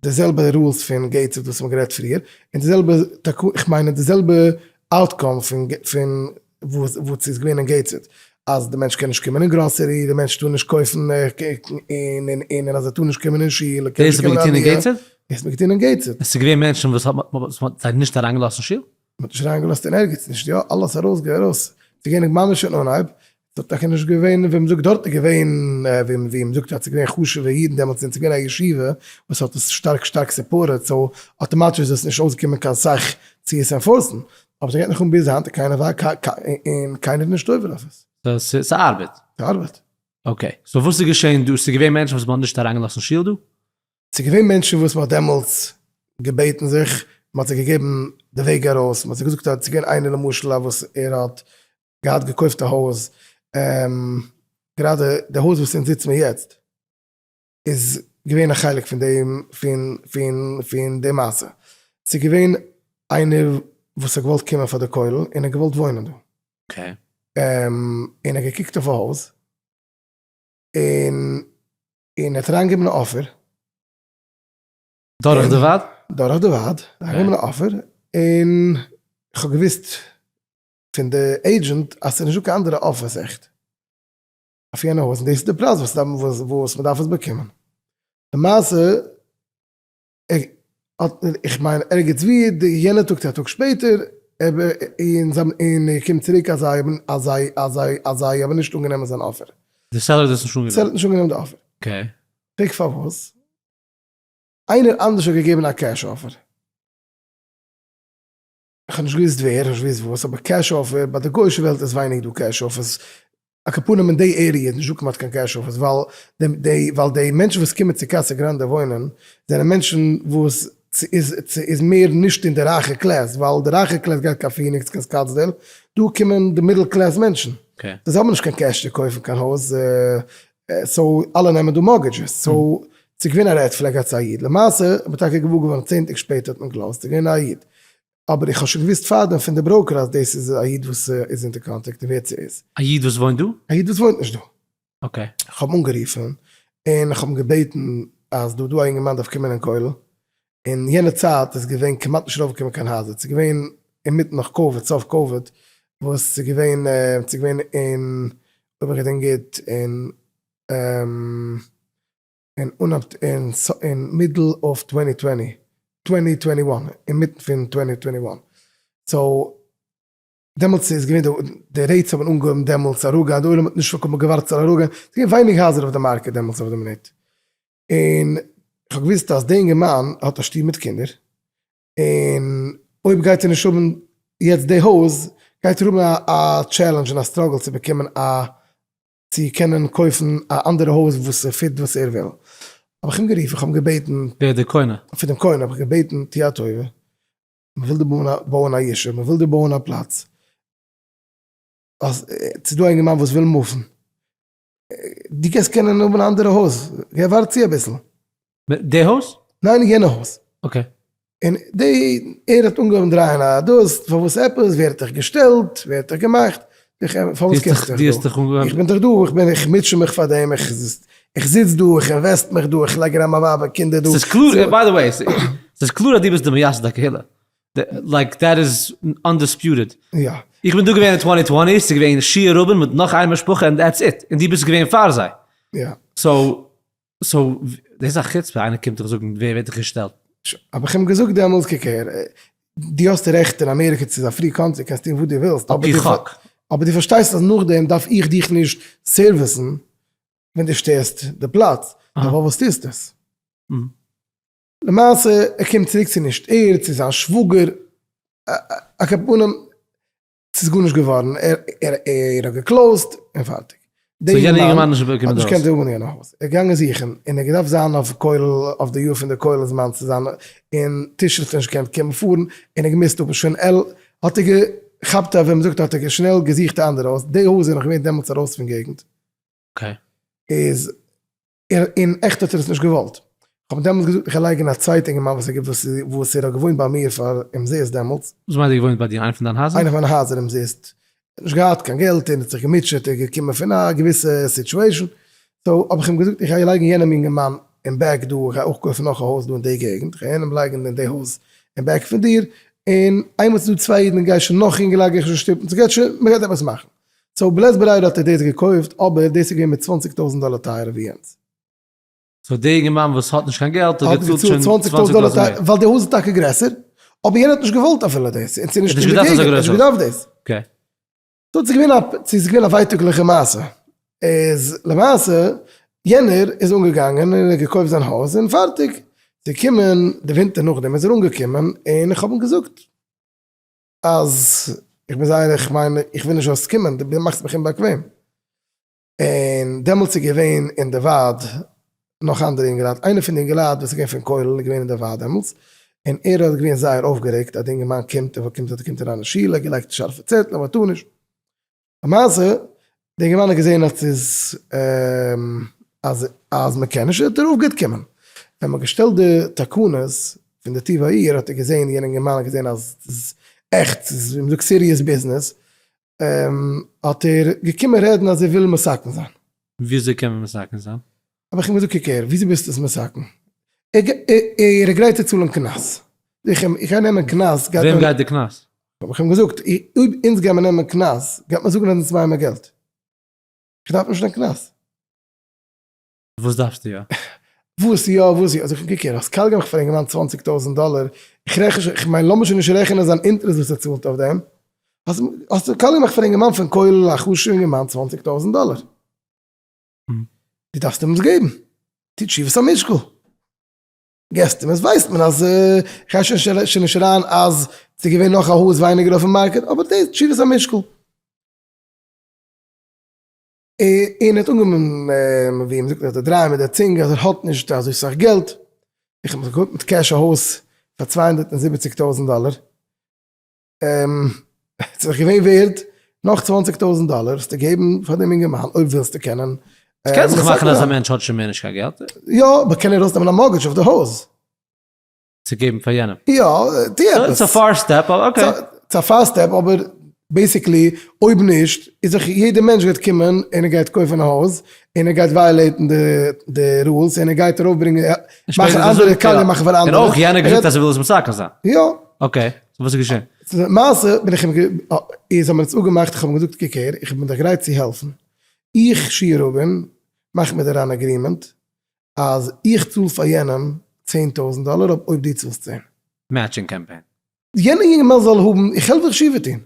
די זעלבע rules פון געיטסהעד וואס מ'האט גערעדט פריער, און די זעלבע תקנה, איך מיין די זעלבע outcome פון פון וואס וואס איז געווען אין געיטסהעד, אז די מענטש קען נישט קומען אין גראסערי, די מענטש טאר נישט קויפן און און און אז ער טאר נישט קומען אין שול, ער קען דאס נישט האט מען קומען געטון אין עליה. געיטסהעד? דאס האט מען געטון אין געיטסהעד. עס איז געווען מענטשן וואס האט מען זיי נישט אריינגעלאזט אין שול? מען האט נישט אריינגעלאזט אין ערגעץ נישט, יא, אלעס ארויס גיי ארויס, ס'איז געווען ממש אין אנהייב, ס'האט טאקע נישט געווען ווי מ'זאגט דארט איז געווען ווי מ'זאגט אז ס'איז געווען חשוב'ע אידן דעמאלטס און ס'איז געווען א ישיבה וואס האט עס שטארק שטארק supported so אטאמאטיש איז עס נישט אויסגעקומען קיין סאך צו עס enforce ן, אבער ס'גייט נאך אן ביז היינט און קיינער און קיינער איז נישט עובר אויף עס. so ס'ארבעט? ס'ארבעט. Okay, so וואס איז געשען דא? ס'איז געווען מענטשן וואס מ'האט נישט אריינגעלאזט אין שול דא? ס'איז געווען מענטשן וואס מ'האט דעמאלטס געבעטן זיך, מ'האט זיי געגעבן די וועג ארויס, מ'האט זיי געזאגט אז ס'איז געווען איינער למשל א וואס ער האט געהאט געקויפט א הויז, גראדע די הויז וואס אונז זיצן מיר יעצט איז געווען א חלק פון דעם פון פון פון די מעשה, ס'איז געווען איינער וואס האט געוואלט קומען פאר די כולל און ער האט געוואלט וואוינען דא, און ער האט געקוקט אויף א הויז, און און ער האט אריינגעגעבן א offer. דורך די ועד? דורך די ועד, אריינגעגעבן א offer, און איך האב געוואוסט פון די agent אז ס'איז נישטא קיין אנדערע offers עכט אויף יענע הויז, און דאס איז די פרייז וואס מ'דארף עס באקומען. למעשה האט איך מיין ערגעץ ווי די יענע טאג צו א טאג שפעטער, און זיי האבן און ער קומט צוריק אז זיי האבן אז זיי אז זיי אז זיי האבן נישט אנגענומען זיין offer. די seller האט דאס נישט אנגענומען? seller האט נישט אנגענומען די offer. Okay. פרעג פארוואס? איינער אנדערש האט געגעבן א cash offer. איך האב נישט געוואוסט ווער, איך האב נישט געוואוסט וואס, אבער cash offer, ביי די גוי'אישע וועלט איז ווייניג דא cash offers, על כל פנים אין די area איז נישט דא כמעט קיין cash offers, ווייל די ווייל די מענטשן וואס קומען צו קאסא גראנדע וואוינען, זענען מענטשן וואס ס'איז ס'איז מער נישט אין די רייכע class, ווייל די רייכע class גייט קיין פיניקס קיין סקאטסדעיל, דא קומען די middle class מענטשן, זיי האבן נישט קיין cash צו קויפן קיין הויז, so אלע נעמען דא mortgages, so. ס'איז געווען א red flag אז ס'איז א איד, למעשה איך בין טאקע געוואר געווארן 10 טעג שפעטער האט מען געלאזט, ס'איז געווען א איד, אבער איך האב שוין געוואוסט פארדעם פון די broker אז דאס איז א איד וואס איז אונטער קאנטראקט און ווער ס'איז. א איד וואס וואוינט דא? א איד וואס וואוינט נישט דא. okay. איך האב אנגערופן און איך האב אים געבעטן אז דא דא א אינגערמאן דארף קומען אין כולל, אין יענע צייט איז געווען כמעט נישט ארויפגעקומען קיין הייזער, ס'איז געווען אינמיטן נאך COVID, סוף COVID, וואס ס'איז געווען, ס'איז געווען אין, אויב איך געדענק גוט, אין אין אנהייב אין middle of twenty twenty, twenty twenty one, אינמיטן פון twenty twenty one, so דעמאלטס איז געווען די rates האבן אנגעהויבן דעמאלטס אראפגיין, די עולם האט נישט פולקאם געווארט ס'זאל אראפגיין, ס'איז געווען ווייניג הייזער אויף די market דעמאלטס אויף די מינוט, און כ'האב געוואוסט אז די אינגערמאן האט א שטוב מיט קינדער, און אויב גייט ער נישט האבן יעצט די הויז, גייט ער האבן א challenge און א struggle צו באקומען א צו קענען קויפן א אנדערע הויז וואס fit וואס ער וויל. האב איך אים גערופן, איך האב אים געבעטן. ווער דער קונה? פון דעם קונה האב איך געבעטן, טו א טובה, מען וויל דא בויען א ישוב, מען וויל דא בויען א פלאץ, אז ס'איז דא א אינגערמאן וואס וויל move ן, דו קענסט קענען האבן א אנדערע הויז, גיי ווארט צו אביסל. די הויז? ניין יענע הויז. okay. און די ער האט אנגעהויבן דרייען א דאס, פארוואס עפעס, ווער האט דיך געשטעלט, ווער האט דיך געמאכט, פארוואס קומסטו דיך דא, איך בין דאך דא, איך בין איך מוטשע מיך פאר דעם, איך זיץ דא, איך invest מיך דא, איך לייג אריין מיין ווייב און קינדער דא. ס'איז קלאר, by the way, ס'איז קלאר אז דו ביסט די מייסד הקהילה, like that is undisputed. יא. איך בין דא געווען אין twenty twenty, ס'איז געווען שיע רובין מיט נאך איין משפחה and that's it, און דו ביסט געווען פאר זיי. יא. so, so, דאס איז א חוצפה, איינער קומט דיך זאגן ווער ווערט דיך געשטעלט. האב איך אים געזאגט דעמאלטס, קוק אהער, דו האסט רעכט אין אמעריקע ס'איז א free country קענסט טון וואס דו ווילסט, על פי חוק. אבער דו פארשטייסט אז נאכדעם דארף איך דיך נישט service ן ווען דו שטערסט די פלאץ, פארוואס טוסטו עס? למעשה ער קומט צוריק צו נישט ער, צו זיין שוואגער, על כל פנים ס'איז גארנישט געווארן, ער האט גע closed און פארטיג. so יענער אינגערמאן האט נישט באקומען די הויז? האט נישט געקענט האבן יענע הויז, ער איז געגאנגען זוכן, און ער האט געדארפט זיין אויף כולל, אויף די יאר פון די כולל זמן צו זיין אין תשרי האט ער נישט געקענט קומען פארן, און ער האט געמוזט אפ שנעל, האט ער געכאפט א ווי מ'זאגט האט ער שנעל געזוכט א אנדערע הויז, די הויז איז נאך געווען דעמאלטס ארויס פון געגנט. okay. איז ער און עכט האט ער עס נישט געוואלט. כ'האב אים דעמאלטס געזאגט איך גיי לייגן א צווייטע אינגערמאן וואס ער גיבט וואס ער האט געוואוינט ביי מיר פאר אומזיסט דעמאלטס. וואס מיינט ער געוואוינט ביי דיר? איינע פון דיין הייזער? איינע פון מיינע הייזער אומזיסט. ער האט נישט געהאט קיין געלט און האט זיך געמוטשעט, ער איז געקומען פון א געוויסע situation. so האב איך אים געזאגט איך גיי לייגן יענעם אינגערמאן אין back דא, איך גיי אויך קויפן נאך א הויז דא אין די געגנט, איך גיי יענעם לייגן אין די הויז אין back פון דיר, און איינמאל ס'איז דא צוויי אידן גיי שוין נאך אינגעלייט גיי איך שוין שטופן, ס'גייט שוין, מ'גייט עפעס מאכן. so בלית ברירה האט ער דאס געקויפט, אבער דאס איז געווען מיט 20 טויזנט דאלער טייערער ווי יענץ. so דער אינגערמאן וואס האט נישט קיין געלט האט געצאלט שוין 20 טויזנט דאלער מער. ווייל די הויז איז טאקע גרעסער, אבער יענער האט נישט געוואלט אפילו דאס, און ס'איז נישט אין די געגנט, ער האט נישט געדארפט דאס. okay. so ס'איז געווען א, ס'איז געווען א ווייטאגליכע מעשה. איז למעשה יענער איז אנגעגאנגען און ער האט געקויפט זיין הויז און פארטיג. ס'איז געקומען די ווינטער נאכדעם איז ער אנגעקומען און איך האב אים געזאגט אז איך בין זייער איך מיין איך וויל נישט זאלסט קומען דו מאכסט מיך אומבאקוועם. און דעמאלטס איז געווען אין די ועד נאך אנדערע אינגעלייט, איינער פון די אינגעלייט וואס איז געווען פון כולל איז געווען אין די ועד דעמאלטס, און ער האט געווען זייער אויפגערעגט אז די אינגערמאן קומט און קומט קומט אריין אין שול, ער האט געלייגט שארפע צעטלעך מען טאר נישט. למעשה די אינגערמאן האט געזען אז ס'איז אז אז מען קען נישט האט ער אויפגעהערט קומען. ווען מען האט געשטעלט די תקנות פון די טוב העיר האט ער געזען יענע אינגערמאן האט געזען אז ס'איז עכט ס'איז ווי מ'זאגט serious business, האט ער געקומען רעדן אז ער וויל מתקן זיין. וויאזוי קען מען מתקן זיין? האב איך אים געזאגט קוק הער, וויאזוי ביסטו עס מתקן? ער איז גרייט צו צאלן קנס. זאג איך אים, איך גיי נעמען קנס. וועם גייט די קנס? האב איך אים געזאגט, אויב אונז גיימער נעמען קנס, גייט מען זאגן אז אונז מיינען מיר געלט. איך דארף נישט דיין קנס. וואס דארפסטו יא? וואס יא וואס יא, זאג איך קוק הער, האסט קאלט געמאכט פאר א אינגערמאן 20 טויזנט דאלער, איך רעכן שוין, איך מיין לאמיר שוין נישט רעכענען זיין interest וואס ער צאלט אויף דעם, האסט קאלט געמאכט פאר א אינגערמאן פון כולל א חשוב'ע אינגערמאן 20 טויזנט דאלער, דו דארפסט אים עס געבן, טו תשובת המשקל, געסט אים עס ווייסט מען אז, איך גיי שוין נישט אריין אז ס'איז געווען נאך א הויז ווייניגער אויפן market, אבער דאס תשובת המשקל. און ער האט אנגעהויבן ווי מ'זאגט אויף די דרייען מיט די צונג אז ער האט נישט אזוי סאך געלט, איך האב געקויפט מיט cash א הויז פאר 270 טויזנט דאלער, ס'איז דאך געווען ווערד נאך 20 טויזנט דאלער, האסטו געגעבן פאר דעם אינגערמאן אויב ווילסטו קענען. ס'קען זיך מאכן אז א מענטש האט שוין מער נישט קיין געלט. יא, אבער קען ער ארויסנעמען א mortgage אויף די הויז? צו געבן פאר יענעם. יא, טו עפעס. ס'איז א פאר step, אבער okay. ס'איז א פאר step, אבער basically אויב נישט, איז דאך יעדער מענטש גייט קומען און ער גייט קויפן א הויז, און ער גייט violate ן די rules, און ער גייט ארויפברענגען, מאכן אנדערע קאליע מאכן פאר אנדערע. און אויך יענער געזאגט אז ער וויל עס מתקן זיין. יא. okay, so וואס איז געשען? למעשה בין איך אים, איז האבן מיר עס אפגעמאכט, איך האב אים געזאגט קוק הער, איך בין דיך גרייט צו העלפן, איך שי' רובין, מאך מיט דיר אן agreement, אז איך צאל פאר יענעם 10,000 דאלער אויב דו צאלסט צען. Matching campaign. יענער יונגערמאן זאל האבן, איך העלף דיך תשובה טון,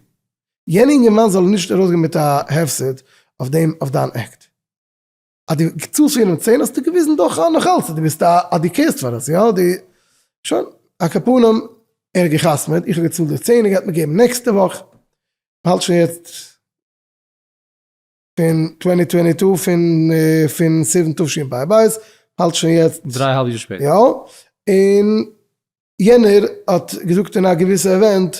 יענער יונגערמאן זאל נישט ארויסגיין מיט א הפסד אויף דעם אויף דיין act. אז דו צאלסט פאר יענעם צען האסטו געוויזן דאך נאך אלץ אז דו ביסט א אז דו care סט פאר עס, יא? דו שוין, על כל פנים ער האט געחתמעט, איך האב געצאלט די צען, ער גייט מיר געבן נעקסטע וואך, מ'האלט שוין יעצט פון twenty twenty two פון פון סיוון תשפ"ב, האלט שוין יעצט דריי האלב יאר שפעטער. יא, און יענער האט געזאגט אין א געוויסע event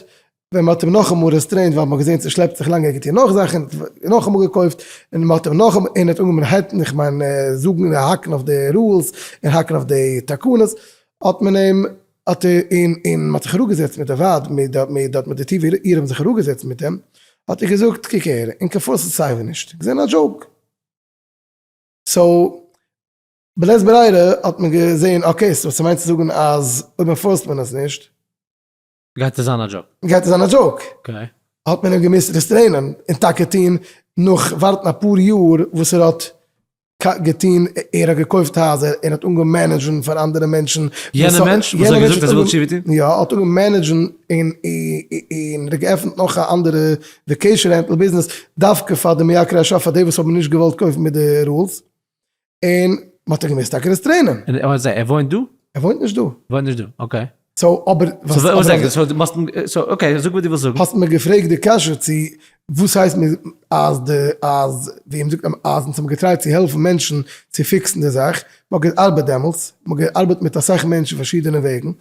ווען מ'האט אים נאכאמאל restrained ווייל מ'האט געזען ס'שלעפט זיך לאנג ער האט געטון נאך זאכן נאכאמאל געקויפט און מ'האט אים נאכאמאל און ער האט אנגעהויבן hate ן איך מיין זאגן און האקן אויף די rules און האקן אויף די תקנות האט מען אים האט ער און און מ'האט זיך אראפגעזעצט מיט די ועד מיט די מיט דארט מיט די טיווי איר האבן זיך אראפגעזעצט מיט אים האט ער געזאגט קוק הער ענק enforce ן סייווי נישט געזען א joke so בלית ברירה האט מען געזען okay so ס'מיינט צו זאגן אז אויב enforce ט מען עס נישט. גייט עס זיין א joke. גייט עס זיין א joke. Okay. האט מען אים געמוזט restrain ען און טאקע טון נאך ווארטן אפאר יאר וואס ער האט געטון ער האט געקויפט הייזער און האט אנגעהויבן manage ן פאר אנדערע מענטשן. יענער מענטש וואס האט געזאגט אז ער וויל תשובה טון? יא האט אנגעהויבן manage ן און און ער האט געעפנט נאך א אנדערע vacation rental business דווקא פאר די מייקרי השער פאר די וואס האבן נישט געוואלט קויפן מיט די rules. און מ'האט אים געמוזט טאקע restrain ען. און ער וואוינט דא? ער וואוינט נישט דא. וואוינט נישט דא, okay. So אבער so okay, זאג וואס דו ווילסט זאגן. האסט מיר געפרעגט די קשיא צו וואס הייסט מיר אז די אז ווי מ'זאגט אז אונז האבן גע try ט צו העלפן מענטשן צו fix ן די זאך, מ'האט געארבעט דעמאלטס, מ'האט געארבעט מיט אסאך מענטשן פארשידענע וועגן,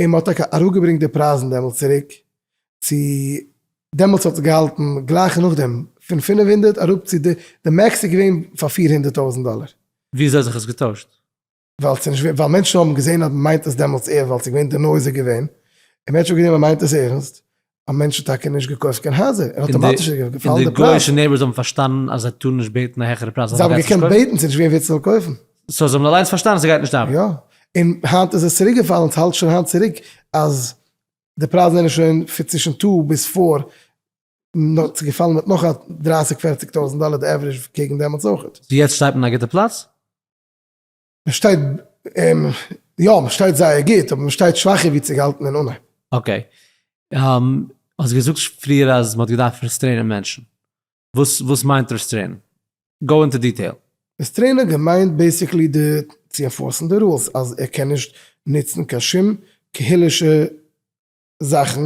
און מ'האט טאקע אראפגעברענגט די פרייזן דעמאלטס צוריק צו דעמאלטס האט עס געהאלטן גלייך נאכדעם פון 500 אראפ צו די די max איז געווען פאר 400 טויזנט דאלער. וויאזוי האט זיך עס געטוישט? ווייל ס'איז נישט ווייל מענטשן האבן געזען אז מ'מיינט עס דעמאלטס ערנסט ווייל ס'איז געווען די noise איז געווען און מענטשן האבן געזען מ'מיינט עס ערנסט האבן מענטשן טאקע נישט געקויפט קיין הייזער און אטאמאטיש איז געפאלן די פרייז. און די גוי'אישע neighbors האבן פארשטאנען אז זיי טארן נישט בעטן א העכערע פרייז זיי האבן געקענט בעטן ס'איז נישט געווען ווער ס'זאל קויפן. So זיי האבן אליינס פארשטאנען אז ס'גייט נישט ארבעטן. יא. און היינט איז עס צוריק געפאלן ס'האלט שוין היינט צוריק אז די פרייזן זענען שוין פון צווישן two ביז four, נאך ס'איז געפאלן מיט נאך א דרייסיג פערציג טויזנט דאלער די average קעגן דעמאלטס אויכעט. So יעצט שטייט מען אין א גוטע פלאץ? מען שטייט יא מען שטייט זייער גוט אבער מען שטייט שוואכער ווי צו געהאלטן אין אנהייב. Okay. האסט געזאגט פריער אז מען האט געדארפט restrain ען מענטשן. וואס וואס מיינט restrain ען? Go into detail. Restrain ען געמיינט basically די צו enforce ן די rules אז ער קען נישט נוצן קיין שום קהל'ישע זאכן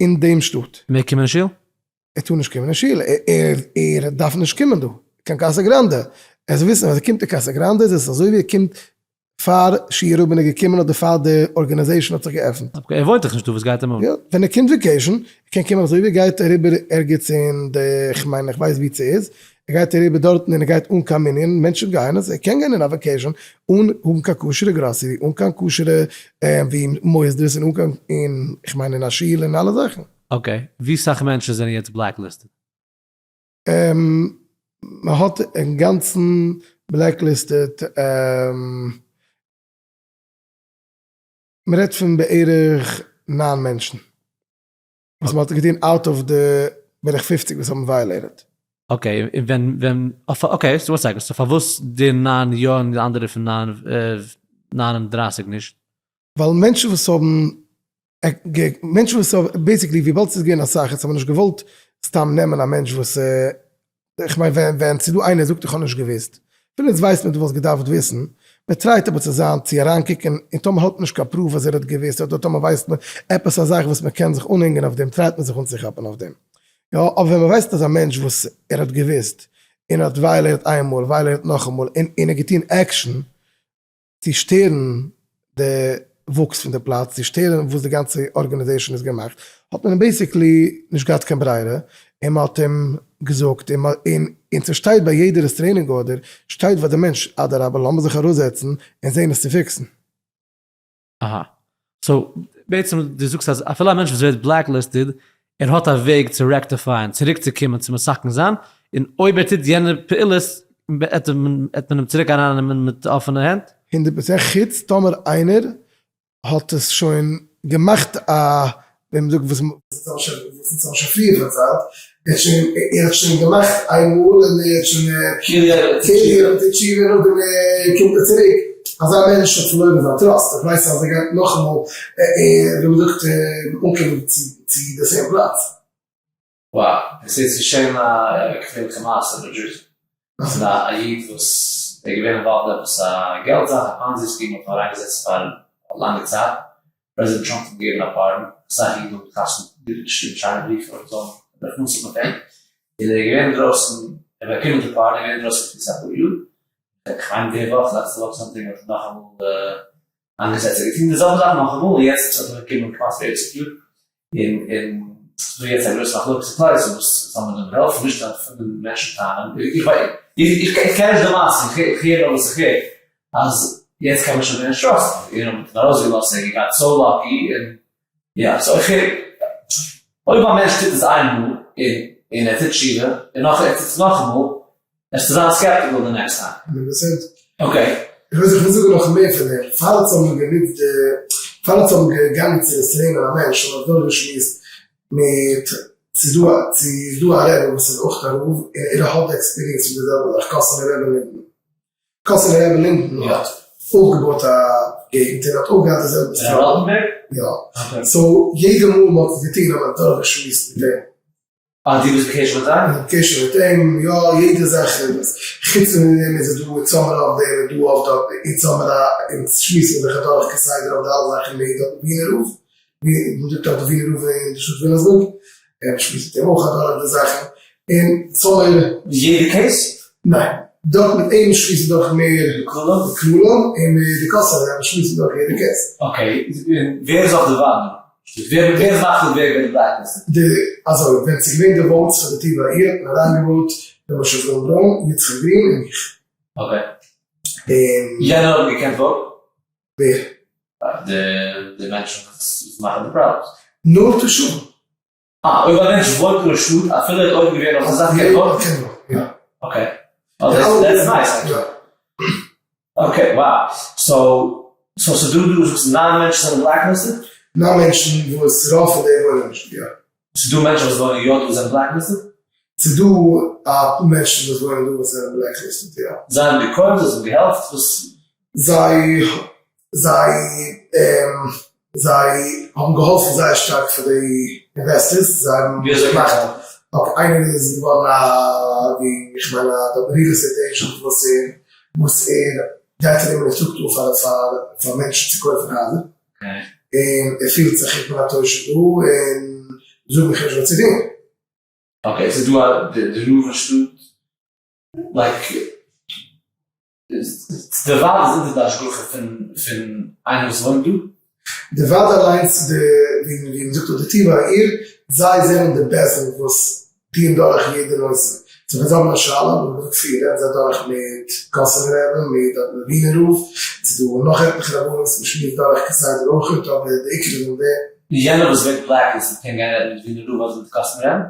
אין דעם שטאט. מעג קומען אין שול? ער טאר נישט קומען אין שול, ער דארף נישט קומען דא קיין קאסא גראנדע, ער זאל וויסן אז ער קומט אין קאסא גראנדע איז עס אזוי ווי ער קומט פאר שי' רובין איז געקומען אדער פאר די organization האט זיך געעפנט. Okay, ער וואוינט דאך נישט דא, וואס גייט אים אן? יא, ווען ער קומט vacation, ער קען קומען אזוי ווי ער גייט אריבער ערגעץ אין די, כ'מיין איך ווייס ווי ס'איז, ער גייט אריבער דארטן און ער גייט אן קיין מנין, מענטשן גייען עס, ער קען גיין אין א vacation אן האבן קיין כשר'ע גראסערי, אן קיין כשר'ע ווי מוסדות און אן קיין, און כ'מיין אין א שול און אלע זאכן. Okay, ווי סאך מענטשן זענען יעצט blacklisted? מען האט אינגאנצן blacklisted, מען רעדט פון בערך נײַן מענטשן וואס מען האט געטון out of די בערך 50 וואס האבן violated. Okay, און ווען ווען okay, so one second, so פארוואס די נײַן יא און די אנדערע פון 39 נישט? ווייל מענטשן וואס האבן מענטשן וואס האבן basically וויבאלד ס'איז געווען אסאך יעצט האט מען נישט געוואלט סתם נעמען א מענטש וואס איך מיין ווען ווען ס'איז דא איינער זאגט איך האב נישט געוואוסט אפילו אונז ווייסט מען דו וואלסט געדארפט וויסן מען try ט אבער צו זיין צו אריינקוקען און טאמער האט מען נישט קיין proof אז ער האט געוואוסט אדער טאמער ווייסט מען עפעס א זאך וואס מען קען זיך אנהענגען אויף דעם try ט מען זיך אנצוכאפען אויף דעם יא אבער ווען מען ווייסט אז א מענטש וואס ער האט געוואוסט און האט violate איינמאל violate נאכאמאל און און ער האט געטון עקשן צו שטערן די וואוקס פון די פלאץ, צו שטערן וואס די גאנצע organization איז געמאכט, האט מען אים basically נישט געהאט קיין ברירה, און מען האט אים געזאגט, און און ס'שטייט ביי יעדע restraining order שטייט פאר די מענטש אדרבה לאמיר זיך אראפזעצן און זען עס צו fix ן. אהא. so בעצם דו זאגסט אז אפילו א מענטש וואס ווערט blacklisted, ער האט א וועג צו rectify ען, צוריק צו קומען צו מתקן זיין, און אויב ער טוט יענע פעולות וועט מען אים צוריק ארייננעמען מיט אפענע הענט? 100%, חוץ טאמער איינער האט עס שוין געמאכט א ווי מ'זאגט וואס אונז האבן שוין פריער פארציילט, ער האט שוין ער האט שוין געמאכט איינמאל און ער האט שוין כאילו ער טוט תשובה און נאכדעם קומט ער צוריק, אזא מענטש האט פארלוירן זיין trust, ער ווייסט אז ער גייט נאכאמאל ווי מ'זאגט אנקומען צו די same פלאץ. Wow, עס איז געשען א ערקוויליכע מעשה אין ניו דזשערסי, פון א איד וואס איז געווען involved אין עפעס א געלט זאך, א Ponzi scheme, האט מען אריינגעזעצט פאר א לאנגע צייט, פרעזידענט טראמפ האט אים געגעבן א pardon, אסאך אידן האבן חתונה געשריבן שיינע בריוו פאר אים זאלן רחמנות האבן אויף אים, און ער איז געווען אינדרויסן, ער האט באקומען די pardon, ער איז געווען אינדרויסן פון אפאר יאר, כ'מיין די וואך, לעצטע וואך something האט ער נאכאמאל איינגעזעצט, ער האט געטון די זעלבע זאך נאכאמאל, און יעצט האט ער באקומען כמעט 40 יאר, און און ס'איז דא יעצט א גרויסע מחלוקת אין כלל ישראל וואס זאל מען אים העלפן נישט העלפן די מענטשן טענה'ן איך איך איך קען נישט די מעשה איך הער נאר וואס איך הער אז יעצט קען מען שוין מער נישט trust ן און מ'האט אים ארויסגעלאזט ער געגאט so lucky און יא so איך הער אויב א מענטש טוט עס איינמאל און און ער טוט תשובה און נאך ער טוט עס נאכאמאל וועסטו זיין skeptical די next time. 100%. Okay. איך וויל זיך זאגן נאך מער פון דעם, פאר אונז האבן גענוצט די, פאר אונז האבן געגאנגען צו restrain ען א מענטש האבן מיר דורכגעשמועסט מיט צו דא צו איז דא א רבי וואס איז אויך א רב און ער האט די experience פון די זעלבע זאך, קאסאנער רבי לינדען. קאסאנער רבי לינדען האט אויפגעבויט א געגנט און האט אויך געהאט די זעלבע struggle. יא. So יעדע מאל מען האט עס געטון האט מען דורכגעשמועסט מיט אים. אה דו ביסט בקשר מיט זיי? איך בין בקשר מיט אים, יא יעדע זאך איז, חוץ פון דעם איז ער דא אונז האמיר אויף דעם און דא אויף דארט, אונז האמיר א, אונז שמועסן זיך אדורך כסדר אויף די אלע זאכן מיט דארט ווינער רב, ווי מ'זאגט אויף די ווינער רב אין די שטאט וויליאמסבורג, ער שמועסט מיט אים אויך אדורך די זאכן, און אונז האמיר. יעדע case? ניין, דארט מיט אים שמועסן דורך מער די כללים? די כללים, און מיט די קאסאווער רבי שמועסן דורך יעדע case. Okay, און ווער איז אויף די וואנט? ווער ווער מאכט די וועג ווען די blacklisted? די אזוי ווען ס'איז געווען די votes פאר די טבע העיר האט מען אריינגע vote ט ר' משה אברהם ברוין, יצחק גרין און מיך. Okay. און. יענער האט געקענט vote ן? ווער? די די מענטשן וואס מאכן די problems. נאר תושבים. אה, אויב א מענטש וואוינט אין א שטאט אפילו ער האט אויך געווען אויף א זאך קען vote ן? קען vote ן, יא. Okay. That's nice actually. Okay, wow. So, so ס'איז דא דא זאגסט ניין מענטשן זענען blacklisted? ניין מענטשן וואס רוב פון די וואוינען נישט, יא. ס'איז דא מענטשן וואס וואוינען יא דא וואס זענען blacklisted? ס'איז דא אפאר מענטשן וואס וואוינען דא וואס זענען blacklisted, יא. זיי האבן געקויפט, זיי האבן געהעלפט, וואס? זיי, זיי, זיי האבן געהאלפן זייער שטארק פאר די investors, זיי האבן געמאכט, okay איינער איז געווארן א ווי איך מיין א real estate agent וואס ער וואס ער גייט ארום און ער טראגט אן פאר פאר פאר מענטשן צו קויפן הייזער, און ער פילט זיך איך בין א תושב דא און זאג מיך נישט וואס צו טון. Okay ס'איז דא א די רב אין שטאט like די ועד איז אונטער די השגחה פון פון איינער וואס וואוינט דא? די ועד אליינס די ווי ווי מ'זאגט אויף די טבע העיר זיי זענען די בית דין וואס טוען דורך יעדע נושא so ווען זיי האבן א שאלה ווי מ'זאגט פריער רעדן זיי דורך מיט קאסובער רבי מיט דארט ווינער רב ס'איז דא נאך עטליכע רבנים וואס מ'שמועסט דורך כסדר אויכעט אבער די עיקר איז אן די. יענער וואס ווערט blacklisted קען גיין רעדן מיט ווינער רב אדער מיט קאסובער רבי?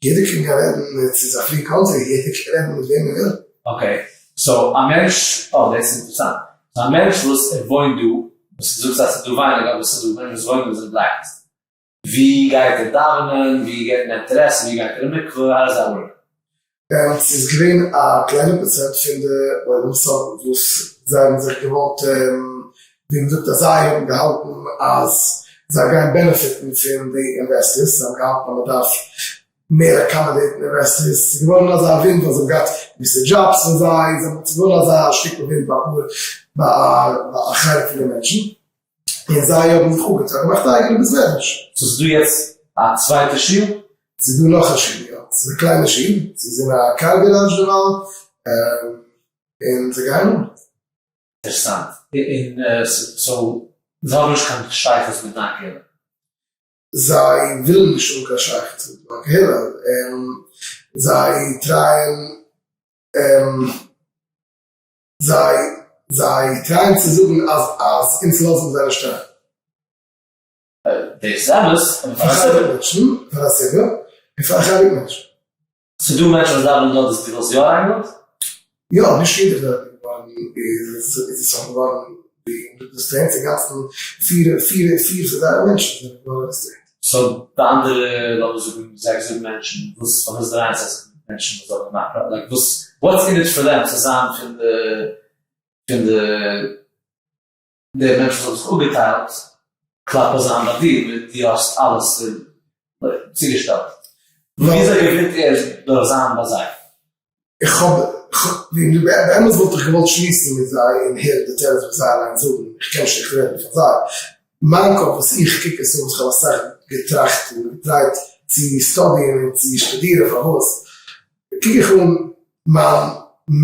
יעדער קען גיין רעדן, עס איז א free country, יעדער קען רעדן מיט וועם ער וויל. Okay, so א מענטש, אה דאס איז אינטערעסאנט, so א מענטש וואס ער וואוינט דא, וואס דו זאגסט אז ס'איז דא ווייניג אבער ס'איז דא מענטשן וואס וואוינען דא זענען blacklisted, ווי גייט ער דאווענען, ווי גייט נעמט ער עסן, ווי גייט ער אין מקווה, how does that work? ס'איז געווען א קליינע פראצענט פון די עולם וואס זיי האבן זיך געוואלט, ווי מ'זאגט אז זיי האבן געהאלטן אז זיי גייען benefit ן פון די investors, זיי האבן געהאלטן אז מ'דארף מער accommodate ן investors, ס'איז געווארן אזא ווינט ווייל זיי האבן געהאט געוויסע דזשאבס פון זיי, ס'איז געווארן אזא שטיקל ווינט ביי אפאר ביי א חלק פון די מענטשן. און זיי האבן זיך אפגעטון און געמאכט א אייגענע בית מדרש. So ס'איז דא יעצט א צווייטע שול? ס'איז דא נאך א שול יא, ס'איז א קליינע שול, ס'איז אין א car garage דערווייל, און זיי גייען אן. אינטערעסאנט, און so זיי האבן נישט קיין שייכות מיט דיין קהילה? זיי ווילן נישט האבן קיין שייכות מיט מיין קהילה, און. זיי try ען זיי זיי try ען צו זאגן אז אז אונז לאזן זיי נישט אריין. דאס איז אמת, אבער פאר א סיבה. מענטשן, פאר א סיבה, און פאר א חלק מענטשן. ס'איז דא מענטשן וואס דאווענען דארט וואס דו וואלסט יא אריינגעלאזט? יא, נישט יעדער איז דארט געווארן איז איז עס געווארן ווי דאס טרענט אינגאנצן פיר פיר פיר פון זייערע מענטשן זענען געווארן ארעסטירט. so די אנדערע לאמיר זאגן זעקס זיבן מענטשן וואס פארוואס דרייען זיי זיך מיט מענטשן וואס האבן געמאכט like וואס what's in it for them צו זיין פון די פון די די מענטשן וואס האבן זיך אפגעטיילט כלפי זיין ביי דיר ווי דו האסט אלעס צוגעשטעלט. וויאזוי געווינט ער דורך זיין ביי זיי? איך האב, באמת וואלט איך געוואלט שמועסן מיט זיי און הערן די תירוץ וואס זיי אליין זאגן, איך קען נישט איך רעדן פאר זיי. מיין קאפ וואס איך קוק עס אן, איך האב אסאך געטראכט און גע try ט צו study ען און צו שטודירן פארוואס, קוק איך אן מיין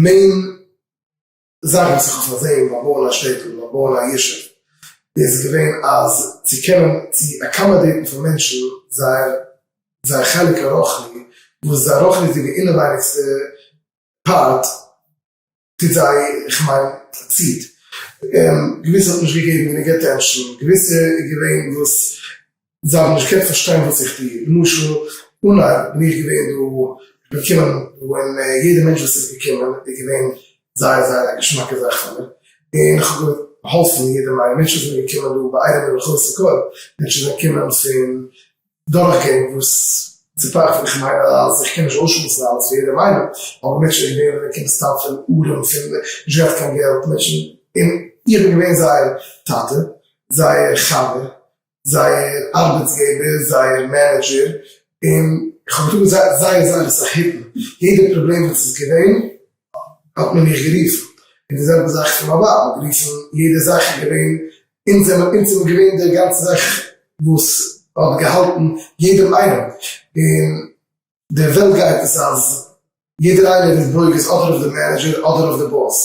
main זאך וואס איך האב פארזעהן ביים בויען א שטעטל, ביים בויען א ישוב, איז געווען אז צו קענען צו accommodate ן פאר מענטשן זייער זייער חלק הרוחני, וואס זייער רוחניות'דיגע אינעווייניגסטע part טוט זיי, איך מיין, ציט. געוויסע האט נישט געגעבן גענוג attention, געוויסע איז געווען וואס זיי האבן נישט געקענט פארשטיין וואס איך טו, למשל אנהייב בין איך געווען דא, איך בין געקומען דא און יעדע מענטש וואס איז געקומען איז געווען זייער זייער א געשמאקע זאך פאר מיר, און איך האב געהאלפן יעדעם איינעם, מענטשן זענען געקומען דא בעירום ובחוסר כל, מענטשן זענען געקומען פון דורכגענג וואס צופאכט, איך מיין אז איך קען נישט אויסשמועסן אלעס פאר יעדעם איינעם, אבער מענטשן זענען געווען וואס זענען געקומען סתם פון ארעם, פון נישט געהאט קיין געלט, מענטשן, און איך בין געווען זייער טאטע, זייער חבר, זייער ארבעטסגעבער, זייער manager, און איך האב געטון זייער זייער אסאך היטן, יעדע פראבלעם וואס איז געווען האט מען מיך גערופן, און די זעלבע זאך פון מיין ווייב, מען האט גערופן, יעדע זאך איז געווען, אונז זענען אונז זענען געווען די גאנצע זאך וואס האט געהאלטן יעדעם איינעם, און די וועלט גייט עס אז יעדער איינער איז ברוגז אדער אויף די manager אדער אויף די boss.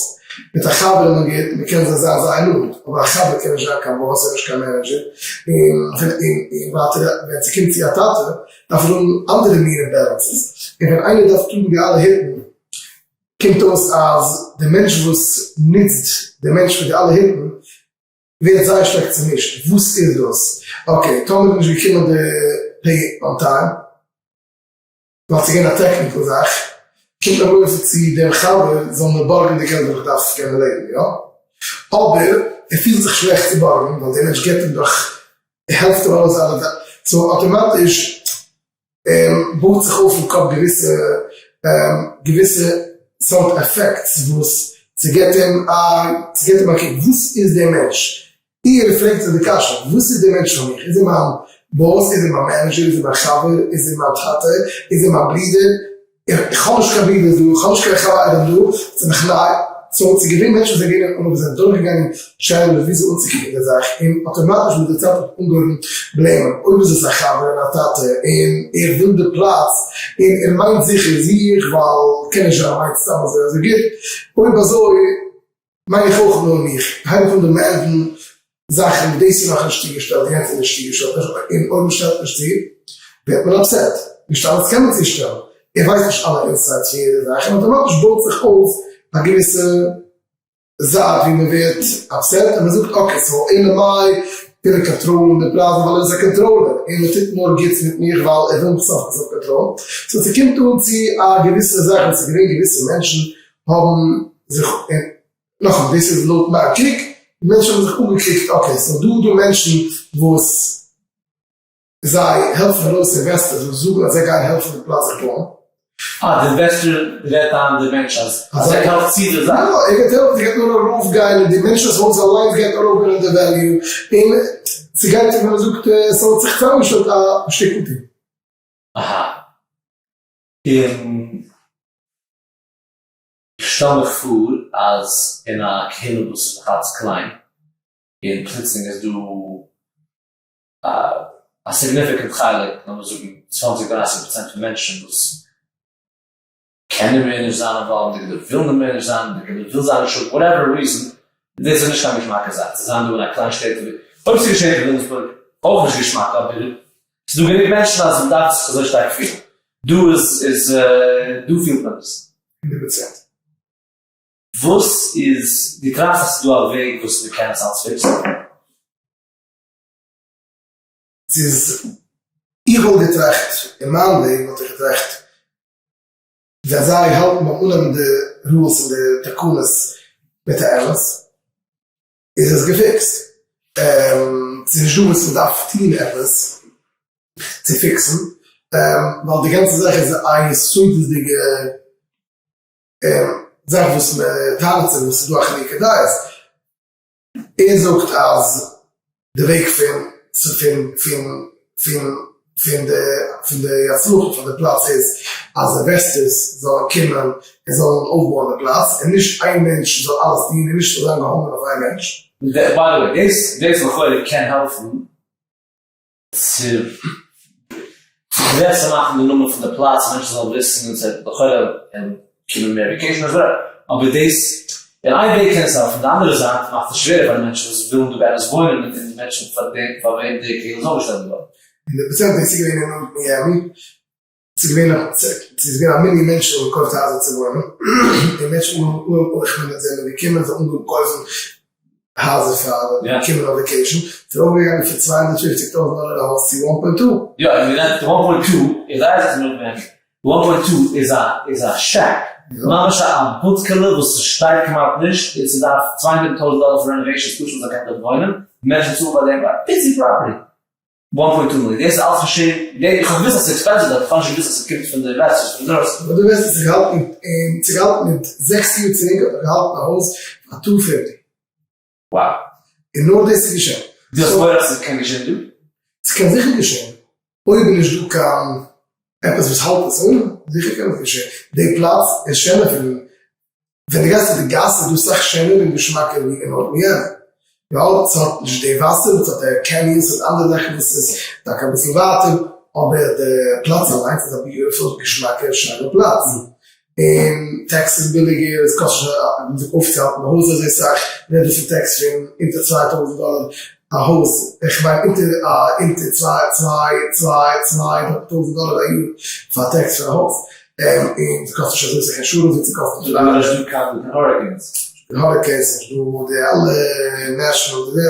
מיט א חבר איז מען גוט, מען קען זיי זיין זייער נאנט, אבער א חבר קען נישט זיין קיין boss און נישט קיין manager, און און ווייטער ווען ס'קומט צו א טאטע דארף ער האבן אנדערע מינע balances, און ווען איינער דארף טראגן די אלע היטן קומט אויס אז די מענטש וואס נוצט די מענטש פאר די אלע היטן ווערט זייער שטארק צומישט, וואס איז דאס? okay, טאמער איז נישט געקומען די pay on time, ווייל ס'איז געווען א technical זאך, קומט מען לויפן צו דעם חבר זאל מיר בארגן די געלט וואס איך דארף צו קענען לעבן, יא? אבער ער פילט זיך שלעכט צו בארגן, ווייל דער מענטש געבט אים דאך, ער העלפט אים ארויס אלע זאכן, so אטאמאטיש בויט זיך אויף אין קאפ געוויסע געוויסע סארט effects וואס ס'געבט אים א ס'געבט אים א קוק וואס איז דער מענטש? איר פרעגט זיך די קשיא וואס איז דער מענטש פאר מיך? איז ער מיין boss? איז ער מיין manager? איז ער מיין חבר? איז ער מיין טאטע? איז ער מיין ברודער? איך האב נישט קיין ברודער דא, איך האב נישט קיין חברים דא, ס'איז מיך ניי, so ס'איז געווען מענטשן וואס זענען געווען און זענען דורכגעגאנגען שאלות וויאזוי אנצוקוקן די זאך, און אטאמאטיש מיט די צייט האט מען אנגעהויבן blame ען, אויב איז עס א חבר און א טאטע און ער וויל די פלאץ און ער מיינט זיכער זיך ווייל קען נישט זיין ער מיינט סתם אזוי אזוי גוט, אויב אזוי מיין איך אויך נאר מיך, הייב איך אן demand ן זאכן וואס דאס איז נאכנישט צוגעשטעלט, יענץ איז נישט צוגעשטעלט, און אויב מען שטעלט נישט צו ווערט מען upset, נישט אלעס קען מען צושטעלן, ער ווייסט נישט אלע insights פון יעדע זאך, און אטאמאטיש בויט זיך אויף א געוויסע זייט ווי מען ווערט upset און מען זאגט okay so אלא מאי וויל ער קאנטראלן די פרייזן ווייל ער איז א controller און ער טוט נאר גוטס מיט מיך ווייל ער וויל מיך סוף כל סוף קאנטראלן, so ס'קומט אן צו א געוויסע זאך וואס איז געווען געוויסע מענטשן האבן זיך, און נאכאמאל דאס איז לויט מיין קוק, מענטשן האבן זיך אנגעקוקט okay ס'איז דא דא מענטשן וואס זיי העלפן ארויס investors וואס זאגן אז זיי גייען העלפן די פלאץ זיך בויען. אה, די investor רעדט איין די מענטש אז אז ער העלפט צו די זאך. יא, ער גייט העלפן, ס'גייט נאר ארויפגיין און די מענטש'ס הויז אליינס גייט ארויפגיין אין די value, און ס'גייט ווי מ'זאגט ס'האט זיך צוזאמגעשטעלט א שטיקל team. אהא. און איך שטעל מיך פאר אז אין א קהילה וואס איז נאך אלץ קליין, און פלוצלינג איז דא א significant חלק, לאמיר זאגן צוואנציג דרייסיג פראצענט פון מענטשן וואס קענען מער נישט זיין involved אין די קהילה, ווילן מער נישט זיין אין די קהילה, וויל זיין נישט האבן, whatever reason, דאס איז נישט קיין געשמאקע זאך צו זיין דא אין א קליין שטעטל ווי, אויב ס'איז געשען אין וויליאמסבורג, אויך נישט געשמאק, אבער ס'איז דא גענוג מענטשן אז מ'דארף זיך אזוי שטארק פילן. דא איז איז דא פילט מען עס. 100%. וואס איז, דו טראכסט אז ס'איז דא א וועג וואס מ'קען עס אלץ fix ן? ס'איז, איך וואלט געטראכט, אין מיין וועג וואלט איך געטראכט, ווען זיי האלטן ביים אננעמען די rules און די תקנות מיט א אמת, איז עס גע fix ט. ס'איז נישט דא וואס מ'דארף טון עפעס צו fix ן, ווייל די גאנצע זאך איז א יסודות'דיגע זאך וואס מ'טענה'ט זיך וואס איז דא א חילוקי דעות. ער זאגט אז די וועג פון פון פון פון פון די פון די הצלחה פון די פלאץ איז אז investors זאלן קומען און זאלן אויפבויען די פלאץ און נישט איין מענטש זאל אלעס טון און נישט זאל זיין געהאנגען אויף איין מענטש. by the way, דאס דאס לכאורה קען העלפן צו גרעסער מאכן די נאמען פון די פלאץ, מענטשן זאלן וויסן און ס'וועט לכאורה קומען מער vacationers וכו', אבער דאס אין איין וועג קען עס העלפן, די אנדערע זייט מאכט עס שווערער פאר די מענטשן וואס ווילן דא באמת וואוינען און די מענטשן פאר וועם די קהילה איז אויפגעשטעלט געווארן. 100%, דאס איז געווען אין מיאמי, ס'איז געווען א ס'איז געווען א מיליאן מענטשן האבן געקויפט הייזער צו וואוינען, און מענטשן אן אן איך מיין זענען געקומען זיי אנגעהויבן קויפן הייזער פאר קומען אויף vacation, ס'איז ארויפגעגאנגען פון 250,000 דאלער א הויז צו one point two. יא, און ווי געזאגט one point two, איך זעה עס איז נאך מער, one point two איז א איז א shack, ממש א בודקעלע וואס ס'שטייט כמעט נישט, און ס'דארף 200,000 דאלער פאר renovations פשוט מ'זאל קענען דארט וואוינען, מענטשן צאלן פאר דעם א פיצי property. 1.2 מיליאן, דאס איז אלעס געשען, איך האב געוואוסט אז ס'איז expensive דארט, איך האב נישט געוואוסט אז ס'קומט פון די investors פון דרויסן. אבער דו ווייסט אז ס'איז געהאלטן אין, ס'איז געהאלטן מיט 6 יאר צוריק האט מען געהאלטן א הויז פאר two fifty. Wow. און נאר דאס איז געשען. דו האסט מורא אז ס'קען געשען דא? ס'קען זיכער געשען, אויב איז נישט דא קיין עפעס וואס האלט עס אן, זיכער קען עס געשען. די פלאץ איז שענער פון ווען דו גייסט אויף די גאס איז דא סאך שענער און געשמאקער ווי אין North Miami. יא, ס'האט נישט די וואסער, ס'האט די canyons, ס'האט אנדערע זאכן וואס איז טאקע אביסל ווייטער, אבער די פלאץ אליינס איז א beautiful געשמאקע שיינע פלאץ. און tax איז ביליגער, עס קאסט נישט אויפצוהאלטן די הויז אזוי סאך, מ'רעדט דא פון tax פון אונטער 2000 דאלער א הויז, איך מיין אונטער אונטער צוויי צוויי צוויי צוויי טויזנט דאלער א יאר פאר tax פון א הויז. און ס'קאסט נישט אזוי סאך insurance ווי ס'קאסט אין פלארידע. נישט דא קיין hurricanes. קיין hurricanes, נישט דא די אלע national ווי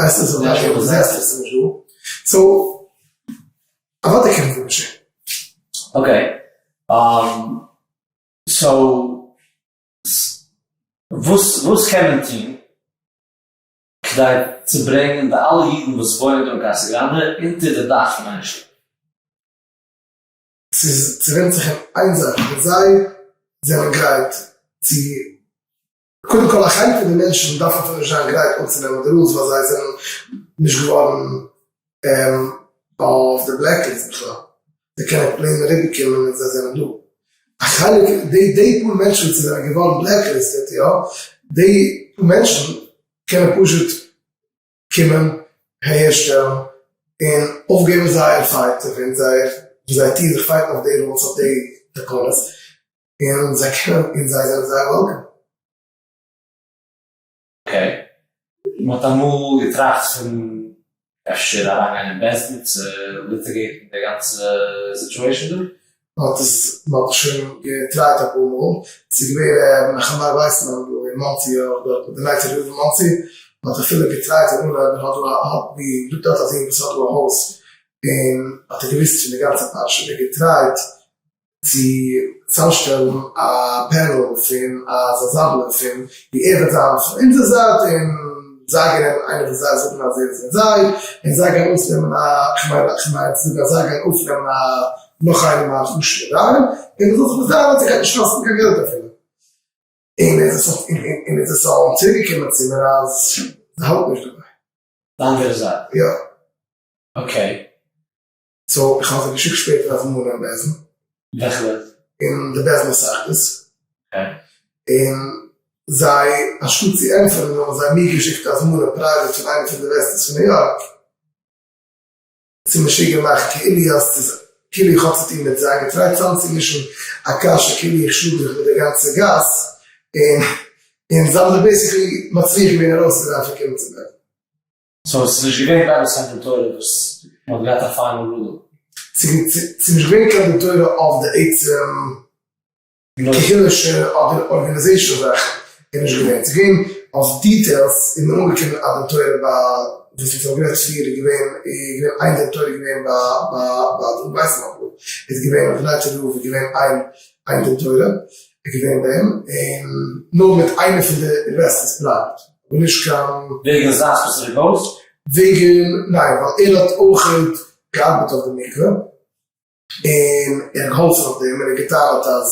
הייסט עס national disasters איז נישט דא. So אוודאי קען עס דא געשען. Okay. So וואס וואס קען מען טון כדי צו ברענגען די אלע אידן וואס וואוינען דא אין קאסא גראנדע אונטער די דאך פון איין שטאט? ס'איז ס'ווענדט זיך אין איין זאך, ווען זיי זענען גרייט צו, קודם כל א חלק פון די מענטשן דארפן אפילו נישט זיין גרייט אנצונעמען די rules ווייל זיי זענען נישט געווארן אויף די blacklist בכלל, זיי קענען plain אריבערקומען און זיי זענען דא. א חלק, די די פאר מענטשן וואס זענען געווארן blacklisted יא, די פאר מענטשן קענען פשוט קומען אהערשטעלן און אויפגעבן זייער fight און זייער וואס זיי טוען זיך fight ן אויף די rules אויף די תקנות און זיי קענען און זיי זענען זייער welcome. Okay. מען האט אמאל געטראכט פון אפשר אריינגיין אין בית דין צו litigate ן די גאנצע situation דא? מען האט עס מען האט עס שוין געטרייט אפאר מאל, ס'איז געווען ר' נחמי' ווייסמאן דא אין מאנסי אויך דארט מיט די נייטרא רב אין מאנסי, מען האט אפילו געטרייט אין אנהייב מען האט דא א האט ווי דא האט א זון וואס האט דא א הויז און האט ער געוויסט פון די גאנצע פרשה און געטרייט צו צוזאמשטעלן א panel פון א זאזאבלע פון ווי ער וועט זיין פון אונזער זייט און זיי גייען נעמען איינער פון זיי זאגן אז ער איז מיט זיי און זיי גייען אויפנעמען א כ'מיין כ'מיין צו זאגן אז זיי גייען אויפנעמען א נאך איינעם א חשוב'ע דיין און מ'זאל זיך מסדר זיין אז ס'גייט נישט קאסטן קיין געלט אפילו און עס איז און עס איז צוריקגעקומען צו מיר אז זיי האלטן נישט דערביי. די אנדערע זייט? יא. Okay. So איך האב זיי געשיקט שפעטער א הזמנה אין בית דין. וועלכע בית דין? אין די בית דין התאחדות. און זיי אנשטאט צו ענטפערן האבן זיי מיר געשיקט א הזמנה private פון איינע פון די investors פון ניו יארק צו משוגע מאכן כאילו אז ס'איז כאילו איך האב צו טון מיט זיי, געטרייט צאמצומישן א קאשע כאילו איך שלאג זיך מיט די גאנצע גאס, און און זיי האבן זיך basically מצליח געווען ארויסצודרייען פון קומען צום בית דין. So עס איז נישט געווען באמת קיין דין תורה וואס מען האט געהאט א final ruling? ס'איז נישט געווען קיין דין תורה אויף די עצם קהילה'שע אדער organization זאכן איז נישט געווען, ס'איז געווען אויף details איז מען אנגעקומען א דין תורה ביי וואס אונז האבן גערעדט פריער איז געווען איז געווען איין דין תורה איז געווען ביי ביי ביי די ווייסמאנדל איז געווען אויף נייטרא רב איז געווען איין איין דין תורה איז געווען ביי אים און נאר מיט איינע פון די investors private אבער נישט קיין. וועגן זיין specific הויז? וועגן ניין ווייל ער האט אויכעט געארבעט אויף די מקווה. און ער האט געהאלפן אויף דעם, און ער האט געטענה'ט אז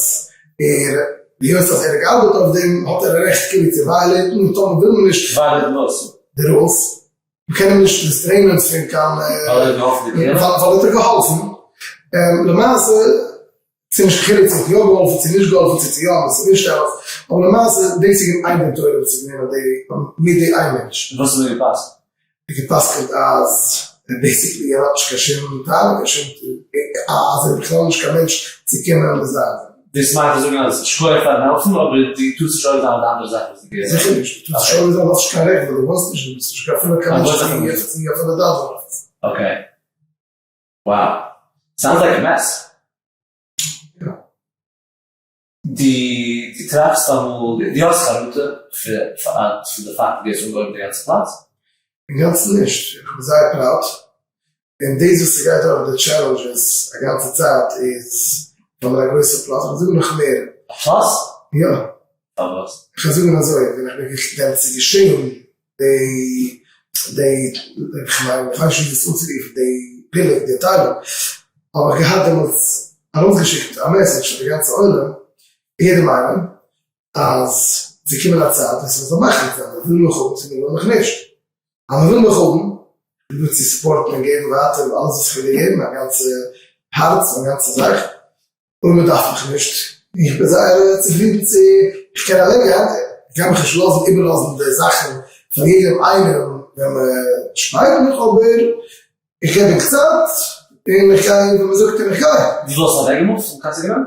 ער, היות אז ער האט געארבעט אויף דעם האט ער א רעכט כאילו צו violate ן, און טאמער וויל מען נישט. violate ן וואס? די rules, מען קען אים נישט restrain ען פון קיין. ווייל ער האט געהאלפן די קהילה? ווייל האט ער געהאלפן, למעשה ס'איז נישט קיין חילוק צו האט יא געהאלפן צו נישט געהאלפן צו צו יא אמת צו נישט אמת, אבער למעשה דאס איז געווען איין דין תורה וואס איז געווען אויף די מיט די איין מענטש. און וואס איז דא געפסק'נט? געפסק'נט אז basically ער האט נישט קיין שום טענה קיין שום אז ער איז בכלל נישט קיין מענטש צו קומען און זיין. דאס מיינט צו זאגן אז שכוח פארן העלפן אבער דו טארסט נישט עובר זיין אויף די אנדערע זאך וואס דו געבסט. זיכער נישט, דו טארסט נישט עובר זיין האסט נישט קיין רעכט ווייל דו וואוינסט נישט דו ביסט נישט אפילו קיין מענטש צו אפילו דאווענען. Okay. Wow. Sounds like a mess. יא. דו טראכסט אמאל, דו האסט חרטה פון די פאקט ווי האסט אנגעהויבן די גאנצע פלאץ? אינגאנצן נישט, איך בין זייער proud, און דאס וואס ס'גייט דורך די challenges א גאנצע צייט איז פאר מיר א גרויסע plus, איך וועל זאגן נאך מער. א plus? יא. פארוואס? איך וועל זאגן אזוי, ווען איך בין ווען ס'איז געשען די די כ'מיין כ'ווייס נישט ווי דאס אנצורופן די פילוג די טיילונג, האב איך געהאט דעמאלטס ארויסגעשיקט א message פאר די גאנצע עולם, יעדעם איינעם, אז ס'איז געקומען א צייט וואס מ'זאל מחליט זיין, מ'וויל מיך האבן צו מ'וויל מיך נישט. אז מ'וויל מיך האבן, איך בין דא צו support ן און געבן ווייטער אלעס וואס איך וויל געבן, מיין גאנצע הארץ, מיין גאנצע זאך, אויב מ'דארף מיך נישט, איך בין זייער צופרידן צו איך קען אוועקגיין, איך גיי מיך נישט לאזן איבערלאזן די זאכן פאר יעדעם איינעם ווען מ'שפייט מיך, אבער איך געב ענק צייט און איך גיי ווי מ'זאגט און איך גיי. דו וואלסט אוועקגעמופט פון קאצעגראד?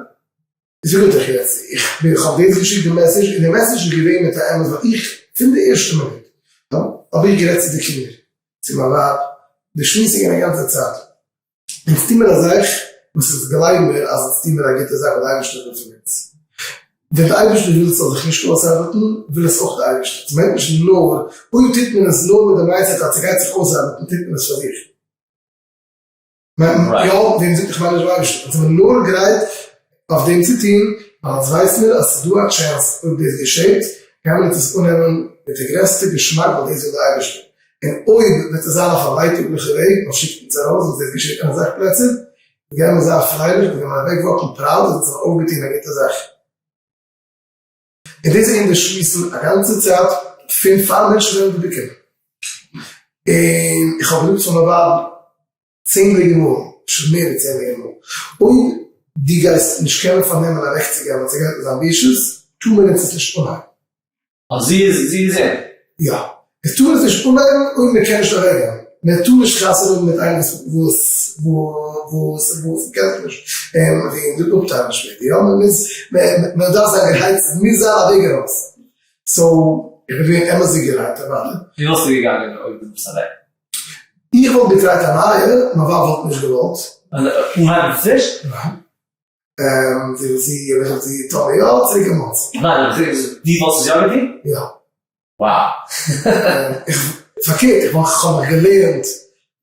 זאג איך דיך יעצט, איך בין איך האב דאס געשיקט די message און די message איז געווען מיט א אמת ווייל איך פון די ערשטע מינוט האב איך גערעדט צו די קינדער, צו מיין ווייב, די שמועס איז געווען א גאנצע צייט, אונז טוה מיר א זאך וואס אונז גלייבן מיר אז אונז טוה מיר א גוטע זאך ווייל די אייבערשטער וויל פון אונז. ווען די אייבערשטער וויל ס'זאל זיך נישט אויסארבעטן, וויל עס אויך די אייבערשטער. ס'מיינט נישט נאר אויב טוט מען עס נאר מיט די mindset אז ס'גייט זיך אויסארבעטן טוט מען עס פאר זיך. יא, וועם זאגט איך מיין נישט דעם אייבערשטן, אונז זעמיר נאר גרייט אויף דעם צו טון, ווייל אונז ווייס מיר אז ס'איז דא א chance אויב דאס געשעט, גייען מיר עס אננעמען מיט די גרעסטע געשמאק ווייל דאס וויל דער אייבערשטער, און אויב וועט עס זיין אויף א ווייטאגליכע וועג, מען שיקט אונז ארויס וואס דאס געשעט אין אסאך פלעצער, גייען מיר זיין פרייליך, מיר גייען אוועק walk ן proud אז אונז האבן אויפגעטון א גוטע זאך. און דאס זענען די שמועסן א גאנצע צייט פון פאר מענטשן זענען דא געקומען, און איך האב געזאגט פאר מיין ווייב צענדליגע מאל, שוין מער ווי צענדליגע מאל, אויב דו גייסט נישט קענען פארנעמען אוועקצוגיין ווייל ס'גייט מיט זיין בושות, טאר מען אונז עס נישט אנהייבן. אה, זי איז, זי איז אין. יא. עס טאר עס נישט אנהייבן אויב מען קען נישט אוועקגיין. מען טאר נישט חתונה האבן מיט איינעם וואס וואס וואס וואס מען קען זיך נישט און ווי די אפטיילן שפעטער. יא, מען מוז, מען דארף זיין געהייצט, עס מוז זיין א וועג ארויס. So, איך בין געווען אמת'דיג גערייט אוודאי. ווי וואלסטו געגאנגען אויב דו ביסט אוועק? איך וואלט געטרייט א נייע, מיין ווייב וואלט נישט געוואלט. אנהייבן פריש? ניין. זי זי האט געזאגט זי טאמער יא צוריק אין מאנסי. ניין אבער דו וואלסט עס יא געטון? יא. Wow. פארקערט איך וואלט כ'האב מיך געלערנט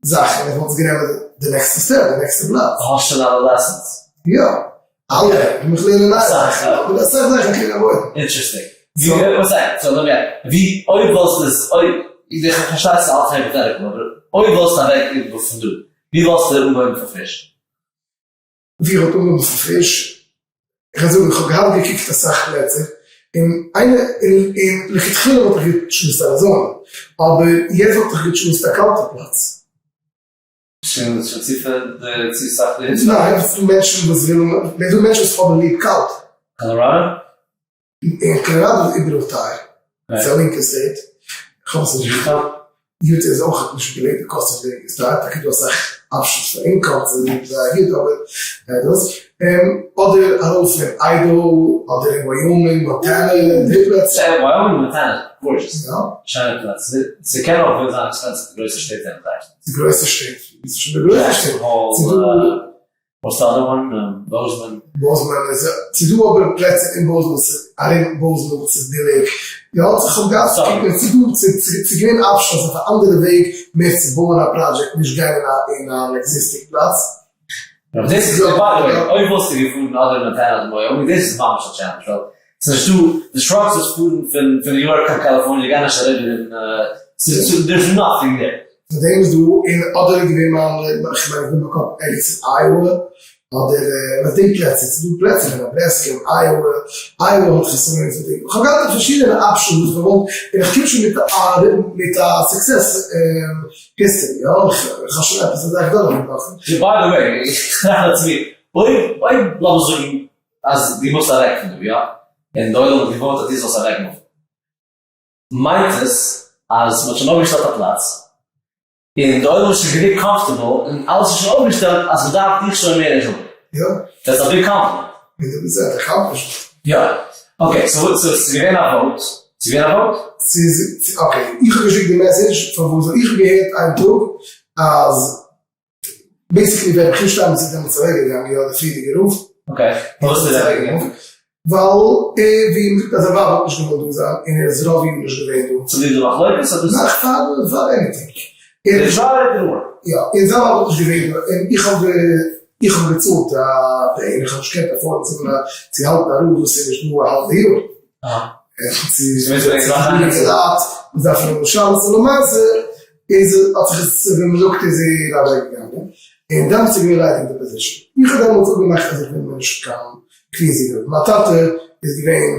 זאכן איך וואלט עס גענומען די נעקסטע step די נעקסטע בלאט. האסט שוין אלע lessons? יא. אלע. איך מיך לערנען נייע זאכן. אבער אסאך זאכן קען איך avoid ן. Interesting. ווי אויב וואלסטו עס אויב איך פארשטיי ס'איז אלץ hypothetical אבער אויב וואלסטו אוועק פון דא ווי וואלסטו אנגעהויבן פון פריש? ווי איך האט אנגעהויבן פון פריש, איך וועל זאגן איך האב געהאט געקוקט אסאך פלעצער, און איינע און און לכתחילה וואלט איך גע choose ט אריזאנע, אבער יעצט וואלט איך גע choose ט א קאלטע פלאץ. שוין שוין צו די צו סאך די היץ? ניין, ס'איז דא מענטשן וואס ווילן, ס'איז דא מענטשן וואס האבן ליב קאלט. קאלאראדא? אין קאלאראדא איז איבעראל טייער, ס'איז א לינקע state, איך האב עס נישט. יוטא? יוטא איז אויך נישט געווען די cost of living איז טייער, טאקע דא אסאך options פאר income ס'איז זייער גוט אבער דאס, אדער ארויף אין איידאהא אדער אין ווייאמינג מאנטענע די פלעצער. ווייאמינג מאנטענע איז gorgeous, שיינע פלאץ, ס'קען אויך ווען זיין expensive די גרויסע שטעט זענען טייער. די גרויסע שטעט, ווי ס'איז שוין די גרויסע שטעט, ס'איז דא. וואס די other one? באוזמאן? באוזמאן איז, ס'איז דא אבער פלעצער אין באוזמאן וואס איז ארום באוזמאן וואס איז ביליג, יא איך האב געהאט ס'איז דא ס'איז געווען options אויף א אנדערע וועג מער צו בויען א פראדזשעקט נישט גיין אין אן existing פלאץ. דאס איז by the way אויב וואלסטו געפארן אדער מאנטענא אדער ווייאמינג דאס איז ממש א challenge ווייל ס'איז נישטא די trucks וואס פארן פון פון ניו יארק קיין קאליפארניע גייען נישט אריבער אין ס'איז there's nothing there. פאר דעם איז דא און אדער איז געווען מיין איך מיין איך בין באקאנט ערגעץ אין אייאווע אדער אויף די פלעצער ס'איז דא פלעצער אין נעברעסקע און אייאווע, אייאווע האט חסרונות פאר דעם, איך האב געהאט פארשידענע options וואס איך וואלט און איך קום שוין מיט א מיט א success history יא איך האב שוין עפעס א זאך דורכגעבראכן. by the way איך טראכט לעצמי אויב אויב לאמיר זאגן אז דו מופסט אוועק פון דא יא און די עולם האט געוואוט אז דו זאלסט אוועק מופן מיינט עס אז מ'האט שוין אויפגעשטעלט א פלאץ, און די עולם איז שוין גענוג comfortable, און אלעס איז שוין אויפגעשטעלט אז מ'דארף דיך שוין מער נישט האבן. יא. That's a big compliment. הונדערט פראצענט, איך האלט נישט. יא. Okay, so ס'איז געווען א vote? ס'איז געווען א vote? ס'איז, okay, איך האב געשיקט די message פארוואס, ווייל איך האב געהערט איין טאג אז basically ווען ר' שטיינמעץ איז דעמאלטס אוועק געגאנגען יא די פריערדיגע רב. Okay, פארוואס איז ער אוועק געגאנגען? ווייל ער ווי מ'זאגט אז זיין ווייב האט נישט געוואלט דא זיין און ער איז רוב יאר נישט געווען דא. צוליב די מחלוקת אדער? נאך פאר פאר anything. ער איז שוין אוועק געווארן. יא, און זיין ווייב האט נישט געווען דא און איך האב איך האב געצאלט א pay און איך האב נישט געקענט afford ן צו צו האלטן א רב וואס איז נישט דא א האלבע יאר. מ'דארף האבן שבת און למעשה איז האט זיך עס ווי מ'זאגט איז זי אוועק געגאנגען און דעמאלטס איז געווען ליידיג די position איך האב דעמאלטס אפגעמאכט אז איך בין מער נישט קיין קווינסי גרופ מיין טאטע איז געווען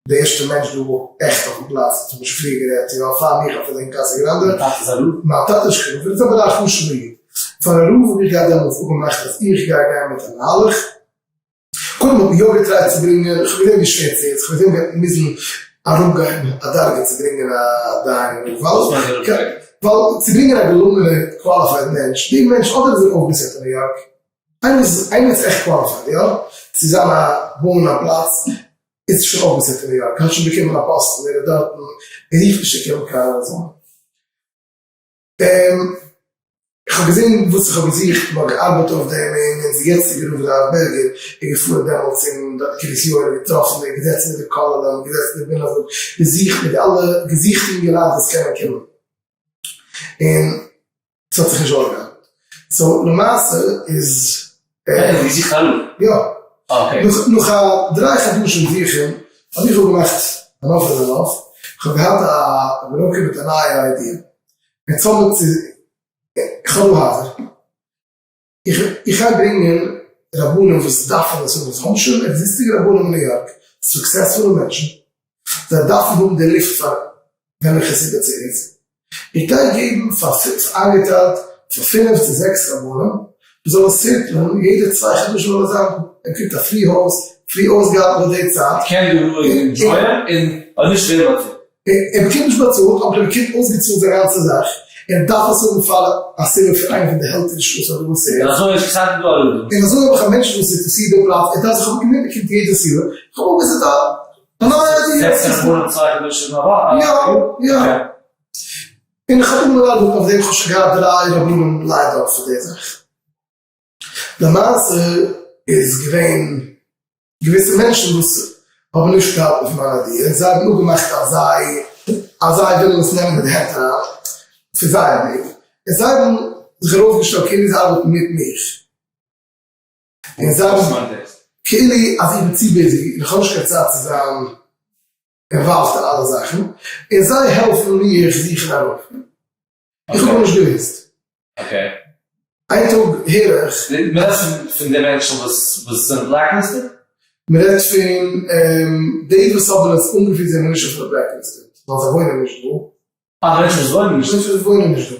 די ערשטע מענטש דא עכט אויפן פלאץ האט מען שוין פריער גערעדט יא פאר מיך אפילו אין קאסא גראנדע דיין טאטע איז א רב? מיין טאטע איז נישט קיין רב ער איז אבער א חשובע איד פאר א רב האב איך געהאט דעמאלטס אפגעמאכט אז איך גיי גיין מיט א מהלך קודם האט מען יא געטרייט צו ברענגען, איך האב געזען ווי שווער ס'איז, איך האב געזען מ'גייט מוזן אראפגיין א דרגה צו ברענגען א דיין און רב, ווייל ווייל צו ברענגען א געלונגענע qualified מענטש, די מענטש אדער איז ער אויפגעסעט אין ניו יארק, איינער וואס איינער וואס איז עכט qualified יא, צו זיין א בויען א פלאץ, איז שוין אויפגעסעט אין ניו יארק, האט שוין באקומען א פאסטן, ער איז דארטן, ער רופט נישט צו קומען קיין אריזאנע. איך האב געזען וואס איך האב געזוכט, מ'האט געארבעט אויף דעם, און אונזער יעצטיגער רב הרב בערגער איז געפארן דעמאלטס אין דארט קרית יואל און געטראפן און געזעצן מיט די כוללים, געזעצן מיט בינען, געזוכט מיט די אלע געזוכט אינגעלייט וואס קענען קומען, און ס'האט זיך נישט אויסגעארבעט. So למעשה איז. ער האט געזוכט א רב? יא. Okay. נאך א דריי חדשים זוכן האב איך אפגעמאכט enough is enough, איך האב געהאט א broker מיט א נייע idea, און צאמען צו איך האב דא הייזער, איך איך גיי ברענגען רבנים וואס דארפן עס האבן, וואס האבן שוין existing רבנים אין ניו יארק, סוקסעספולע מענטשן, זיי דארפן האבן די לופט פאר וועלכע סיבה ס'איז, איך גיי געבן פאר איינגעטיילט פאר פינף צו זעקס רבנים וואס זאלן settle ן יעדע צוויי חדשים זאל ער זיין דא, ער קריגט א free הויז, free אויסגאבן ביי די צייט. קען דא רואיג enjoy ען און נישט ווערן באצאלט. ער באקומט נישט באצאלט אבער ער באקומט אויסגעצאלט זיין גאנצע זאך, ער דארף עס האבן פאר א סיבה פון איינע פון די health issues אדער וואס ס'איז. און אזוי איז כסדר דא א רב. און אזוי האב איך א מענטש וואס אינטערעסירט די פלאץ, ער דארף זיך האבן גענוג באקומט יעדע סיבה, איך האב אויפגעסעט א זעצן רבנים צוויי חדשים א וואך? יא יא. און איך האב אנגעלייגט אויף דעם, איך האב שוין געהאט דריי רבנים ליידער פאר די זאך. למעשה איז געווען געוויסע מענטשן וואס האבן נישט געהאלטן פון מיין idea, און זיי האבן אפגעמאכט אז זיי אז זיי ווילן עס נעמען אין די הענט אריין פון זייער וועג, און זיי האבן זיך ארויסגעשטעלט כאילו זיי ארבעטן מיט מיך. און זיי האבן כאילו אז איך בין צו busy און איך האב נישט קיין צייט צו זיין involved אין אלע זאכן, און זיי העלפן מיר זוכן א רב. איך האב גארנישט געוואוסט. איין טאג הער איך. מען רעדט פון די מענטשן וואס זענען blacklisted? מען רעדט פון די וואס האבן עס אנגעפירט זענען נישט אפילו blacklisted, ווייל זיי וואוינען נישט דא. אה, די מענטשן וואס וואוינען נישט דא. מענטשן וואס וואוינען נישט דא.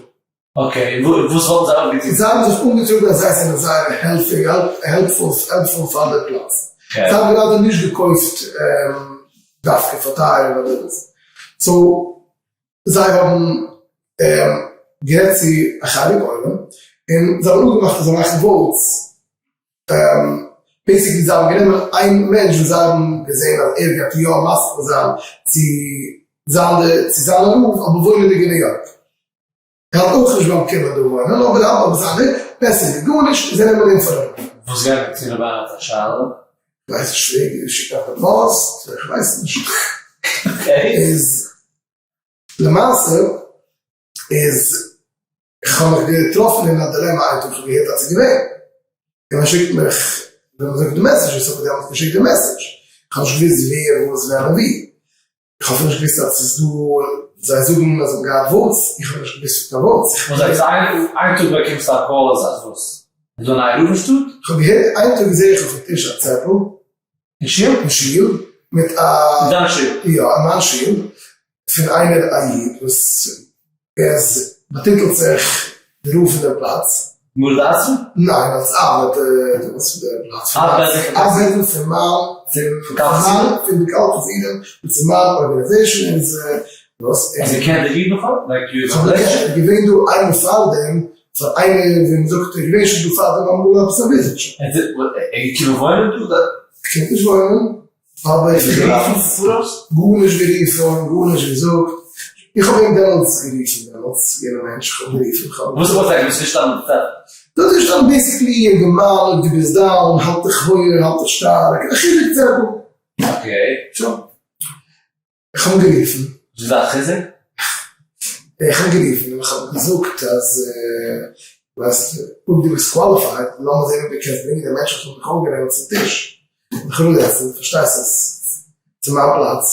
Okay, און וואס וואלטן זיי אויפגעטון? זיי האבן זיך אנגעטראגן אז זיי זענען זייער העלפינג, helpful, helpful פאר די פלאץ. זיי האבן גראדע נישט געקויפט דווקא פאר טייערע וואס. So, זיי האבן. גערעדט צו א חלק עולם, און זיי האבן אפגעמאכט אז זיי מאכן votes, basically זיי האבן גענומען איין מענטש וואס זיי האבן געזען אז ער גייט יא מסכים זיין צו זיין די צו זיין א רב אבער וואוינענדיג אין ניו יארק. ער האלט אויך נישט ביים קומען דא וואוינען אבער ער האלט ביים זיין דא, בעסער ווי גארנישט, זיי נעמען אים פאר א רב. וואס גייט מען טון אויב איינער האט א שאלה? כ'ווייס נישט, פרעג שיק אויף די פאסט, כ'ווייס נישט. איז למעשה איז כ'האב מיך געטראפן אין א דילעמא איין טאג, כ'האב געהערט אז ס'איז געווען, און מען שיקט מיך, ווען מען זאגט די messages האט מען דעמאלטס געשיקט די message, כ'האב נישט געוואוסט ווער וואס ווען און ווי, איך האב נישט געוואוסט אז ס'איז דא, זיי זאגן אז זיי האבן געהאט votes, איך האב נישט געוואוסט פון קיין votes. וואס הייסט איין טאג באקומסטו א call אז אז וואס? איז דא א נייע רב אין שטאט? כ'האב געהערט איין טאג זעה איך אויפן טיש א צעטל. אין שול? אין שול, מיט א. אין דיין שול? יא, אין מיין שול, פון איינער א איד וואס ער באטיטלט זיך די רב פון דעם פלאץ. מרא דאתרא? ניין, אלס אבד דאס פון דעם פלאץ. אבד אבד פון מיין, פון די קהל חסידים, וואס איז מיין organization איז וואס. אז איר קענט די איד בכלל? like you have a relation? געווען דא איינער פארדעם, פאר איינער ווי מ'זאגט איז געווען שוין דא פארדעם אמאל עפעס א visit שוין. ער איז געקומען וואוינען דא? קומט נישט וואוינען. אבער איך גערופן צו פאראויס? גארנישט גערופן, גארנישט געזאגט, איך האב אים דעמאלטס גערופן דעמאלטס, יענע מענטש, איך האב גערופן, איך האב. וואס האט ער געזאגט? וואס איז געשטאנען אויף די צעטל? דארט איז געשטאנען basically יונגערמאן, אויב דו ביסט down, האלט דיך הויעך, האלט דיך שטארק, א חיזוק צעטל. okay. שוין. איך האב אים גערופן. דאס איז א חיזוק? איך האב אים גערופן און איך האב אים געזאגט אז ווייסט, אויב דו ביסט qualified, לאמיר זען אויב דו קענסט ברענגען די מענטשן וואס האבן דיך אויפגענומען צום טיש. איך וויל עסן, פארשטייסט עס צו מיין פלאץ.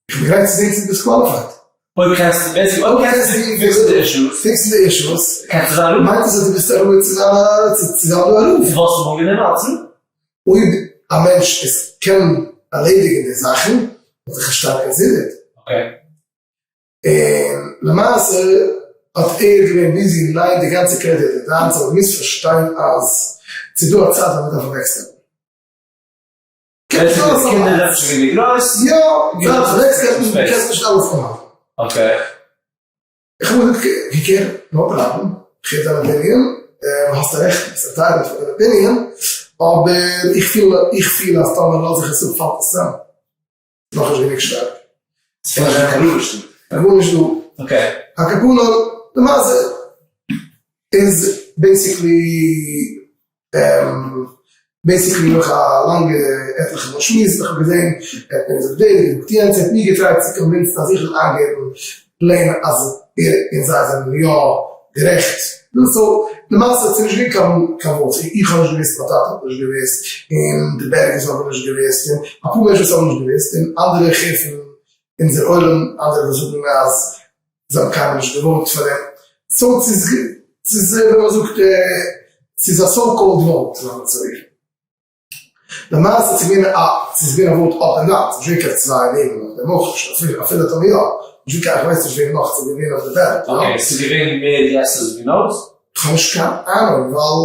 איך בין גרייט צו זען צו דו ביסט qualified. אויב קענסטו, basically אויב קענסטו fix ן די issues. fix ן די אישוס. קענסטו זיין רב. מיינט עס אז דו ביסט ראוי צו זיין א צו זיין דא א רב. דו וואלסט אים אנגענומען אלס רב? אויב א מענטש איז קען ערלעדיגן די זאכן, וואלט איך עס שטארק considered. okay. און למעשה האט ער געווען busy ניין די גאנצע קרעדיט איז דיינס אבער דו מוזט פארשטיין אז ס'איז דא א צייט ווען מ'דארף אוועקסטעפן. קומט אויס די קינדער זענען שוין גענוג גרויס. יא, דארף אוועקסטעפן, דו קענסט נישט אלעס אנהאלטן. okay. איך האב געזאגט קער, no problem, איך הער דיין opinion, האסט א רעכט, ביסט entitled פאר דיין opinion, אבער איך פיל איך פיל אז טאמער לאז איך עס אפ פאלט עס צוזאם. נאכנישט גענוג שטארק. ס'איז נאכנישט קיין רב נישטא. גארנישט דא. okay. על כל פנים, למעשה איז basically basically נאך א לאנגע עטליכע מאל שמועסן איך האב געזען ער האט מיר געזאגט דאס געזאגט יענץ ער האט מיר געטרייט צו convince ן אז איך זאל איינגעבן פלענער אז ער און זיי זענען יא גערעכט דאס so למעשה האט נישט געווען קיין קיין vote איך האב נישט געוויסט מיין טאטע האט נישט געוויסט און די בערגערס האבן נישט געוויסט און אפאר מענטשן וואס האבן נישט געוויסט און אנדערע איך הער פון אונזער עולם אנדערע וואס זאגן אז זיי האבן קיינמאל נישט געוואוט פאר אים so ס'איז ס'איז ווי מ'זאגט ס'איז א so called vote לאמיר אזוי רופן. למעשה ס'איז געווען א ס'איז געווען א vote up and down, ס'איז נישט געווען קיין צוויי נעמען אויף דעם אויך נישט, אפילו אפילו טאמער יא, נישט געווען קיין כ'ווייס נישט וועם נאך ס'איז געווען אויף די ballot, יא. okay, ס'איז געווען מער yeses ווי nos? כ'האב נישט קיין אהנונג ווייל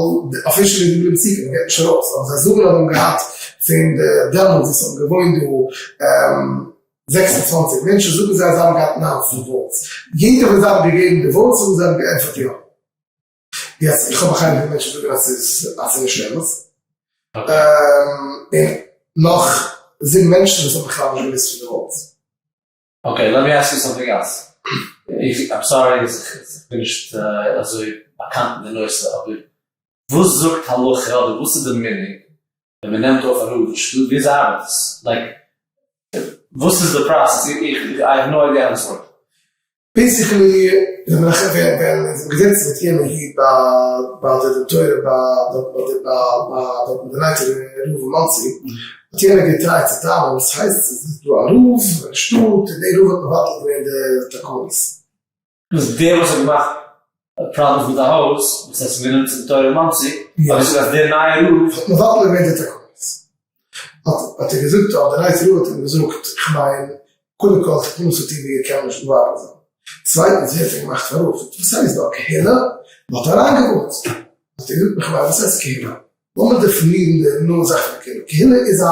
officially איז געבליבן צוקער, מ'געט נישט ארויס, אבער זיי זאגן אז זיי האבן געהאט פון די דעמאלטס וואס האבן געוואוינט דא 26 מענטשן זאגן זיי אז זיי האבן געהאט 19 votes, יעדער וואס זיי האבן געגעבן די votes האבן זיי געענטפערט יא. יעצט איך האב א חלק פון מענטשן זאגן אז ס'איז אז ס'איז נישט אמת. און נאך זיבן מענטשן וואס האבן בכלל נישט געוואוסט פון די votes. okay, let me ask you something else. I'm sorry איך בין נישט אזוי באקאנט מיט די נושא, אבער וואס זאגט הלכה אדער וואס איז די מנהג ווען מען נעמט אויף א רב אין שטאט, ווי אזוי ארבעט עס? like וואס איז די process? איך I have no idea how this works. basically ווען מען ווען איז מען געזעצן מיט יענע איד ביי ביי די דין תורה ביי דארט ביי די ביי דארט מיט די נייטרא רב אין מאנסי האט יענער געטרייט צו טענה'ן וואס הייסט עס איז דא א רב אין שטאט און דער רב האט מבטל געווען די תקנות. דאס דער וואס האט געמאכט problems מיט די הויז וואס האט זיך גענומען צום תורה אין מאנסי האט געזאגט אז דער נייער רב האט מבטל געווען די תקנות. האט ער געזאגט האט דער נייטרא רב האט אים געזאגט כ'מיין קודם כל תקנות האט איר ווי איר קען נישט מבטל זיין, צווייטנס ווער האט איר געמאכט פאר רב, זאגט וואס הייסט דא א קהילה, מען האט אריינגעוואוט, האט ער געזאגט איך מיין וואס הייסט קהילה, לאמיר דעפינירן די נאר זאך פון קהילה, קהילה איז א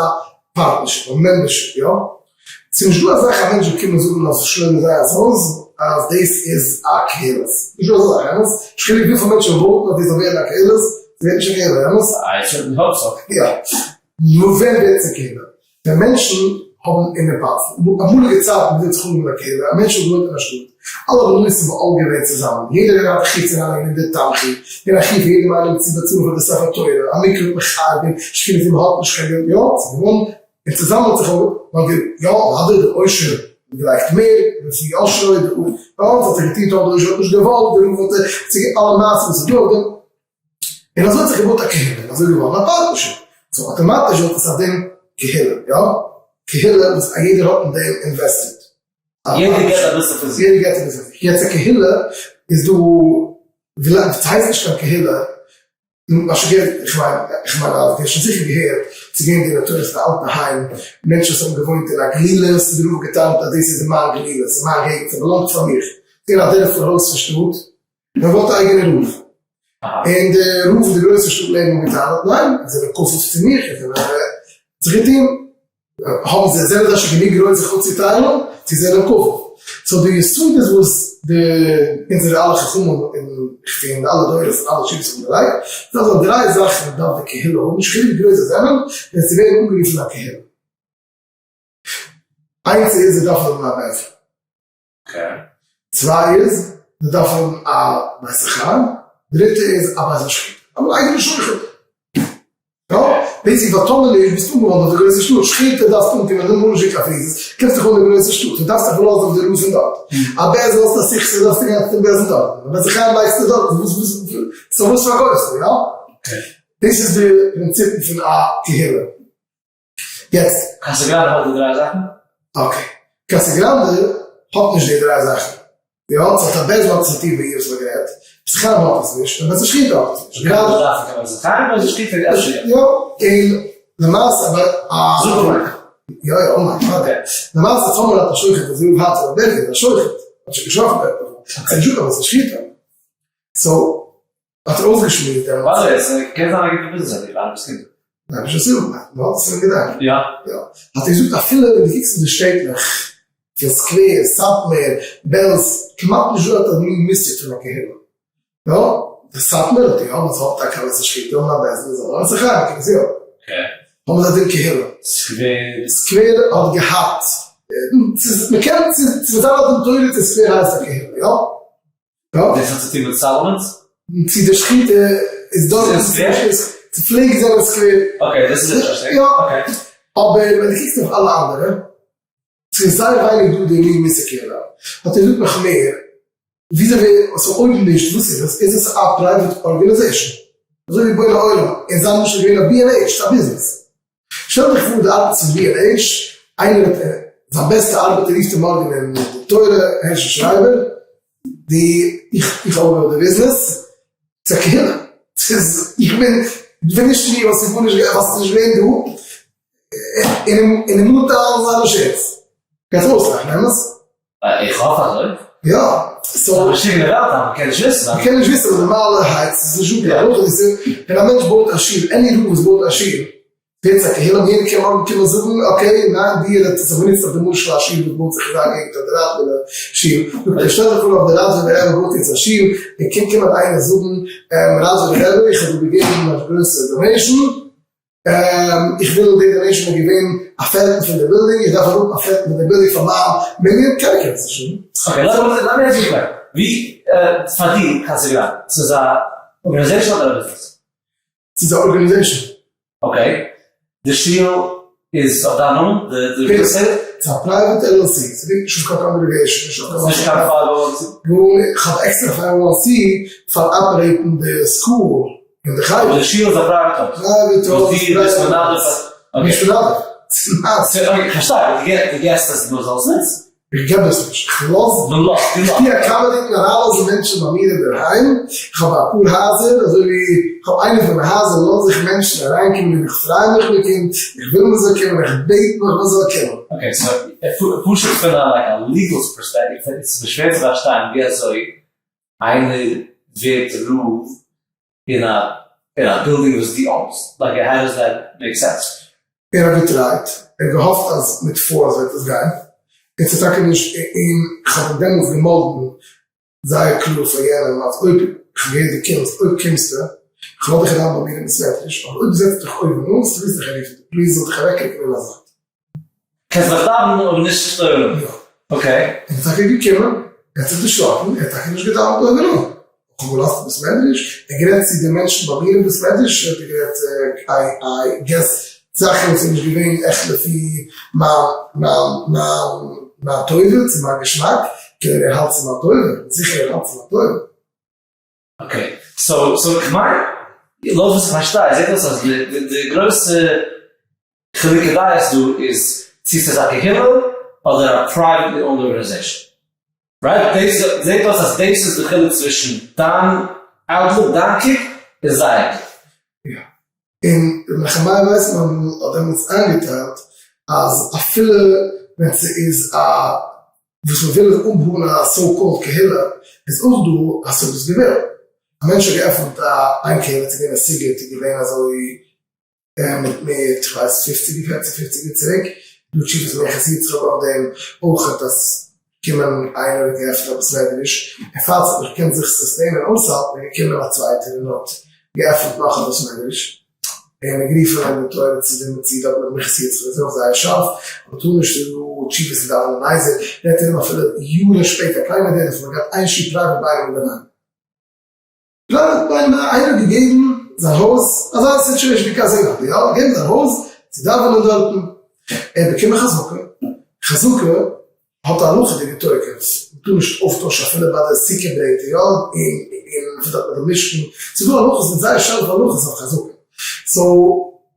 partnership, א membership, יא? ס'איז נישט דא א זאך א מענטש זאל קומען זאגן אז שלמה זייער'ס הויז אז דאס איז א קהילת. נישט דא אזא זאך, אמת? נישט חילוק וויפיל מענטשן vote ן אז דאס זאל ווערן א קהילת, ס'ווערט נישט א קהילה, אמת? I certainly hope so. יא. נו ווען ווערט עס א קהילה? ווען מענטשן האבן אין די פאס, אמאליגע צייטן ווי האט זיך אנגעהויבן א קהילה, א מענטש האט געוואוינט אין א שטאט, אלע בנותים האבן אלע געווען צוזאמען, יעדער האט געהאט א חיוב צו אריינלייגן אין די תמחוי, געווען א חיוב פאר יעדעם איינעם צו באצאלן פאר די ספר תורה, א מקווה האט מחייב געווען, שכינות ווי מען האט נישט קיין געלט, יא, ס'איז געווארן, און צוזאמען האט זיך אנגעהויבן, יא, אדער דער עושר האט געלייגט מער, לפי יושרו, דער ארעמאן האט זיך געטון טאמער דער עושר האט נישט געוואלט, דער רב האט אלע מעשים וואס איז דא אויף דעם. און אזוי האט זיך געבויט א קהילה, און אזוי געווארן א partnership, so אטאמאטיש ווערט עס א דין קהילה, יא? קהילה וואס א יעדער האט אין דעם invested. יעדער געט אביסל פון זיך. יעדער געט אביסל פון זיך. יעצט א קהילה איז דא, ווילאנג ס'הייסט נישט קיין קהילה, משא כ, איך מיין, איך מיין אז דו האסט שוין זיכער געהערט, ס'איז געווען דין תורות אין די אלטע היים, מענטשן וואס האבן געוואוינט אין א גלילות, און דער רב האט געטענה'ט אז דאס איז מיין גלילות, ס'איז מיין געגנט, ס'באלאנגט פאר מיך. ס'איז געווען א דערפל ארויס פון שטאט, מען וואלט א אייגענע רב. און די רב פון די גרויסע שטאט לעבן האט געטענה'ט ניין, זיי זענען כפוף צו מיך, זיי זענען זיך געטון, האבן זיי, זענען זיי שוין גענוג גרויס זיך אפצוטיילן, צו זענען כפוף. so די יסוד איז וואס די אונזערע אלע חכמים און פון אלע דורות און אלע תשובות האבן געלייגט, איז אז דריי זאכן דארף די קהילה האבן, נישט חילוק ווי גרויס זיי זענען, ווען צו ווערן אנגערופן א קהילה. איינס איז זיי דארפן האבן א בית דין. צוויי איז, מען דארף האבן א בית החיים, דריטע איז א בית השחיטה, אן אייגענע שוחט. יא, basic ווייל טאמער נישט ביסטו אנגעוואנדן אויף די גרויסע שטאט, שחיטה דארפסטו אנקומען די מאל נישט קיין פריזעס, קומסט דיך אן די גרויסע שטאט, דו דארפסט דיך פארלאזן אויף די רב פון דארט, א בית דין האסט א סכסוך דארפסטו גיין צום בית דין דארט, א בית החיים לייגסטו דארט, וואס וואס so וואס פארקויפסטו, יא? דאס איז די פרינציפן פון א קהילה. יעצט. קאסא גראנדע האט די דריי זאכן? okay. קאסא גראנדע האט נישט די דריי זאכן. יא, ס'האט א בית דין צו טון ווי איר האט גערעדט. בית החיים האט עס נישט, און בית השחיטה האט עס נישט. גראדע דארף נישט קיין בית החיים, בית השחיטה אפשר יא. יא, און למעשה אבער א. זאג אמן. יא יא אמן, אוודאי. למעשה טאמער האט א שוחט אזוי ווי האט א בערגער א שוחט, האט שוין געשחט עטליכע, ס'איז נישטא קיין בית השחיטה. so האט ער אויסגעשמועסט דעמאלטס. by the way, ס'קען זיין א גוטע ביזנעס idea פאר איינער וואס קומט. ניין, נישט אזוי, מען האט עס שוין געדאנקט. יא. יא. האט ער געזאגט אפילו ווען דו קוקסט אין די שטעטלעך, פון סקווער, סאטמער, בעלז, כמעט נישט דא אט א מין מושג פון א קהילה. יא, די סאטמאר האט יא, ווייל ס'האט טאקע א בית השחיטה און א בית דין און א בית החיים, קען עס יא. האבן זיי דעם קהילה. סקווער. סקווער האט געהאט, ס'איז, מ'קען, ס'איז מ'דארף האבן תורה צו סקווער הייסט א קהילה, יא? דאס האט צו טון מיט סאלאמאנס? צו די שחיטה איז דארט איז אין סקווער? ס'פלעגט זיין אין סקווער. okay, דאס איז interesting. יא. אבער ווען דו קוקסט אויף אלע אנדערע, ס'איז זייער ווייניג דא די מין מושג קהילה. האט ער געזאגט נאך מער, וויאזוי ווער, so אויב נישט וואס איז עס? איז עס א private organization? אזוי ווי בורא עולם, און זיי האבן נישט געווען א בי ענד עיטש, ס'איז א ביזנעס. שטעל דיך פאר דו ארבעטסט אין בי ענד עיטש, איינער האט זיין בעסטע ארבעטער רופט אים מארגן אין די תורה, הערשי שרייבער, די איך איך own די ביזנעס, ס'איז א קהילה, ס'איז איך בין ווען נישט מיר וואלסטו גארנישט וואלסטו נישט געווען דא, און און אים אנטיילן זיינע shares, קענסט אויסלאכן, אמת? איך האף אזוי. יא, so. א משוגענע וועלט אז מ'קען נישט וויסן. מ'קען נישט וויסן אבער נארמאלערהייט ס'איז נישט דא קיין הלכה דאס איז ווען א מענטש בויט א שול, any רב וואס בויט א שול ווערט עס א קהילה און יעדער קען מארגן קומען זאגן okay ניין די האט עס באנוצט אויף די משל א שול וואס בויט זיך אין זיין געגנט אויף די ראדווינער שול, זאגט ער שטעל דיך פאר אויף די ראדווינער רבי בויט יעצט א שול און קומט קומען איינער זאגן ראדווינער רבי איך האב דא געגעבן א גרויסע donation, איך וויל די donation איז געווען א פערטל פון די בילדינג, איך דארף אראפ א פערטל פון די בילדינג פאר מיין מיליאן, קען איך עס נישט האבן. okay, לאמיר עס זאגן ווי פאר דיר קאסא גראנדע, ס'איז א organization אדער א ביזנעס? ס'איז א organization. okay, די שול איז אויף דיין נאמען? די real estate? ס'איז א private LLC, ס'ליגט נישט אויף קיין congregation, נישט אויף קיין. ס'נישט קיין 501 c? גארנישט, כ'האב עקסטער 501 c פאר operate ן די school. און די חדר. אבער די שול איז א private הויז. private הויז. וואס דו ביסט מנדב פאר. נישט מנדב. ס'איז מיינס. okay, כ'פארשטיי, דו געסט עס נאר זאלסט נוצן. איך געב עס נישט. איך לאז. דו לאזט, דו לאזט. איך טוה accommodate ן אריינלאזן מענטשן ביי מיר אינדערהיים. איך האב אפאר הייזער, אזוי ווי איך האב איינע פון די הייזער לאז איך מענטשן אריינקומען און איך פריי מיך מיט אים, איך וויל מען זאל קומען, איך בעט מיך מען זאל קומען. okay, so פשוט פון א like א legal perspective, ס'איז מיר שווער צו פארשטיין ווי אזוי איינער ווערט רב אין א אין א בילדינג וואס דו own סט, like how does that make sense? ער האט געטרייט, ער האט געהאפט אז מיט force וועט עס גיין, און ס'איז טאקע נישט, און כ'האב אים דעמאלטס געמאלדן זייער קלאר פאר יענעם אז אויב, כ'האב געהערט דו קומסט, אויב קומסטו, כ'לאז דיך אריין ביי מיר אין בית מדרש, אבער אויב זעצט דיך אויבן אן, ס'מוז דיך ארופן די פאליס זאל דיך אוועקרוקן אין א זייט. קענסט דאך דאווענען אבער נישט אויבן אן. יא. okay. ער איז טאקע געקומען, ער האט זיך דערשראקן, ער האט טאקע נישט געדאווענט אויבן אן. איך האב געלאזט אין בית מדרש, ער גערעדט צו די מענטשן ביי מיר אין בית מדרש, ער האט גערעדט I guess זאכן וואס איז נישט געווען עכט לפי מיין מיין מיין מיין טובה צו מיין געשמאק, קען ער האלט צו מיין טובה, זיכער ער האלט צו מיין טובה. okay, so so כ'מיין, לויט וואס איך פארשטיי זעט אויס אז די די גרויסע חילוקי דעות דא איז צו ס'איז א קהילה אדער א privately owned organization. right? דאס זעט אויס אז דאס איז די חילוק צווישן דיין outlook, דיין קוק, און זייער קוק. יא. און ר' מנחם מאיר ווייסמאנדל האט דעמאלטס איינגעטיילט אז אפילו ווען ס'איז א וואס מ'וויל אנבויען א so called קהילה איז אויך דא א השגת גבול. א מענטש האט געעפנט א איין קהילה צו געווען א סיגוט איז געווען אזוי מיט מיט כ'ווייס פופציג פערציג פופציג יאר צוריק, דא תשובות מנחת יצחק אויף דעם אויכעט אז קומען איינער האט געעפנט א בית מדרש און פאר ס'האט נישט געקענט זיך sustain ען אויסהאלטן איז געקומען א צווייטער און האט געעפנט נאך א בית מדרש און גערופן אים די תורה צו די מציאות דארט מיט מנחת יצחק איז אויך זייער שארף אז מ'טאר נישט איז דא תשובות צו דאווענען אייזער רעדט ער אים אפילו יארן שפעטער קיינער דער וואס האט געהאט איין שול private ביי אים אינדערהיים. private ביי אים איינער האט געגעבן זיין הויז, אזא situation ווי קאזינא, יא, געגעבן זיין הויז צו דאווענען דארטן, ער האט באקומען חזקה, חזקה האט א הלכה'דיגע תוקף, מען טאר נישט אויפטוישן אפילו ביי די סוכה ברעטער, יא, און און פון דארט מיט די משכן, ס'איז דא הלכות מיט זייער שארפע הלכות אויף חזקה, so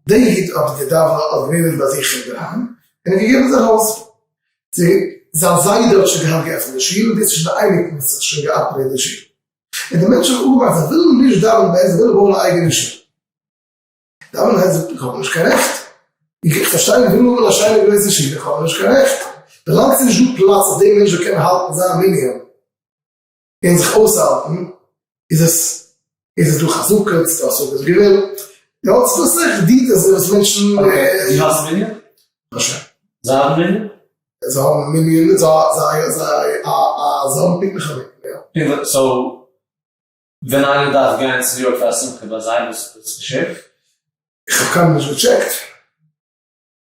דער איד האט געדאווענט האט געווען ביי זיך אינדערהיים, און האט געגעבן זיין הויז, צו זיין זיידע האט שוין געהאט געעפנט די שול, און דאס איז שוין די אייניקל וואס האט שוין געאפערעיט די שול. און די מענטשן האבן אפגעמאכט זיי ווילן נישט דאווענען ביי אונז זיי ווילן בויען א אייגענע שול. דאווענען הייסט זאגט איך האב נישט קיין רעכט. איך פארשטיי מיר ווילן האבן א שיינע גרויסע שול איך האב נישט קיין רעכט. ווילאנג ס'איז נישט דא פלאץ אז דער מענטש זאל קענען האלטן זיין מנין און זיך אויסהאלטן איז עס איז עס דא חזקות ס'דא השגת גבול. יא ס'דא אסאך details וואס מענטשן. okay, דו האסט מנין? זיי האבן מנין? זיי האבן מנין, זיי זיי זיי א א זיי האבן פונקטליך א מנין, יא. פונקטליך, so ווען איינער דארף גיין צו ניו יארק פאר א שמחה ביי זיי וואס איז געשעט? איך האב קיינמאל נישט געטשעקט.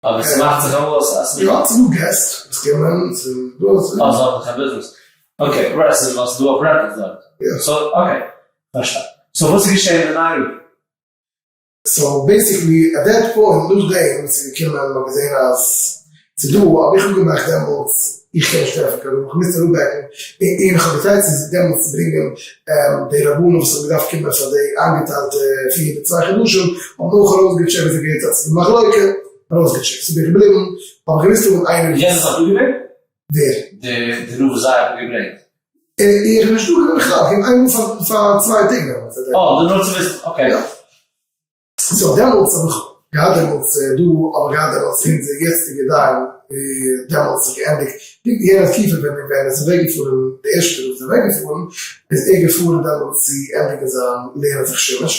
אבער ס'מאכט זיך אמאל אז א שמחה. יא, ס'איז דא געסט וואס קומען, ס'איז דא. אה, זיי האבן קיין ביזנעס. okay, right, ס'איז ווייל ס'איז דא אויף rentals דארט. יא. so okay, פארשטיי. so וואס איז געשען אין נייער? so basically at that point נאכדעם וואס ס'איז געקומען מ'האט געזען אז ס'איז דא האב איך אפגעמאכט דעמאלטס איך קען נישט טרעפן קיין רב איך מוז אראפבעקן און איך האב געטרייט צו דעמאלטס צו ברענגען די רבנים וואס האבן געדארפט קומען פאר די איינגעטיילטע פיר אדער צוויי חדשים האבן אויך ארויסגעטשעקט ווי זיי געהערט אז ס'איז דא מחלוקה ארויסגעטשעקט so בין איך געבליבן האב איך געמוזט האבן איינער וואס. יענער איז נאך דא געווען? ווער? די רב וואס זיי האבן געברענגט. איך בין נישט דא געווען בכלל, איך בין איינמאל פאר צוויי טעג דעמאלטס. אה, נאר צו וויסן, okay. יא. so דעמאלטס האב איך געהאט דעמאלטס דא, האב איך געהאט דעמאלטס אונזער יעצטיגע דיין, דעמאלטס זיך געענדיגט, פונקט יענע תקופה ווען ווען ער איז אוועק געפארן, די ערשטע רב איז אוועק געפארן, איז ער געפארן דעמאלטס צו ענדיגן זיין לערנען זיך שימוש,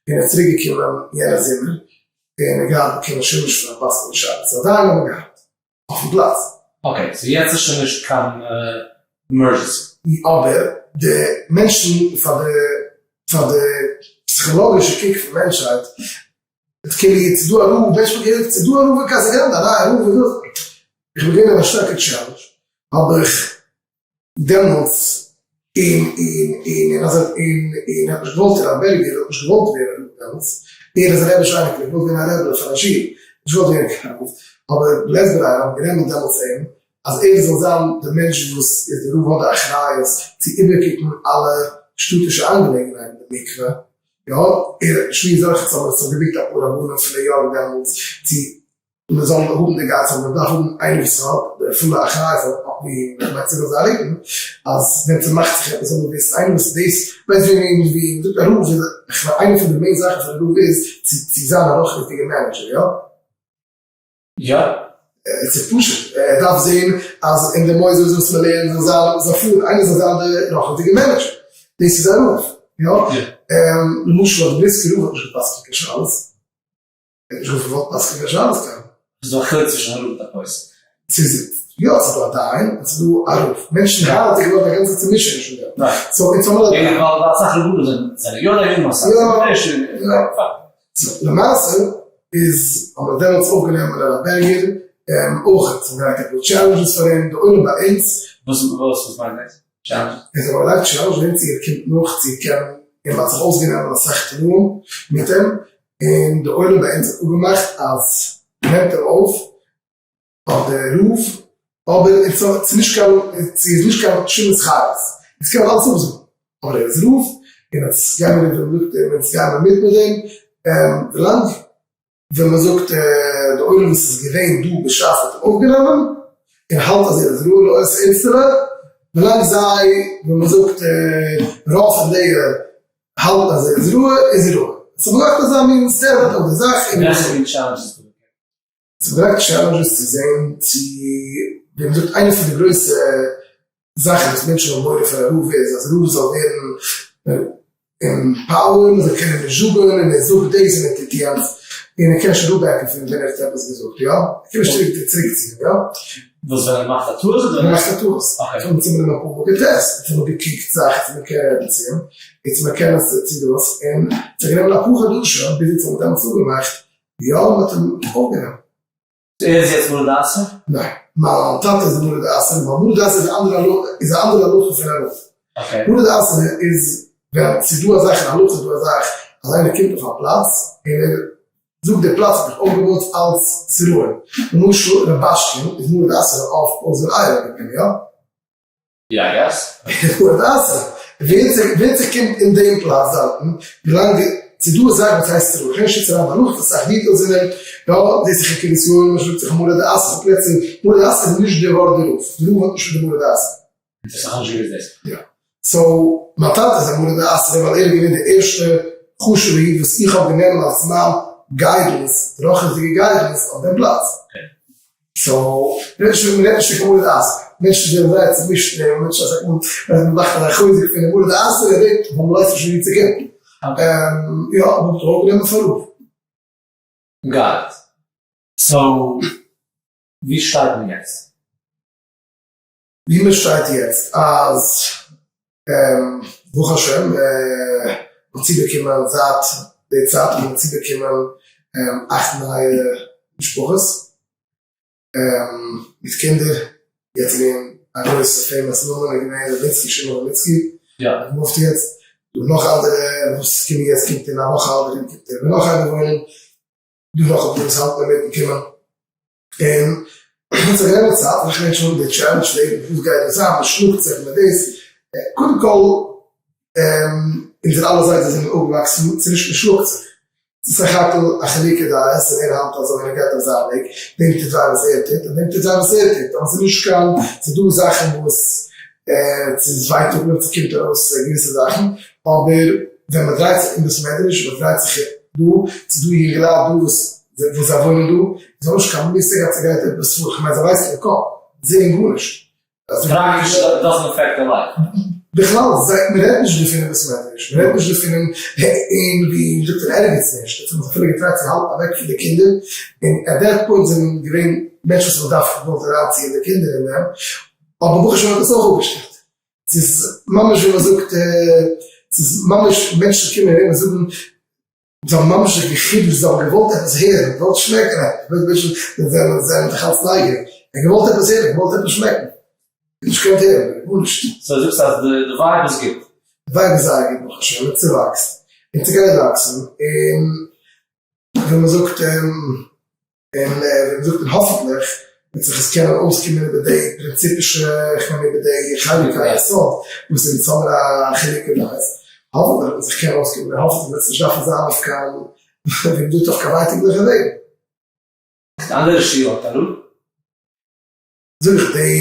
און ער איז צוריק געקומען יענע זומער, און ער האט געהאט באקומען שימוש פאר פסח'דיגע שבת, so א דיין האבן מיר געהאט. אויפן פלאץ. okay, so יעצט איז שוין נישט קיין emergency. אבער די מענטשן פאר די פאר די פסיכאלאגישע קוק פון מענטשהייט איז כאילו ס'איז דא א רב, מענטשן האבן געהערט ס'איז דא א רב אין קאסא גראנדע, א נייע רב איז דא. איך בין געווען אין א שטארקע challenge האב איך דעמאלטס און און און און אז ער און און ער האט נישט געוואלט הרב בערגער האט נישט געוואלט ווערן רב דעמאלטס, ער איז א רבי'ש אייניקל ער געוואלט ווערן א רבי פאר א שול, נישט געוואלט ווערן קיין רב, אבער בלית ברירה האט מען גענומען דעמאלטס אים אז ער זאל זיין די מענטש וואס איז די רב האט די אחריות צו איבערקוקן אלע שטאטישע אנגעלעגנהייטן די מקווה, יא ער האט נישט מיר זאכן אבער עס האט געווירקט אפאר רבנים פון ניו יארק דעמאלטס צו מען זאל האבן די guts אז מען דארף האבן איינער וואס האט די פולע אחריות אויף ווי מען מיינט צו זיין רוקן אז ווען ס'מאכט זיך עפעס זאל מען וויסן איינער וואס דאס ווייסט ווי ווי ווי מען זאגט א רב איז איך מיין איינע פון די main זאכן פון א רב איז צו צו זיין א רוחניות'דיגע manager יא? יא. עס איז פשוט ער דארף זעהן אז אין די מוסדות וואס מען לערנט זאל זיין זאל פארן איינער זאל זיין די רוחניות'דיגע manager דאס איז א רב יא? למשל אז בריסקער רב האט נישט געפסק'נט קיין שאלות. ער האט נישט געוואלט פסק'ענען קיין שאלות קיינמאל. ס'איז דא א חילוק צווישן א רב מיט א פוסק? ס'איז יא, ס'איז דא א דיין און ס'איז דא א רב. מענטשן היינט איז געווארן א גאנצע צומישעניש פון דעם. so אונז האמיר א דיין. ווייל אסאך רבנים זענען יא דיינים אסאך זענען נישט. so למעשה איז האט מען דעמאלטס אויפגענומען הרב בערגער אויך האט מען געלייגט אפאר challenges פאר אים, די עולם ביי אונז. וואס וואס מיינט דאס? challenges? אונז האבן געלייגט challenges וועם צו ער קומט נאך צו ער קען, און מען האט זיך אויסגענומען אסאך תנאים מיט אים, און די עולם ביי אונז האט אפגעמאכט אז נעמט אים אויף אויף די רב, אבער ס'איז נישט קיין ס'איז נישט קיין שום התחייבות, אונז קענען אלעס אפזאגן, אבער ער איז רב, און אונז גיימער מיט אים, אונז גיימער מיט מיט דעם, ווילאנג ווען מען זאגט די עולם וואס איז געווען דא בשעת האט אים אויפגענומען און האלט אז ער איז ראוי לאותו איצטלא, ווילאנג זיי ווען מען זאגט רוב פון די האלטן אז ער איז ראוי איז ער ראוי. ס'האט געמאכט אזא מין סטענד אויף די זאך. וועלכע מין challenges האט ער באקומען? ס'האט געלייגט challenges צו זען צו ווי מען זאגט איינע פון די גרויסע זאכן וואס מענטשן האבן מורא פון א רב איז אז רב זאל ווערן אין power, מען זאל קענען נישט זאגן און ער זאגט דאס און ער טוט יענץ, און ער קען נישט אראפ back ן פון ווען ער האט עפעס געזאגט, יא? ער קען נישט צוריק צוריק ציען, יא? וואס ווען ער מאכט א טעות אדער? ווען ער מאכט א טעות. okay. אונז האבן אים אפאר מאל געטעסט, אונז האבן געקוקט זאכן צו מען קען רעדן צו אים, און צו מען קען עס צו דאס, און ס'האט גענומען אפאר חדשים ביז אונז האבן דעמאלטס אפגעמאכט, יא, מען האט אים אויפגענומען. ער איז יעצט מרא דאתרא? ניין. מיין טאטע איז מרא דאתרא, ווייל מרא דאתרא איז א אנדערע הלכה, איז א אנדערע הלכה פון א רב. מרא דאתרא איז ווען ס'איז דא א זאך אין הלכה איז דא א זאך אז איינער קומט אויף א פלאץ און ער זאגט די פלאץ האט מיך אויפגעבויט אלץ צרעה. למשל רובאשקין איז מרא דאתרא אויף אוזן אייער אדער יא? יא I guess. ווער ס'קומט אין דעם פלאץ דארטן, ווילאנג ס'איז דא א זאך וואס הייסט צרות, כ'גיי נישט יעצט אריין באריכות אסאך details אין דעם, יא, דאס איז חקירת יואל, מען שלאגט זיך מרא דאתרא אויף פלעצער, מרא דאתרא איז נישט די ווארט די רב, די רב האט נישט מיט די מרא דאתרא. אינטערעסאנט כ'האב נישט געוואוסט דאס. יא. so, מיין טאטע איז א מרא דאתרא ווייל ער איז געווען די ערשטע חשוב'ע איד וואס איך האב גענומען אלס מיין guidance, רוחניות'דיגע guidance אויף דעם פלאץ. so, מ'רעדט נישט מ'רעדט נישט פון מרא דאתרא, מענטשן זענען זייער צומישט און מענטשן אסאך מאל ווען מ'מאכט אזא חוזק פון די מרא דאתרא ער רעדט ווייל מ'ווייסט נישט ווי צו גיין. יא, אבער מ'האט אויפגענומען פאר רב. got it. so, ווי שטייט מען יעצט? ווי מען שטייט יעצט אז ברוך השם מ'האט צובאקומען זייט די צייט האט מען צובאקומען אכט נייע משפחות מיט קינדער, יעצט איז געווען א גרויסע famous נאמען איז געווען ר' איצקי שמעון ראליצקי מופט יעצט, דא נאך אנדערע וואס קומען יעצט קומט אין א וואך אדער קומט אין נאך איינער וואוינען דא נאך אפאר וואס האלטן אינמיטן קומען. און האט זיך גענומען צייט, איך מיין שוין די challenge לעבן, וואס גייט דא זיין, מען שלאגט זיך מיט דאס, קודם כל אונזער אלע זיידעס זענען אויפגעוואקסן, ס'איז נישט מען שלאגט זיך, ס'איז סך הכל א חילוקי דעות, און ער האלט אזוי און ער גייט אויף זיין וועג, דעם טוט וויי וואס ער טוט, און דעם טוט וויי וואס ער טוט, אבער ס'איז נישט קיין, ס'איז דא זאכן וואס ס'איז ווייטאגליך, ס'קומט ארויס געוויסע זאכן, אבער ווען מען דרייט זיך אין בית מדרש, מען דרייט זיך דא, ס'איז דא יונגעלייט דא וואס וואס זיי וואוינען דא, זיי האבן נישט קיין מושג אז ס'גייט עפעס פאר, כ'מיין זיי ווייסן פון קאפ, זעהן גארנישט. פראקטיש doesn't affect their life. בכלל, זיי, מ'רעדט נישט דערפון אין בית מדרש, מ'רעדט נישט דערפון אין ווי מ'זאגט אין ערגעץ נישט, דאס האט מען זיך אפילו געטרייט צו האלטן אוועק פון די קינדער, און at that point זענען געווען מענטשן וואס האבן דווקא געוואלט אריינציען די קינדער אין דעם, אבער ברוך השם האט עס אויך אפגעשטעלט. ס'איז ממש ווי מ'זאגט, ס'איז ממש מענטשן קומען ארום און זאגן, זיי האבן ממש זיך געחידושט, זיי האבן געוואלט עפעס הערן, געוואלט שמעקן עפעס, מענטשן זענען זענען דאך אלץ נייגעריג, ער האט געוואלט עפעס הערן, געוואלט עפעס שמעקן, נישט געקענט הערן, גארנישט. so זאגסט אז די vibe איז גוט? די vibe איז זייער גוט ברוך השם, און ס'וואקסט, און ס'גייט וואקסן, און ווי מ'זאגט און ווי מ'זאגט און האפענטליך וועט זיך עס קענען אויסקומען איבער די פרינציפישע, איך מיין איבער די חלק היסוד וואס אונז האבן א חילוק אין דעות, האפענטליך וועט זיך קענען אויסקומען און האפענטליך וועט עס נישט דארפן זיין אויף קיין, ווי מ'זאגט אויף קיין ווייטאגליכע וועגן. די אנדערע שול האט א רב? זאג איך די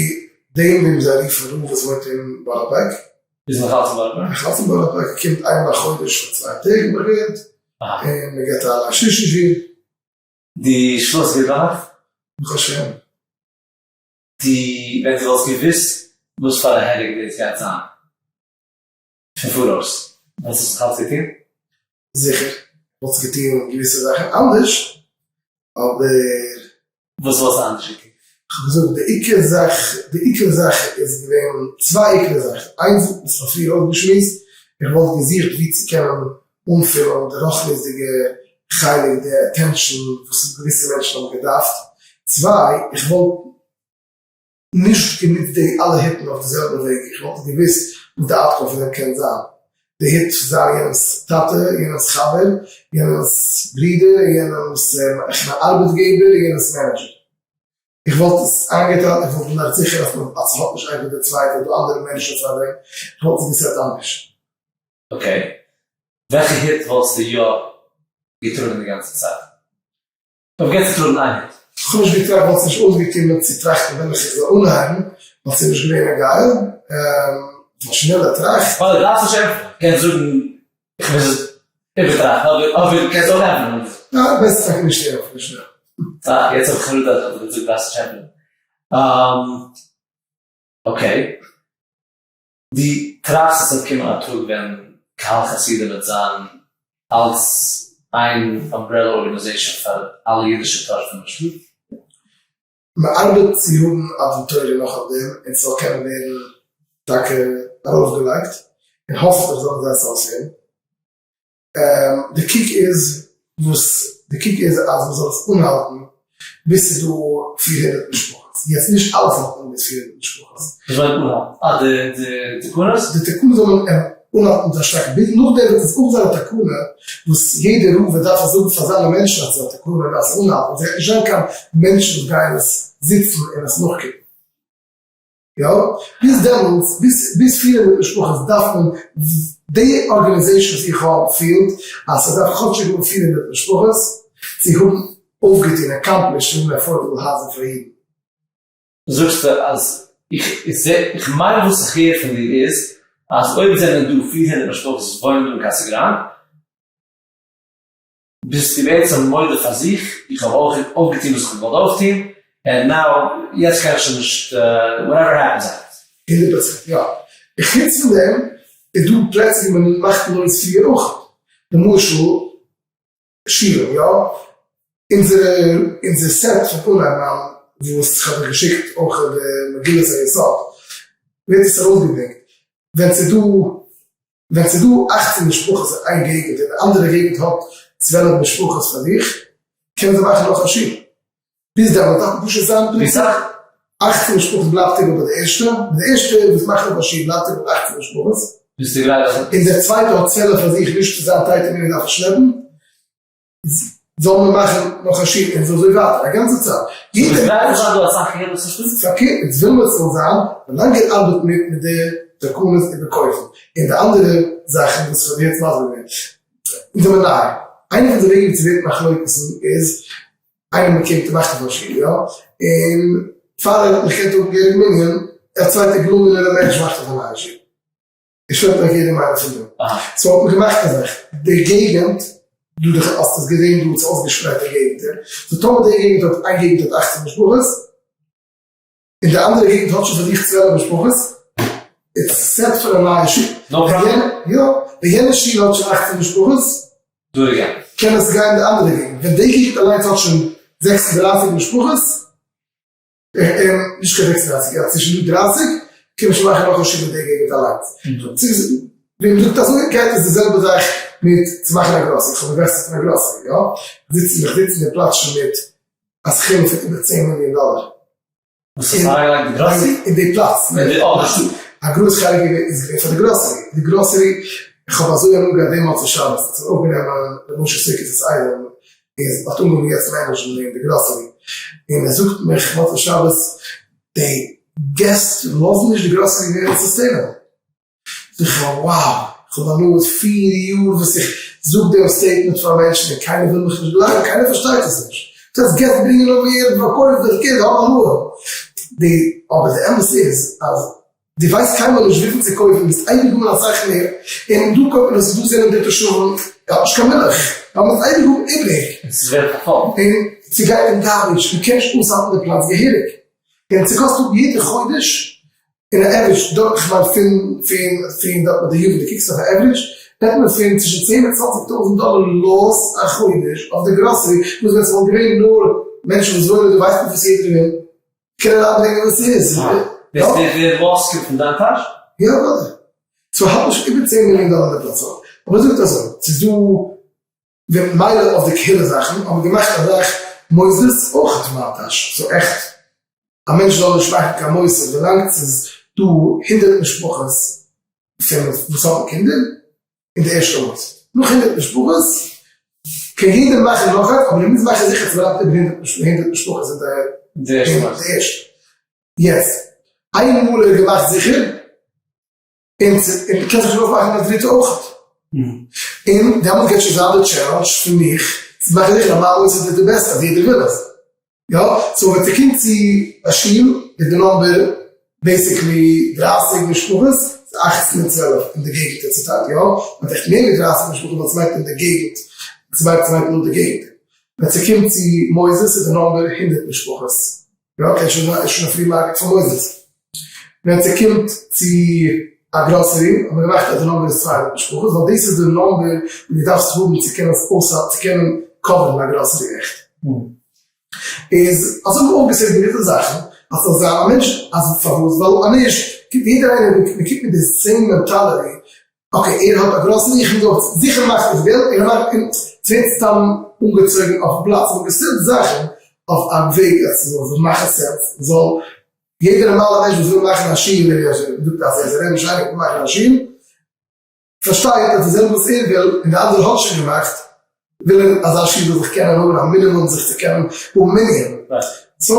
דעם וועם זיי רופן רב וואס וואוינט אין בארא פארק. איז נאך אלץ אין בארא פארק? נאך אלץ אין בארא פארק, ער קומט איינמאל א חודש פאר צוויי טעג און מ'רעדט, און מ'געט א שישי שיעור. די שלאפסט גוט ביינאכט? ברוך השם. די ווען די וואלסט געוויסט וואס פאר א headache דאס גייט זיין פון פאראויס וואלסט עס נאכאלץ געטון? זיכער, וואלסט געטון געוויסע זאכן אנדערש. אבער. וואס וואלסטו אנדערש געטון? כ'האב געזאגט די עיקר זאך, די עיקר זאך איז געווען צוויי עיקרי זאכן, איינס וואס כ'האב פריער אויסגעשמועסט, איך וואלט געזוכט ווי צו קענען אנפילן די רוחניות'דיגע חלק, די attention וואס געוויסע מענטשן האבן געדארפט, צוויי, איך וואלט נישט גענוצט די אלע היטן אויף די זעלבע וועג, איך וואלט געוואוסט וואס די outcome פון דעם קען זיין, די היט פון זיין יענעמ'ס טאטע, יענעמ'ס חבר, יענעמ'ס ברודער, יענעמ'ס ארבעטגעבער, יענעמ'ס manager. איך וואלט עס איינגעטיילט, איך וואלט געמאכט זיכער אז מען אז ס'האט נישט איינער די צווייטע, דא אנדערע מענטשן פאר דעם, איך וואלט עס געסעט אנדערש. okay, וועלכע היט וואלסטו יא געטראגן די גאנצע צייט? אויב גייסטו טראגן איין היט. כ'האב נישט געטראכט ווייל ס'נישט אויסגעקומען צו טראכטן וועלכע איך זאל אנהייבן ווייל ס'איז נישט געווען עגאל. אויף א שנעלע טראכט. ווייל דו דארפסט נישט ענטפערן, קענסט זאגן איך מוז עס איבערטראכטן אבער אבער קענסט אויך ענטפערן. ניין, בעסער טאקע נישט צו ענטפערן שנעל. אה, יעצט האב איך חרטה אז כ'האב געזאגט דארפסט נישט ענטפערן. okay. דו טראכסט עס וועט קומען א טאג ווען קהל חסידים וועט זיין אלס איין umbrella organization פאר אלע אידישע תורפים אין שטאט? מען ארבעט צו האבן א דין תורה נאך אויף דעם און ס'זאל קענען ווערן טאקע ארויפגעלייגט און האפענטליך זאלן זיי עס אויסהערן. די קוק איז וואס די קוק איז אז מען זאל עס אנהאלטן ביז ס'איז דא 400 משפחות, יעצט נישט אלעס האלט אן ביז 400 משפחות. וואס מיינט אנהאלטן? אה די די תקנות? די תקנות זאל מען אנהאלטן זייער שטארק ביז נאכדעם וועט עס אויך זיין א תקנה וואס יעדער רב וועט דארפן זאגן פאר זיינע מענטשן אז ס'איז א תקנה מען דארף עס אנהאלטן, ס'גייט נישט זיין קיין מענטשן וואס גייען עס זיצן און עס נאכקוקן. יא, ביז דעמאלטס, ביז ביז 400 משפחות דארף מען, די organization וואס איך האב פילט אז ס'דארף כאטשיג האבן 400 משפחות צו האבן אויפגעטון, accomplished, האבן affordable הייזער פאר אידן. זאגסטו אז איך זע, איך מיין וואס איך הער פון דיר איז, אז אויב זענען דא 400 משפחות וואס וואוינען דא אין קאסא גראנד, ביסטו בעצם מודה פאר זיך, איך האב אויך אויפגעטון וואס איך האב געוואלט אויפטון, and now יעצט קען איך שוין נישט, whatever happens happens. 100% יא. און חוץ פון דעם איז דא פלעצער ווי מען מאכט noise פריער אויך. למשל שילן, יא. אונזערע אונזער set פון אנהייב אן וואס כ'האב דיך געשיקט אויך די מגילת היסוד ווערט עס ארויסגעברענגט ווען ס'איז דא ווען ס'איז דא 18 משפחות אין איין געגנט און די אנדערע געגנט האט 12 משפחות פאר זיך, קענען זיי מאכן נאך א שול. ביז דעמאלט דארף מען פשוט זיין ווי סאך? 18 משפחות בלייבט איבער ביי די ערשטע, ביי די ערשטע וואס מאכט נאך א שול בלייבט איבער מיט 18 משפחות. ביסטו גרייט אז. און דער צווייטער האט 12 פאר זיך נישט צו זיין tight און מער דארף ער שלעפן. זאל מען מאכן נאך א שול און אזוי ווייטער א גאנצע צייט. יעדער מענטש. ס'איז דא אסאך קהילות אין שטאט? פארקערט אונז וויל מיר עס זאל זיין ווילאנג ער ארבעט מיט מיט די תקנות איבער קויפן און די אנדערע זאכן וואס איך האב יעצט מסביר געווען. אונז זעמיר ניי. איינע פון די וועגן ווי צו ווערט מחלוקת'ן איז איינער מען קומט און מאכט אויף א שול יא און פאר ער האט נאך געקענט האבן געהעריג מנין א צווייטער געלונגענערע מענטש מאכט אויף א נייע שול. איך שלעפ נאך יעדעם איינעם פון דא. so האט מען געמאכט א זאך, די געגענט, דו דאך האסט עס געזען דא, ס'איז אויסגעשפרייטע געגענטער, so טאמער די געגענט האט, איין געגענט האט 18 משפחות, און די אנדערע געגענט האט שוין פאר זיך 12 משפחות, it's set פאר א נייע שול. no problem. יא, ווען יענע שול האט שוין 18 משפחות, קען עס גיין די אנדערע געגענט. ווען די געגענט אליינס האט שוין 36 משפחות, נישט קיין 36, יא צווישן די 30, קען מען שוין מאכן נאך א שול אין די געגנט אליינס. ווען מ'זאגט אזוי גייט עס די זעלבע זאך מיט צו מאכן א גראסערי, איך האב invested אין א גראסערי, יא, זיצן איך זיץ אין די פלאטשן מיט א סכום פון איבער 10 מיליאן דאלער. וואס האסט אריינגעלייגט די גראסערי? אין די פלאץ. אין די אה, די שטאט. א גרויס חלק איז געווען פאר די גראסערי. די גראסערי, איך האב אזוי הנאה געהאט דעם מוצאי שבת, עס האט אויפגענומען ר' משה סוכות'ס איידעם, איז האט אנגעהויבן יעצט manage ן אין די גראסערי, און ער זאגט מיך מוצאי שבת, די געסט לאזן נישט די גראסערי ווערן sustainable. זאג איך אים, wow, איך האב הנאה 4 יאר וואס איך זאג דעם statement פאר מענטשן און קיינער וויל מיך נישט גלייבן, קיינער פארשטייט עס נישט. דאס הייסט געסט ברענגען נאר מער, פארקויף דיך גוט, האב הנאה. די, אבער די אמת איז אז דו ווייסט קיינמאל נישט וויפיל צו קויפן, ביסט אייביג האבן אסאך מער, און דא קויפט מען דאס, דא זענען די תושבים, ער האט נישט קיין מילך, ווייל מ'האט אייביג האבן איבריג. און ס'ווערט פארפאלן. און ס'גייט אין garbage, מ'קען נישט אויסהאלטן די פלאץ געהעריג. און ס'קאסט אפ יעדע חודש, אין א average, דורך כ'מיין פון פון פון דארט מיט די יאר ווען דו קוקסט אויף א average, רעדט מען פון צווישן צען און צוואנציג טויזנט דאלער loss א חודש אויף די גראסערי, וואס ווען ס'וואלט געווען נאר מענטשן וואס וואוינען דא ווייסט מען וואס יעדער וויל, קען אריינברענגען וואס ס'איז. דאס די loss קומט פון דיין טאש? יא אוודאי. ס'האלט נישט איבער צען מיליאן דאלער די פלאץ אבער זאגט אזוי, ס'איז דא ווען מילא אויף די קהילה זאכן האט מען געמאכט א זאך מוסדות אויך פון מיין טאש, סאו עכט א מענטש זאל נישט מאכן קיין מוסד ווילאנג ס'איז דא הונדערט משפחות פון וואס האבן קינדער אין די ערשטע מוסד, נאך הונדערט משפחות קען יעדער מאכן נאך איינס אבער ער מוז מאכן זיכער ס'בלייבט איבער הונדערט משפחות אין די ערשטע. יעצט איינמאל ער האט געמאכט זיכער און און קען זיך שוין אויפמאכן א דריטע אויך. און דעמאלט גייט שוין זיין די challenge פון מיך צו מאכן זיכער אז מיין מוסד איז די בעסטע אז יעדער וויל עס. יא, so ווען ס'קומט צו א שול איז די number basically 30 משפחות, ס'איז 18 און 12 אין די געגנט איז צוטיילט, יא, מ'האט עכט מער ווי 30 משפחות ווייל ס'מיינט אין די געגנט, ס'מיינט ס'מיינט נאר די געגנט. ווען ס'קומט צו מוסדות איז די number 100 משפחות. יא, קען שוין זיין, איז שוין א free market פאר מוסדות. ווען ס'קומט צו א גראסערי האט מען געמאכט אז די number איז 200 משפחות ווייל דאס איז די number וואס דו דארפסט האבן צו קענען אויסהאלטן צו קענען cover ן א גראסערי עכט. איז אזוי האט מען אויפגע set געוויסע זאכן אז ס'זאל זיין א מענטש אז פארוואס ווייל אז נישט קומט יעדער איינער מען קומט מיט די same mentality okay ער האט א גראסערי איך מוז אויך זיכער מאכן דאס געלט ער מאכט און ס'ווערט סתם אנגעצויגן אויפן פלאץ מ'האט גע set זאכן אויף א וועג אז ס'זאל זיך מאכן sense מ'זאל יעדער נארמאלער מענטש וואס וויל מאכן א שול און ער זאגט אז ער איז א רבי'ש אייניקל מאכן א שול פארשטייט אז די זעלבע וואס ער וויל און די אנדערע האט שוין געמאכט וויל ער אזא שול זאל זיך קענען האבן א מינימום זיך צו קענען האבן מנין so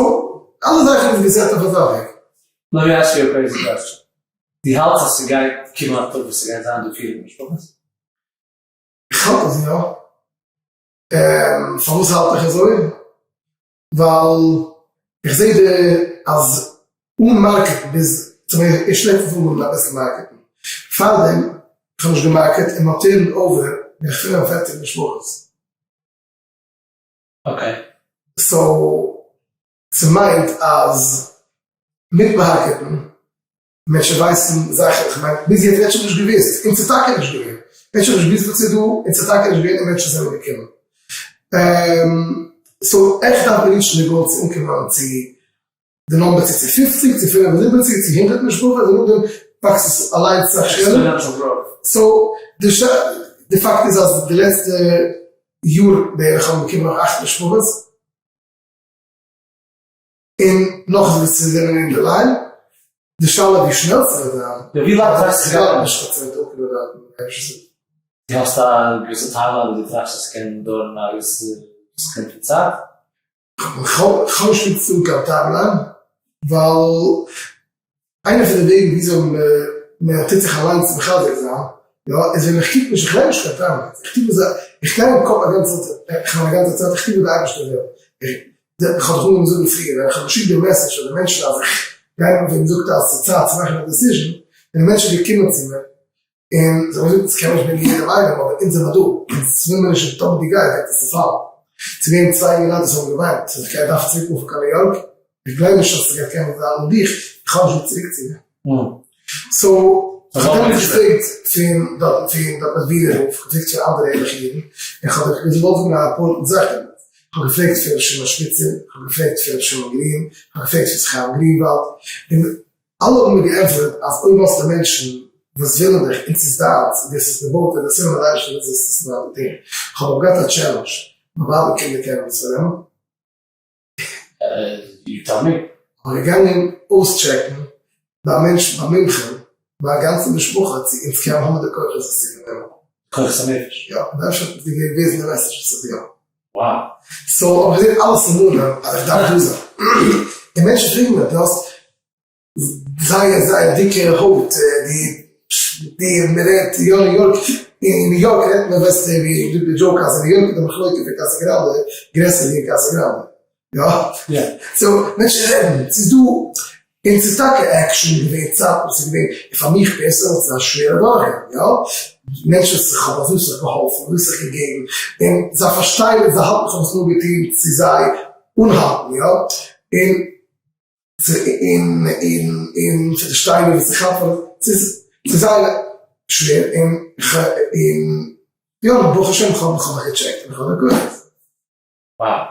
אלע זאכן איז גע set אויף אזא וועג. Let me ask you a crazy question. דו האלטסט אז ס'גייט קומען א טאג וואס ס'גייט זיין דא פירן משפחות? איך האלט אז יא. פארוואס האלט איך אזוי? ווייל איך זעה די אז אן market ן ביז צום ערשט לעצטנס אנגעהויבן אביסל market ן, פארדעם איך האב נישט גע market און מיין turnover בין איך 45 משפחות. Okay. So ס'מיינט אז מיט market ן מענטשן ווייסן זאכן, איך מיין ביז יעצט מענטשן האבן נישט געוואוסט, און ס'איז טאקע נישט געווען, מענטשן האבן נישט געוואוסט וואס איז דא, און ס'איז טאקע נישט געווען און מענטשן זענען געקומען. So עכט דארף מען נישט די goal צו אנקומען צו די number צו צו 50 צו 75 צו 100 משפחות, און נאכדעם וואקסט עס אליינס סאך שנעלער. So די פאקט איז אז די לעצטע יאר בערך האבן באקומען נאך אכט משפחות, און נאך וואס זענען אין די line, די שאלה ווי שנעל ס'וועט זיין. יא ווי לאנג טראכסטו ס'גייט? נישט אז ס'וועט אנקומען דארטן. דו האסט א געוויסע timeline וואס דו טראכסט אז ס'קען דויערן א געוויסע סכום פון צייט? כ'האב נישט ליב צו זאגן קיין timeline, ווייל איינע פון די וועגן וויאזוי מען טוט זיך אליינס מחזק זיין, יא, איז ווען איך קוק נישט, איך לערן נישט קיין timelines, איך טו וואס איך גיי אין קאפ א גאנצע צייט, איך מיין א גאנצע צייט, איך טו וואס די אייבערשטער וויל, איך האב דאך אנגעהויבן זאגן פריער, ווען איך האב געשיקט די message פאר די מענטשן אז איך גיי און ווען מ'זאגט אז ס'איז צייט צו מאכן א decision, זענען מענטשן געקומען צו מיר און זיי האבן געזאגט ס'קען נישט וועגן יעדעם איינעם אבער אונז זעמער דא, אונז וויל מיר נישט און טאמער דו גייסט גייט עס צופאלן. ס'איז געווען צוויי אינגעלייט וואס האבן געוויינט אז איך גיי דארפן צוריק move ן קיין ניו יארק, איך גלייב נישט אז ס'גייט קענען זיין אן דיך, איך האב נישט וואו צוריק צו גיין. So איך האב דעמאלטס געפרעגט פון דארטן פון דארט מיט ווינער הויף, איך האב געפרעגט פון אנדערע ערליכע אידן, און איך האב געוואלט זאגן א important זאך דעמאלטס, איך האב געפרעגט פון ר' שמעון שפיצער, איך האב געפרעגט פון ר' שמעון גרין, איך האב געפרעגט פון חיים גרינוואלד, און אלע האבן מיר געענטפערט אז אויב האסטו מענטשן וואס ווילן דיך און ס'איז דיינס און דו האסט עס געבויט און דאס איז סימן אז די אייבערשטער וויל זאלסט עס ווייטער טון. איך האב אבער געהאט א challenge, מיין ווייב און קינדער קענען דאס פארנעמען. You tell me. כ'בין געגאנגען אויסטשעקן ביי מענטשן ביי מומחים מיין גאנצע משפחה צו אונז קענען האבן די כוחות עס צו פארנעמען. כוחות הנפש. יא, און אפשר האט מיר געוועזן די message וואס איך וויל. Wow. So האב איך געזען אלע סימנים אז איך דארף דא זיין. און מענטשן פרעגן מיר, דו האסט זייער זייער דיקע הויט, די די מען רעדט יא ניו יארק, אין ניו יארק רעדט מען ווייסטו ווי די joke אז אין ניו יארק איז די מחלוקה פון קאסא גראנדע גרעסער ווי אין קאסא גראנדע. יא. So מענטשן רעדן, ס'איז דא, און ס'איז טאקע action געווען צייטן וואס ס'איז געווען, און פאר מיך personally ס'איז א שווערע דורכגאנג, יא, מענטשן וואס איך האב אזוי סאך געהאלפן, אזוי סאך געגעבן, און זיי פארשטייען און זיי האלטן איך האב עס נאר געטון צו זיי אנהאלטן, יא, און און און און פאר די שטיינער וואס איך כאפ, ס'איז ס'איז זייער. שווער און און יא ברוך השם כ'האב כ'האב מיך געטשעקט און כ'האב די כוחות. Wow.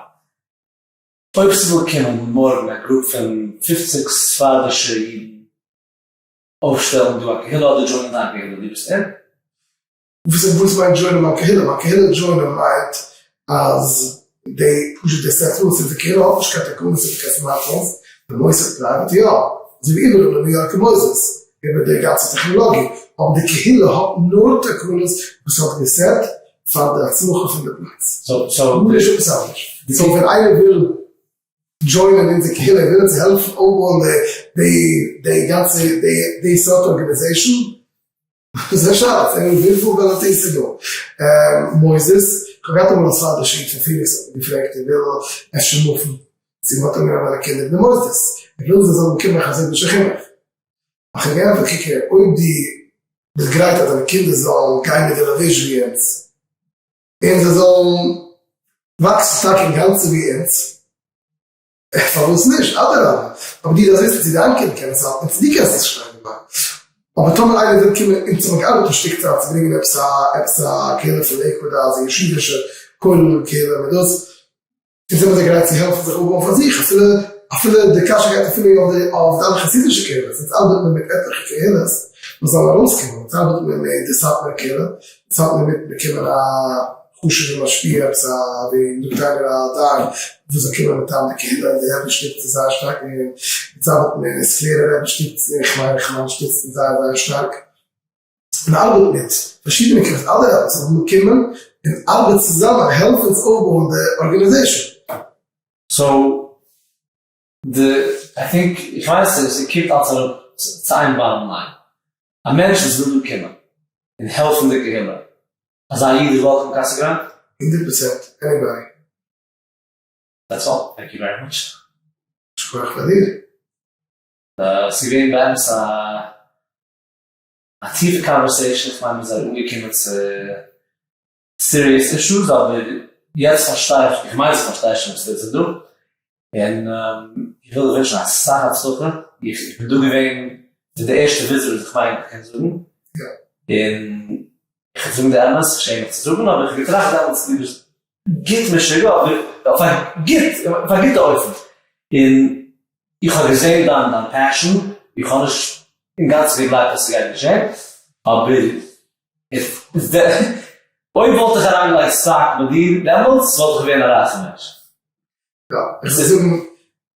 אויב ס'זאל קומען מארגן א group פון 50 ספרדישע אידן אויפשטעלן דא א קהילה אדער join ען דיין קהילה, דו ביסט אין? וואס וואס מיינט join ען מיין קהילה? מיין קהילה join ען מיינט אז די פשוט די set rules איז די קהילה האט נישט קיין תקנות און קיין smartphones, די מוסד private יא, אזוי ווי איבעראל אין ניו יארקע מוסדות, איבער די גאנצע טעכנאלאגיע, אבער די קהילה האט נאר תקנות וואס האט געסעט פאר די הצלחה פון די פלאץ. גארנישט עפעס אנדערש. so ווען איינער וויל join ען אונזער קהילה און וויל אונז העלפן אויפבויען די די גאנצע די סארט organization, דאס איז א שאלה, פון וויפיל volunteers איז דא? מויזעס, כ'האב געהאט אמאל א ספרדישע איד פון פיניקס האט מיר געפרעגט ער וויל אפשר move ן צו מ'האט אנגענומען זיינע קינדער אין די מוסדות, ער וויל זיי זאלן באקומען א חסידישע חינוך. האב איך אים געענטפערט קוק הער, אויב דו ביסט גרייט אז דיינע קינדער זאלן גיין מיט די לבוש ווי אונז, און זיי זאלן וואקסן טאקע אינגאנצן ווי אונז, פארוואס נישט? אדרבה, אבער דו דארפסט וויסן צו דיין קינד קען עס האלטן און צו דו קענסט עס שטיין דערביי. אבער טאמער איינער וויל קומען אונז האבן געארבעט א שטיק צייט צו ברענגען עפעס א עפעס א קהילה פון לעיקוואד א ישיבישע כולל קהילה מיט דאס, אונז זעמיר זיי גרייט צו העלפן זיך אויפבויען פאר זיך, אפילו אפילו די קשיא גייט אפילו אויף די אויף די אלע חסידישע קהילות, אונז ארבעט מיר מיט עטליכע קהילות וואס זאלן ארויסקומען, אונז ארבעט מיר מיט די סאטמאר קהילה, אונז האלט מיר מיט באקומען א. חשוב'ע משפיע עפעס א ווי מ'זאגט איינער א דיין וואס זאל קומען מטעם די קהילה און די רבי שטיצט עס זייער שטארק און אונז ארבעט מיר און סקווערע רבי שטיצט און כ'מיין כ'מיין שטיצט אונז זייער זייער שטארק און ארבעט מיט פארשידענע קהילות אלע רבי'ס זאלן קומען און ארבעט צוזאמען העלפן אונז אויפבויען די organization. So די I think איך ווייס עס קומט אלס אראפ צו איין bottom line א מענטש וואס וויל דא קומען און העלפן די קהילה אזא איד איז welcome קיין סקרענט? 100% anybody. That's all, thank you very much. שכוח פאר דיר. ס'איז געווען באמת א א טיפע conversation, איך מיין מיר זענען אנגעקומען צו serious issues, אבער יעצט פארשטיי איך, איך מיין אז איך פארשטיי שוין וואס טוט זיך דא, און איך וויל דיך ווינטשן אסאך הצלחה, איך בין דא געווען פון די ערשטע visitors איך מיין איך קען זאגן, און איך וועל זאגן די אמת, איך שעם מיך צו זאגן, אבער איך האב געטראכט דעמאלטס דו ביסט גוט משוגע, אבער אויף א גוט, אויף א גוטע אופן, און איך האב געזען דיין דיין passion, איך האב נישט אינגאנצן געגלייבט אז ס'גייט געשען, אבער איך אויב וואלט איך אריינגעלייגט סטאק ביי דיר דעמאלטס וואלט איך געווען א רייכע מענטש. יא, איך וועל זאגן,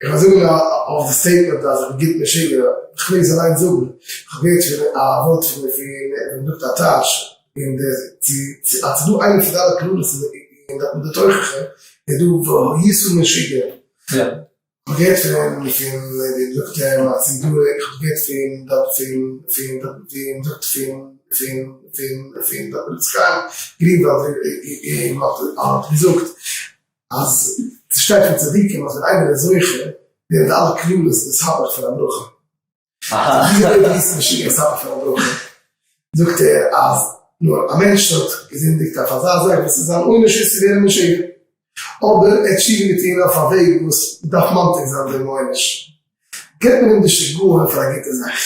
איך וועל זאגן אויף די statement אז איך בין גוט משוגע, איך פלעג עס אליין זאגן, איך האב געהערט פון א ווארט פון פון ווען מ'זאגט א טייטש, און די צו צו אז ס'איז דא איינע פון די אלע קללות אין די תוכחה איז דא והיית משוגע. יא. כ'האב געהערט פון פון ווי מ'זאגט אים אז ס'איז דא, איך האב געהערט פון דארט פון פון דארט ווי מ'זאגט פון פון פון פון דארט ר' יצחק חיים גרינוואלד און האט געזאגט אז ס'שטייט פון צדיקים אז ווען איינער איז זוכה ווערן די אלע קללות נתהפך פאר א ברכה. זאגט ער אז נאר א מענטש האט געזינדיגט אויף אזא זאך וואס איז זיין עונש איז צו ווערן משוגע, אבער ער האט תשובה געטון אויף א וועג וואס מ'דארף ממתיק זיין דעם עונש, געבט מען אים די שגעון פאר א גוטע זאך,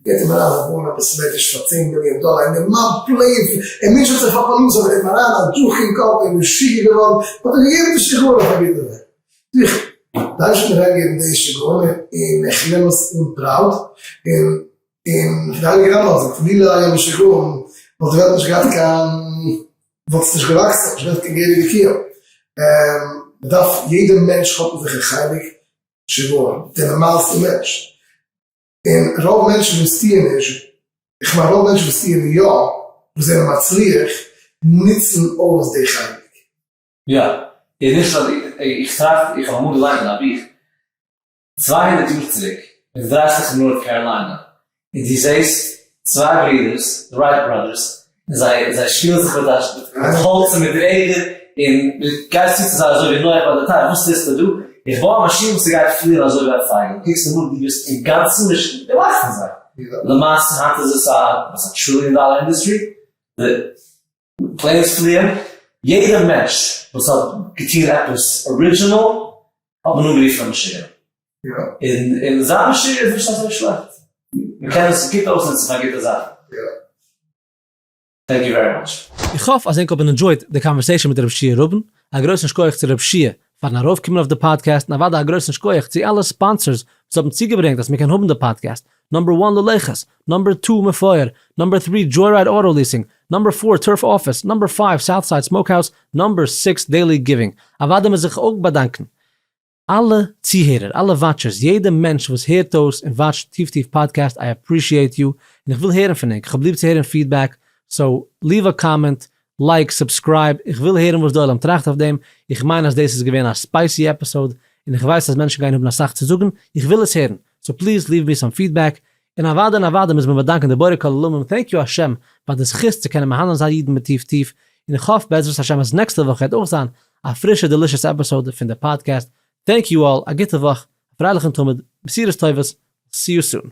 געבט אים אריין א בויען א בית מדרש פאר 10 מיליאן דאלער, און דער מאן פלעיט, ער מוטשעט זיך פאר פרנסה, אבער ער האט אים אריין א דזשוק אין קאפ און משוגע געווארן, האט ער געגעבן די שגעון אויף א גוטע זאך. איך דארף שוין אריינגעבן די שגעון און איך נעם עס אן proud, און און די הייליגע רמב"ם זאגט לולא היה משוגעים וואלט די וועלט נישט געהאט קיין וואלט עס נישט געוואקסן, נישט געהאט קיין געהעריגע קיום. מ'דארף יעדע מענטש האט אין זיך א חלק שגעון, די נארמאלסטע מענטש, און רוב מענטשן וואס טוען נישט, איך מיין רוב מענטשן וואס טוען יא, וואס זענען מצליח, נוצן אויס די חלק. יא, איז נישט אז איך טראכט, איך האב אמאל געליינט אין א בוך, 200 יאר צוריק, ווען דו דרייסט זיך אין נארט קאראליינע, און דו זעסט צוויי ברידערס, די Wright brothers, און זיי זיי שפילן זיך מיט א מיט האלץ און מיט רעדער, און דו גייסט צו צו זיי אזוי ווי נח ביי די תיבה, וואס טוסטו דא? איך בוי א מאשין וואס ס'גייט פליען אזוי ווי א פייגל, קוקסט אים אן, דו ביסט אינגאנצן משוגע, דו לאכסט פון זיי. למעשה היינט איז עס א וואס א trillion dollar industry, די planes פליען, יעדע מענטש וואס האט געטון עפעס original האט מען אנגערופן א משוגע, און זיין משוגע איז נישט אזוי שלעכט, מען קען עס גוט אויסנוצן פאר גוטע זאכן. Thank you very much. איך האף אז ענק האבן enjoyed די conversation מיט ר' שיע רובין, א גרויסן שכוח צו ר' שיע פארן ארויפקומען אויף די פאדקעסט און אוודאי א גרויסן שכוח צו אלע sponsors וואס האבן צוגעברענגט אז מ'קען האבן די פאדקעסט, number one ללכת, number two מפואר, number three Joyride Auto Leasing, number four Turf Office, number five Southside Smokehouse, number six Daily Giving. אוודאי מוז איך אויך באדאנקן אלע צוהערער, אלע watchers, יעדע מענטש וואס הערט אויס און watch ט טיף טיף פאדקעסט, I appreciate you, און איך וויל הערן פון ענק, איך האב ליב צו הערן feedback, so leave א comment, like, subscribe, איך וויל הערן וואס די עולם טראכט אויף דעם, איך מיין אז דאס איז געווען א spicy episode, און איך ווייס אז מענטשן גייען האבן אסאך צו זאגן, איך וויל עס הערן, so please leave me some feedback, און אוודאי און אוודאי מוז מען באדאנקען די בורא כל עולמים, thank you השם פאר די זכות צו קענען מהנה זיין אידן מיט טיף טיף, און איך האף בעזרת השם אז נעקסטע וואך גייט אויך זיין א פרישע delicious episode פון די פאדקעסט, thank you all, א גוטע וואך, א פרייליכן תמיד, בשורות טובות, see you soon.